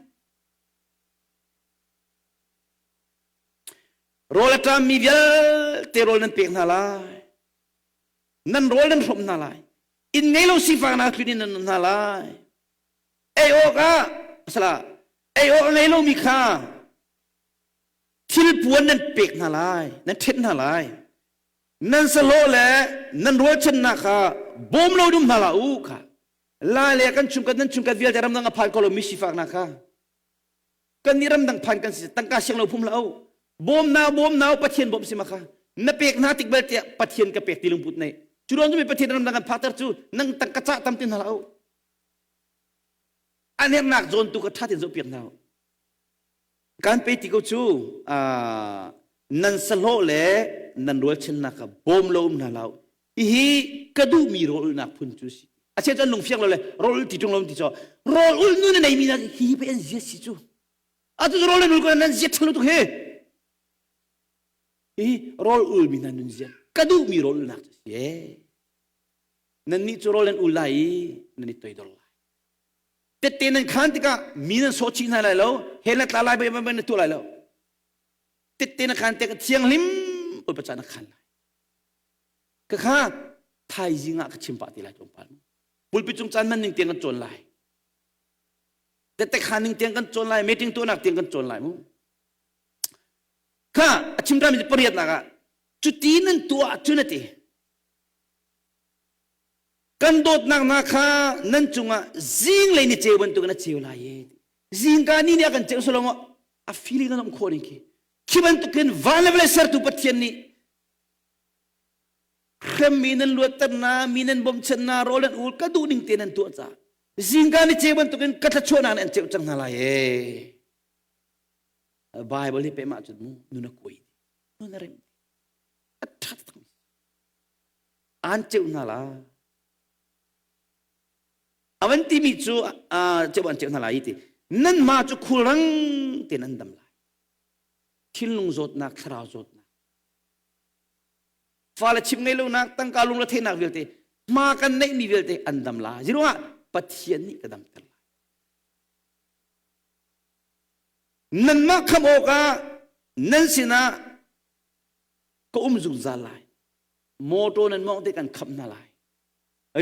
Rawl a ṭammi vialte rawl nan pek hna lai. Nan rawl nan hrawmh hna lai. Inn ngei lo sifaknak tlun in nan hna lai. Ei awkah sala ei awk a ngei lomi kha thil puan nan pek hna lai, nan ṭhenh hna lai. Nan sahlawh le nan rualchannak kha bawm lo dum hna hlah u kha. Lai le kan chungkhat nan chungkhat vialte ramdang a phan ko lo mi sifaknak kha. Kan nih ramdang phan kan si tangka siang lo phum hlah u. Bawm nau bawm nau Pathian bawm si ma kha. Na pek hna tik bel tiah Pathian ka pek ti lungput nei. Cu ruang cu Pathian ram dang kan phakter cu nang tangka cah tam ti hna hlah u. An hernak zawn tu kha ṭha tein zohpiak hna u. Kan pe ti ko cu nan sahlawh le nan rualchannak kha bawm lo um hna hlah u. Hihi ka duhmi rawl ulhnak phun cu si. A chia cun lungfiang lo le rawl ul ti ṭung lo ti cu rawl ul nu na neimi na hihi pei an zia si cu. Atu cu rawl nan ul ko nan zia ṭhalo tuk hi. Hihi rawl ulmi hna nun zia ka duhmi rawl ulnak cu si ee. Nannih cu rawl nan ul lai i nan i toidor lai. Tette nan khaan tikah mi nan sawh chih hna lai lo, hell na tla lai bai bai na tuah lai lo. Tette na khaan tikah thianghlim Bawipa ca na khaan lai. Ka kha thaizing ah ka chim pah ti lai tlawmpal. Pulpit cung caan man ning tiang kan cawn lai. Tette khaan ning tiang kan cawn lai, meeting tuahnak tiang kan cawn lai mu. Kha a chim rami pariatnak ah cuti nan tuah ahcun a ti. Kan dawtnak hna kha nan cungah zinglei ni ceu bantukin a ceu lai e. Zingka ni nih a kan ceu solo a feeling an um khawh ning khi. Khi bantukin van le vawlei sertu Pathian nih hremmi nan luatter na, mi nan bawmchan na, rawl nan ul ka duh ning te nan tuah caah zingka ni ceu bantukin ka thluachuahnak nih an ceuh cang hna lai e. Bible hi pehmah cun mu nun a kuai nun a rem a ṭha tak Aan ceuh hna la. A van timi cu ceuh an ceuh hna lai ti. Nanmah cu khulrang tein an dam lai. Thinlung zawtnak, thlarau zawtnak. Fale chim ngei lonak, tangka lung le theihnak vialte, hma kan neihmi vialte an dam lai. Ziruangah Pathian nih ka damter lai. Nanmah khamh awkah nan sinah ka um zungzal lai. Motor nan mawngh te kan khamh hna lai.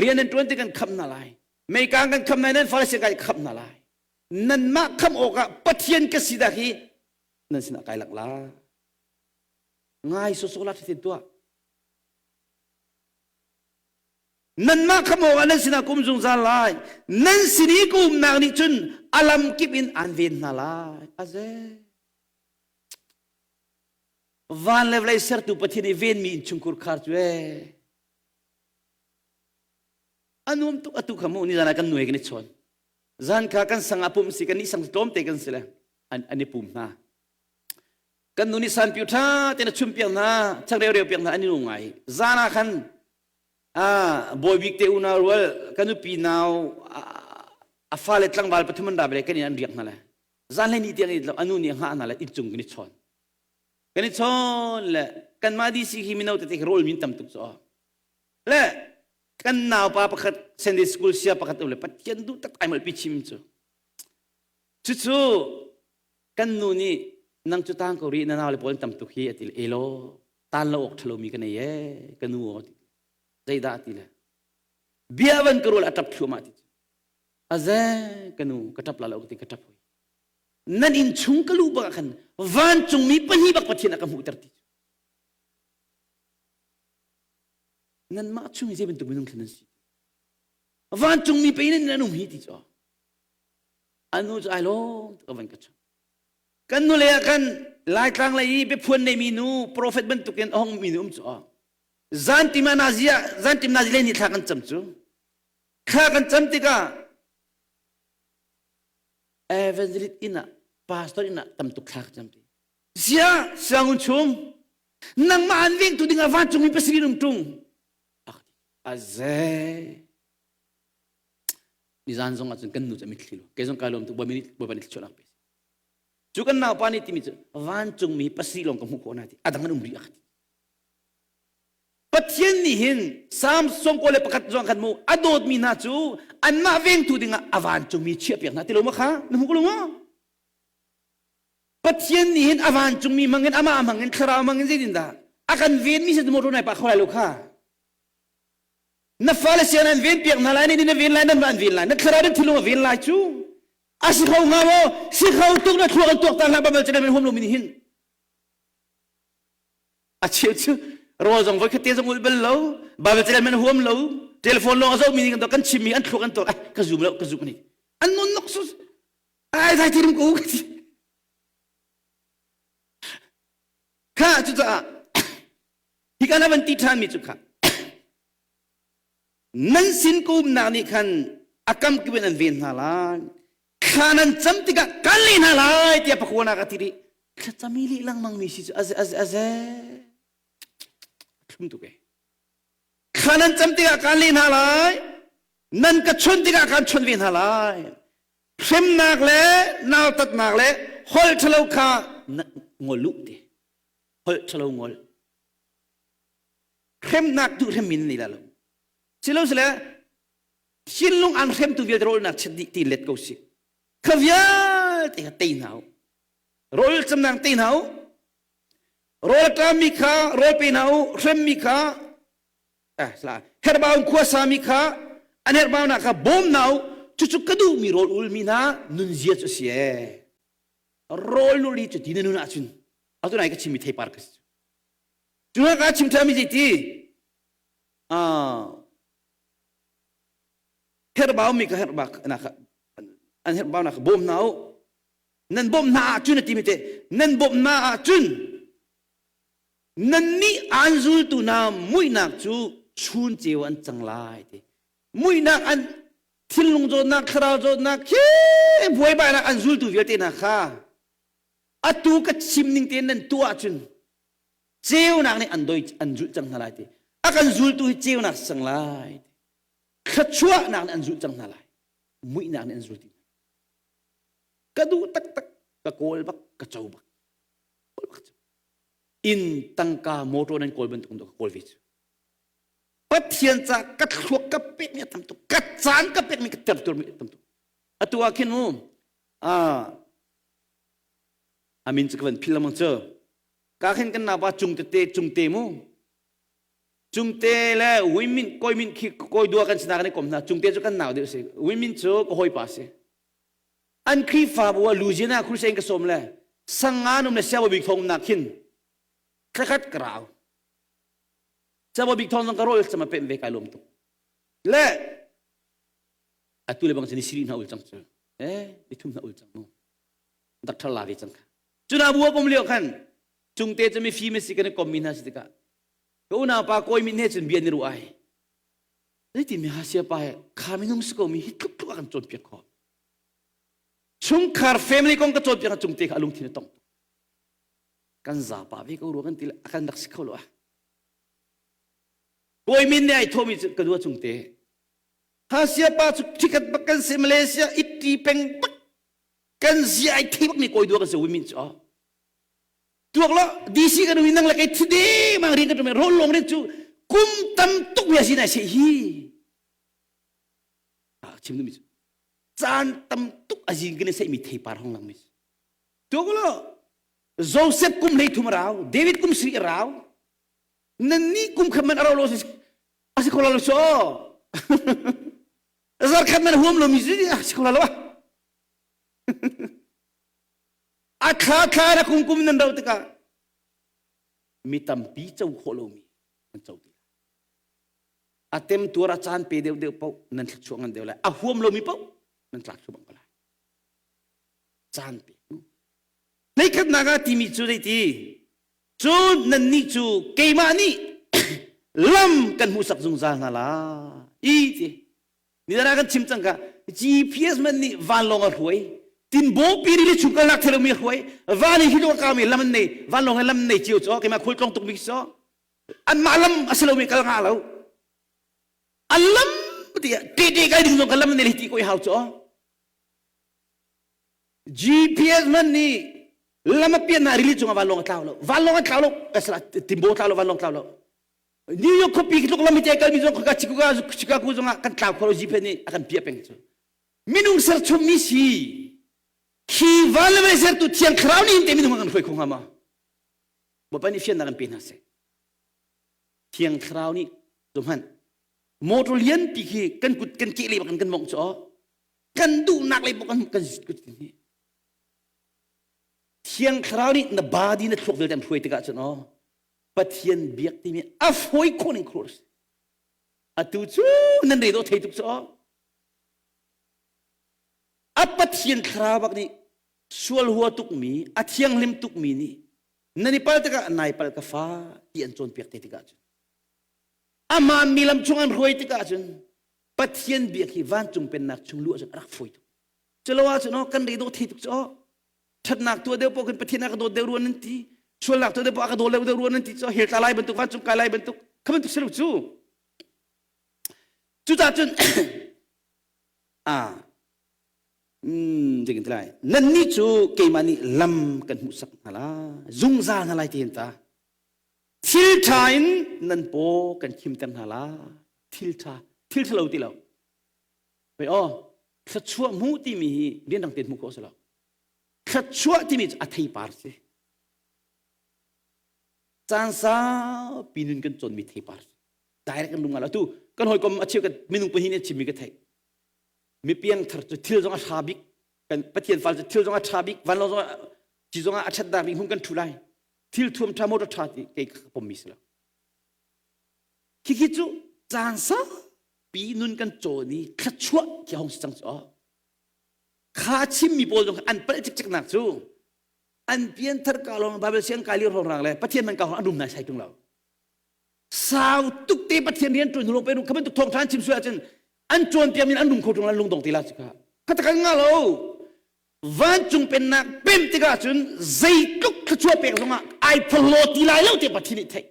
Rian nan ṭuan te kan khamh hna lai. Meikang kan khamh hna nan fale kai khamh hna lai. Nanmah khamh awkah Pathian ka si dah hi nan sinah kai lak la. Ngai sawsawh la ṭhatin tuah. Nanmah khamh awkah nan sinah ka um zungzal lai. Nan sin i ka umnak nih cun a lam kip in aan ven hna lai. Aze. Van le vawlei sertu Pathian i venmi innchungkhur khar cu ee. A nuam tuk atu kha mu nizan ah kan nuai kan i chawn. Zan kha kan sang ah pum si kan nih sang tlawmte kan si le an, an i pum hna. Kan nu nih san piu tha tein a chum piak hna, changreu reu piak hna an i nu ngai. Zan ah khan ah bawi bik te unau rual kan nupi nau a fale tlangval pathum an ra bele kan in an riak hna le zan hlei ni tiang i anu nih a hngah hna le inn cung kan i chawn. Kan i chawn le kanmah DC hi mino tete hi rawl min tam tuk cu le kan naupa pakhat Sunday school sia pakhat le Pathian duh tak ai malpi chim cu cucu kan nu nih nang cu tang ko rih na nau le pawl tam tuk hi ati le elo tan lo awk thalo mi ka nei e ka nu aw ti zeidah ti le bia van ka rual a tap thluahmah ti aze ka nu ka tap la lo ka ti ka tap hoi nan inn chung ka luh bak ah khan vancungmi pahnih bak Pathian a ka hmuhter ti nanmah chung i zei bantuk minung thlen nan si vancungmi pei nan an um hi ti cu anu cu ai lawm tuk a van ka chung kan nu le ah khan laitlang lei i biaphuan neimi nu profet bantukin a hong mi nu um cu zantim ah nazi ah zantim nazi lei ni thla kan cam cu thla kan cam tikah evangelist inn ah pastor inn ah tam tuk thla ka cam ti zia siangun chung nangmah an vengtu ding ah vancung mi pasarih um ṭung aze nizan zong ah cun kan nu cu a mitthli lo kei zong kai lawm tuk bawi nih bawipa nih thluachuah pe cu kan naupa nih timi cu vancung mi pasarih lawng ka hmuh khawh na ti adang an um rih a ti Pathian nih hin Psalm 91 zong khan mu a dawtmi hna cu anmah vengtu dingah a vancungmi chiahpiak hna ti lo ma kha na hmu ko lo maw? Pathian nih hin a vancungmi hmangin amah hmangin thlarau hmangin zeitindah a kan venmi si motor nai pah kho lai lo kha na fale sian an ven piak hna lai ni na ven lai nan an ven lai na thlarau na thilung a ven lai cu a si kho hnga maw si kho tuk na thluak an tuak ta hlah babal chan an huam lo mi nih hin A cheu cu rawl zong voikhat te zong ulh bal lo, Bible ca man huam lo, telephone lawng a zohmi nih kan chimmi an thluak an tuak, ka zum lo, ka zum ni. An non nok su. Ai zai thirim ko ka ti. Cucaah hi kan van ti ṭhanmi cu kha nan sin ka umnak nih khan a kam kip in an ven hna lai. Thla nan cam tikah kan leh hna lai tiah pakhuanak a ti rih. Thlacam i leh lengmang mi si cu aze aze aze thlum tuk e. Thla nan cam tikah kan leh hna lai. Nan ka chawnh tikah kan chawnh ve hna lai. Hremnak le nautatnak le holh ṭhalo kha ngol u ti. Holh ṭhalo ngol. Hremnak duh hremmi nan nei la lo. Silo sile thinlung an hremtu vialte rawlnak chet dih ti let ko si. Kha vialte kha tei hna u. Rawl camnak tei hna u. Rawl ṭammi kha rawl pe hna u. Hremmi kha eh, herhbau in khuasa mi kha an herhbaunak kha bawm hna u. Cucu ka duhmi rawl ulmi hna nunzia cu a si ee. Rawl nuli cu ti na nun ahcun atu nai ka chimmi theipar ka si. Cu ka chim ṭhami zeiti? Ah, herhbau mi ka herhbak nak an herhbau nak bawm hna u. Nan bawmh hna ahcun a timi te nan bawmh hna ahcun nannih aan zultu hna muihnak cu chun ceu an cang lai ti. Muihnak an thinlung zawtnak thlarau zawtnak khi buaibainak an zultu vialte hna kha atu ka chim ning tein nan tuah ahcun ceunak nih an doi an zulh cang hna lai ti. A kan zultu hi ceunak si cang lai ti. Thluachuahnak nih an zulh cang hna lai. Muihnak nih an zul ti hna. Ka duh taktak, ka kawl bak, ka co bak. Kawl bak cu. Inn tangka motor nan kawl bantuk ka kawl ve cu. Pathian ca ka thluak ka pekmi a tam tuk. Ka caan ka pekmi ka terturmi a tam tuk. Atu ah khin mu, ah, amin cu ka van phil lengmang cu. Ka khin kan naupa cung tete cung te mu. Cungte le Wimin Kawimin khi kawi dua kan sinak kan i kom hna. Cungte cu kan nau deuh si. Wimin cu ka hawipa si. An Khrihfabu ah Louisiana Crusade ka sawm le sangan um le siabawi bik thawng umnak khin thlakhat ka rau. Siabawi bik thawng zong ka rawl cam a pemh ve kai lawm tuk. Le atu le bang cu ni siri hna ul cang cu. Eh, ni thum hna ul cang mu. Doctor la ve cang kha. Cuna bu a kom lio khan cungte cu mifim a si kan i kommi hna si tikah ka unaupa kawi min he cun bia ni ruah ai zeitin mi hasia pa he kha minung si ko mi hi tluk tluk a kan cawnpiak khawh chungkhar family kong ka cawnpiak a cungte kha a lungthin a tong kan zapa ve ko rua kan ti le a kan rak si kho lo a kawi min nih ai thomi cu ka dua cungte hasia pa cu thikhat bak kan si Malaysia itti peng bak kan zia ai thei bak mi kawi dua kan si min cu tuak lo DC kan ui nang le kei thide mang rin kan rol long rin cu kum tam tuk mi asi nai se hi ah chim mi cu caan tam tuk azin kan sei mi theipar hong lang mi tuak lo Joseph kum hlei thum rau David kum sri rau nan ni kum khat man arau lo si asi kho lo so zar khat man huam lo mi si asi kho lo a thla thla na kum kum nan rauh tikah mi tampi co khawh lomi nan co ti a tem tuar a caan pe deuh deuh paoh nan thluachuah ngan deuh lai a huam lomi paoh nan tlak thlu bang ko lai caan pe hleikhatnak ah timi cu zeiti cun nannih cu keimah nih lam kan hmuhsak zungzal hna lai i ti Nidang ah kan chim cang ka GPS man nih vanlawng a hruai tinbaw pi rili chung kalnak thelo mi a hruai van i hilu a kami lam an nei vanlawng he lam nei cio cu keimah khual tlong tuk mi so anmah lam a si lomi kal nga lo an lam ti te te kai ding zong ka lam ne ti ko i hau cu GPS man nih lam a pian na rili cungah vanlawng a tlau lo vanlawng a tlau lo timbo tlau lo vanlawng tlau lo New York khuapi tluk lam te kalmi zong ka Chicago Chicago zong ah kan tlau kho lo GPS nih a kan piah peng cu minung serchom mi si khi van le vawlei sertu thiang thlarau nih te minung kan hruai kho hnga ma Bawipa nih fiannak kan pe hna seh thiang thlarau nih tu hmanh motor lianpi khi kan kut kan keh le bak kan mongh cu kan duhnak le bak kan kan kut hi thiang thlarau nih na body na thluak vialte an hruai tikah cun aw Pathian biak timi a fawi khawh ning khur atu cu nan re dawh thei tuk cu a Pathian thlarau bak nih sual hua tukmi a thianghlim tukmi nih Nan i pal tikah nai pal ka fa ti an cawnpiak te tikah cun amah mi lam chung an hruai tikah cun Pathian biak hi vancung pennak chung luh ahcun a rak fawi tuk. Culo ahcun aw kan re dawh thei tuk cu aw ṭhatnak tuah deuh paoh khin Pathian a ka dawt deuh rua nan ti sualnak tuah deuh paoh a ka daw deuh deuh rua nan ti cu hell tla lai bantuk vancung kai lai bantuk kha bantuk si lo cu. Cucaah cun ah zeitin ti lai nannih cu keimah nih lam kan hmuhsak hna la zungzal hna lai ti hin ta thil ṭha in nan paw kan khimter hna la thil ṭha thil ṭhalo ti lo hei aw thluachuah hmuh timi hi rian dang tein hmuh khawh a si lo thluachuah timi cu a theipar si caan saupi nun kan cawnmi theipar si direct kan lung ngal atu kan hawikom a cheu kan minung pahnih nih chimmi ka theih mi piangthar cu thil zong a ṭha bik kan Pathian fal cu thil zong a ṭha bik vanlawng zong ci zong ah a ṭhatnak bik hmun kan ṭhu lai thil thuam ṭha motor ṭha ti kei ka pommi si lo khikhi cu caan saupi nun kan cawn i thluachuah khi hong si cang cu kha chimmi pawl zong an palh cikcek nak cu an pianthar ka lawng Bible siang kai li rong le Pathian man ka an rum nai sai tung lo sau tuk te Pathian rian ṭuan hnu pe kha bantuk thawngṭha an chim sual ahcun an cawnpiak min an lung kho ṭung an lung dong ti la cu kha kha tak nga lo vancung pennak pem tikah cun zeitluk thluachuah pek zongah ai phorhlaw ti lai lo tiah Pathian nih theih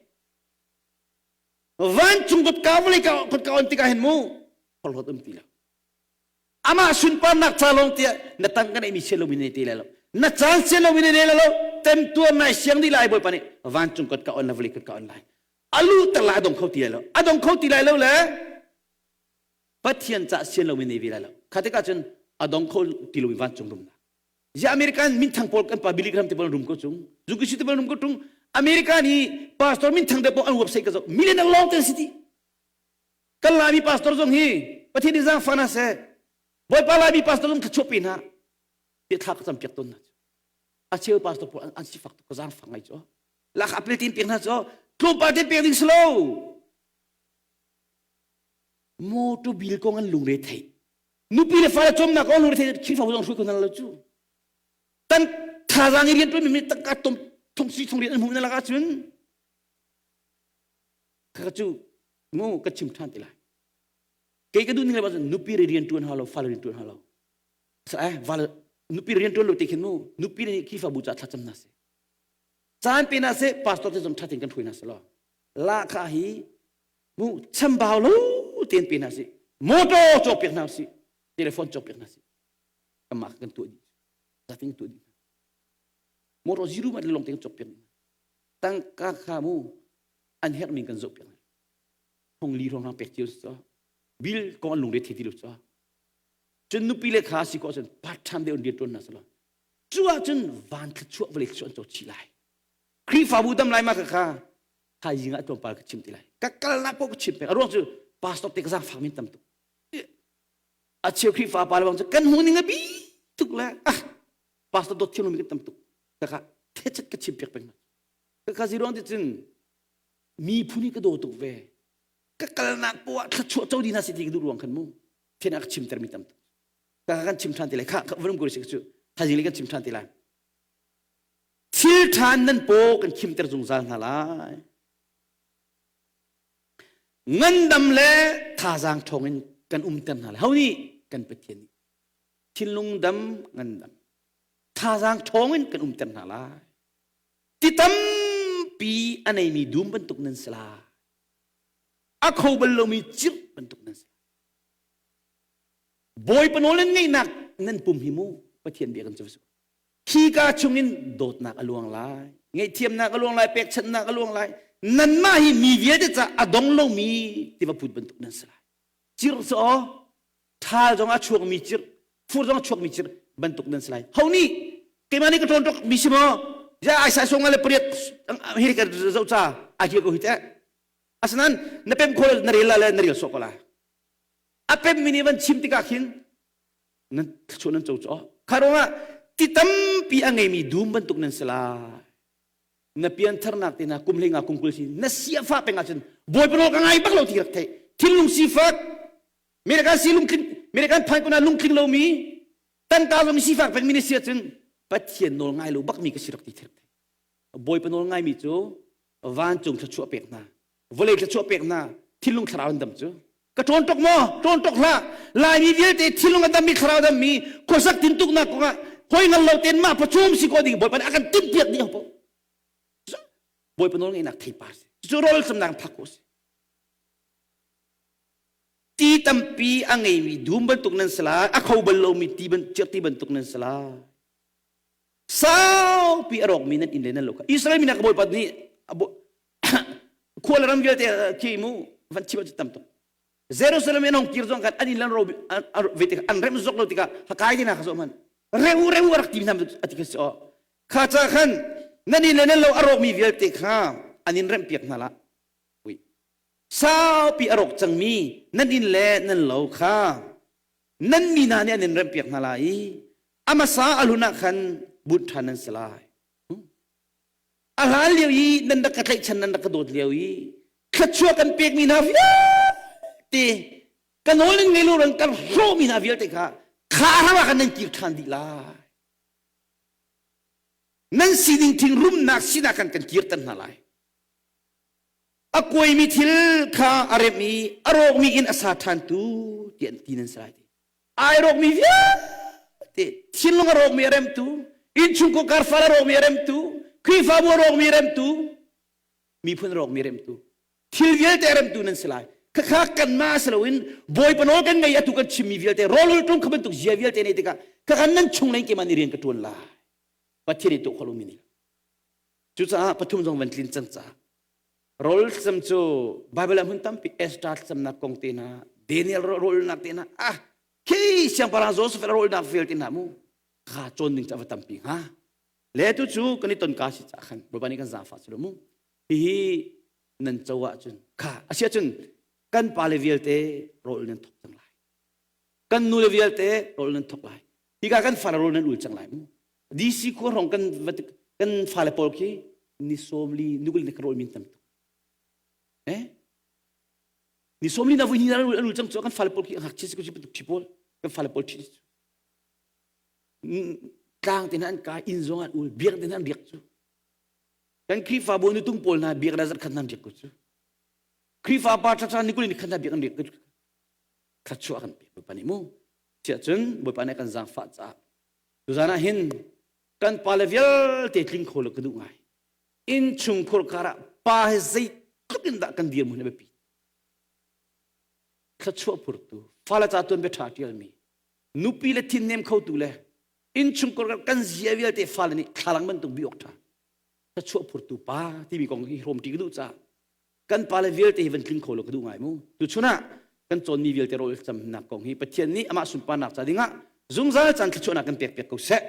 vancung kotka vawlei ka kotka on tikah hin mu phorhlawt um ti lo amah sunparnak ca lawng tiah na tang kan eimi sian lomi nei ti lai lo na caan sian lomi nei lai lo temtuar nai siang dih lai bawipa nih vancung kot ka on la vawlei kot ka on lai alu ter lai a dong kho ti lai lo a dong kho ti lai lo le pathian ca sian lomi nei ve lai lo kha tikah cun a dong kho ti lomi vancung rumnak ya American minthang pawl kan pa Billy Graham te pawl rum ko chung Zuki te pawl rum ko tung American hi pastor minthang te pawl an website ka zo million long ten city Kan Laimi pastor zong hi Pathian nih zaangfah hna seh. Bawipa Laimi pastor zong thluachuah pe hna. Ti thla ka campiak tawn hna cu. A cheu pastor pawl an sifak tuk ka zaangfah ngai cu. Lak a pletin pek hna cu. Tlawmpal te pek ding si lo. Motor bil kong an lungre thei. Nupi le fale cawmnak kong lungre thei Khrihfabu zong hruai ko hna lo cu. Tan thazaang i rian tuan mi tangka tom thong si thong rian an hmuh na lakah cun Kha cu mu ka chim ṭhan ti lai. Kei ka duh ning le bang nupi rian ṭuan hau lo, fale rian ṭuan hau lo. Eh, val nupi rian ṭuan lo ti khin mu, nupi nih Khrihfabu ca thlacam hna seh. Caan pe hna seh, pastor te zong ṭha tein kan hruai hna seh law. Lahkhah hi mu chambau lo tein pe hna sih. Motor cawk piak hna sih. Telephone cawk piak hna sih. Kanmah kan tuah dih. Zatin tuah dih. Motor zero ma lawng tein cawk piak dih. Tangka kha mu an herhmi kan zoh piak thong li hrawng pek cio cu bil kong an lungre the ti lo cu cun nupi le kha si ko cun part time deuh rian tuan na sala cu ah cun van thluachuah vawlei thluachuah an co chih lai Khrihfabu dam lai ma ka kha thaizing ah tlawmpal ka chim ti lai ka kalnak paoh ka chim peng a ruang cu pastor te ka zaangfak min tam tuk a cheu Khrihfa pa le bang cu kan hmuh ning a bi tuk le ah pastor dawt thiam lomi kan tam tuk ka kha thechet ka chim piak peng ka kha ziruang ti cun miphun hi ka daw tuk ve ka kalnak poah thluachuah co dih hna si ti ka duh ruang khan mu thian a ka chimter mi tam tuk ka kan chim ṭhan ti lai kha vunum ko si cu thaizing le kan chim ṭhan ti lai thil ṭhan nan paw kan khimter zungzal hna lai ngandam le thazaang ṭhawng in kan umter hna lai ho nih kan Pathian nih thinlung dam ngandam thazaang ṭhawng in kan umter hna lai Ti tampi a neimi dum bantuk nan si lai. A kho bal lomi cirh bantuk nan si lai. Bawipa nawl nan ngeihnak nan pum hi mu Pathian bia kan cu Hi ka chungin dawtnak a luang lai, ngaihthiamnak a luang lai, pekchanhnak a luang lai. Nanmah hi mi vialte ca a dong lomi tiva phut bantuk nan si lai. Cirh cu aw, ṭhal zong a chuakmi cirh fur zong a chuakmi cirh bantuk nan si lai ho nih keimah nih ka ṭawn ṭok mi si maw ja ai sai song le pariat hi ka zoh ca ai hil ko hi teh asinain na pem kho na rel la le na rel sawh ko la a pem mi nih van chim tikah khin nan thluachuah nan co cu kha ruangah ti tampi a ngeimi dum bantuk nan si lai na piantharnak te na kum hlei kum 20 si na siafa peng ahcun bawipa nawl ka ngai bak lo ti rak theih thinlung sifak American si lungtling American phan kuna lungtling lomi tangka zong sifak peng mi na si ahcun Pathian nawl ngai lo bak mi ka si rak ti thir. Bawipa nawl ngaimi cu vancung thluachuah pek hna, vawlei thluachuah pek hna, thinlung thlarau an dam cu. Ka ṭawn tuk maw? Ṭawn tuk hlah. Laimi vialte thinlung a dammi thlarau dammi khuasak tintuknak kongah hoi ngal lo tein mah pawcawm si ko ding Bawipa nih a kan timhpiak dih ho Bawipa nawl ngeihnak theipar si. Cucu rawl camnak phak ko si. Ti tampi a ngeimi dum bantuk nan si lai, a kho bal lomi ti ban ti bantuk nan si lai. Saupi a rawkmi nan inn le nan lo kha Israel mi hna ka Bawipa nih khua le ram vialte khi mu van chim cu tam tuk. Jerusalem in hong kir zong khan an inn lan ro ve tikah an rem zok lo tikah hakai dina kha zo man reu reu rak ti hna ati kha si o kha cha khan nan inn le nan lo a rawkmi vialte kha an in remh piak hna la ui saupi a rawk cangmi nan inn le nan lo kha nan mi hna nih an in remh piak hna lai i a hmasa a hlun ah khan bunh ṭhan nan si lai a hlan lio i nan rak ka tlaihchan nan rak ka dawt lio i thluachuah kan pekmi hna vialte ka nawl in ngei lo ran kan hrawhmi hna vialte kha kha ram ah khan nan kir ṭhan dih lai nan sining thing rumnak sinak khan kan kirter hna lai a kuaimi thil kha a remh i a rawkmi in a sa ṭhantu ti an ti nan si lai ti ai rawkmi vialte thinlung a rawkmi a remtu innchungkhar karfal a rawkmi a remtu Khrihfabu a rawkmi a remtu miphun a rawkmi a remtu thil vialte a remtu nan si lai khakha kanmah si loin bawipa nawl kan ngei atu kan chimmi vialte rawlul tlung kha bantuk zia vialte nei tikah khakha nan chung leng keimah nih rian ka ṭuan lai Pathian nih tuah khawh lomi nih cucaah pathum zong van tlin cang caah rawl cam cu Bible ah hmun tampi Esther camnak kong te hna Daniel rawlnak te hna ah khi siangpahrang Joseph rawlnak vialte hna mu kha cawn ding cu a va tampi hnga le tu cu kan i ton ka si cah khan Bawipa nih kan zaangfah cu mu hihi nan co ahcun kha asiahcun kan pale vialte rawl nan thok cang lai kan nule vialte rawl nan thok lai hika kan fale rawl nan ul cang lai mu DC khua hrawng kan kan fale pawl khi ni sawmli nukul ni rawl min tam tuk eh ni sawmli na vui ni an ul cang cu kan fale pawl khi ngakchia si ko si bantuk thi pawl kan fale pawl thi tlang te an kai inn zong an ul biak te an riak cu kan Khrihfabu nutung pawl hna biak la zarkhat nan riak ko cu Khrihfa pa ṭhaṭha ni kul ni khat hna biak an riak ko thluachuah kan pek Bawipa nih mu siah cun Bawipa nih kan zaangfah caah tuzan ah hin kan pale vialte tling kho lo ka duh ngai innchungkhur kar ah pa he zeitluk in dah kan dirhmun a biapi thluachuah phurtu fale ca tuan bia ṭha ṭialmi nupi le thin nem khotu le innchungkhur kan zia vialte fale nih thlalang bantuk bi awk ṭha thluachuah phurtu pa timi kong hi hrawm ṭi ka duh caah kan pale vialte hi van tling kho lo ka duh ngai mu tuchun ah kan cawnmi vialte rawl camnak kong hi Pathian nih amah sunparnak ca dingah zungzal caan thluachuahnak kan pek piak ko seh.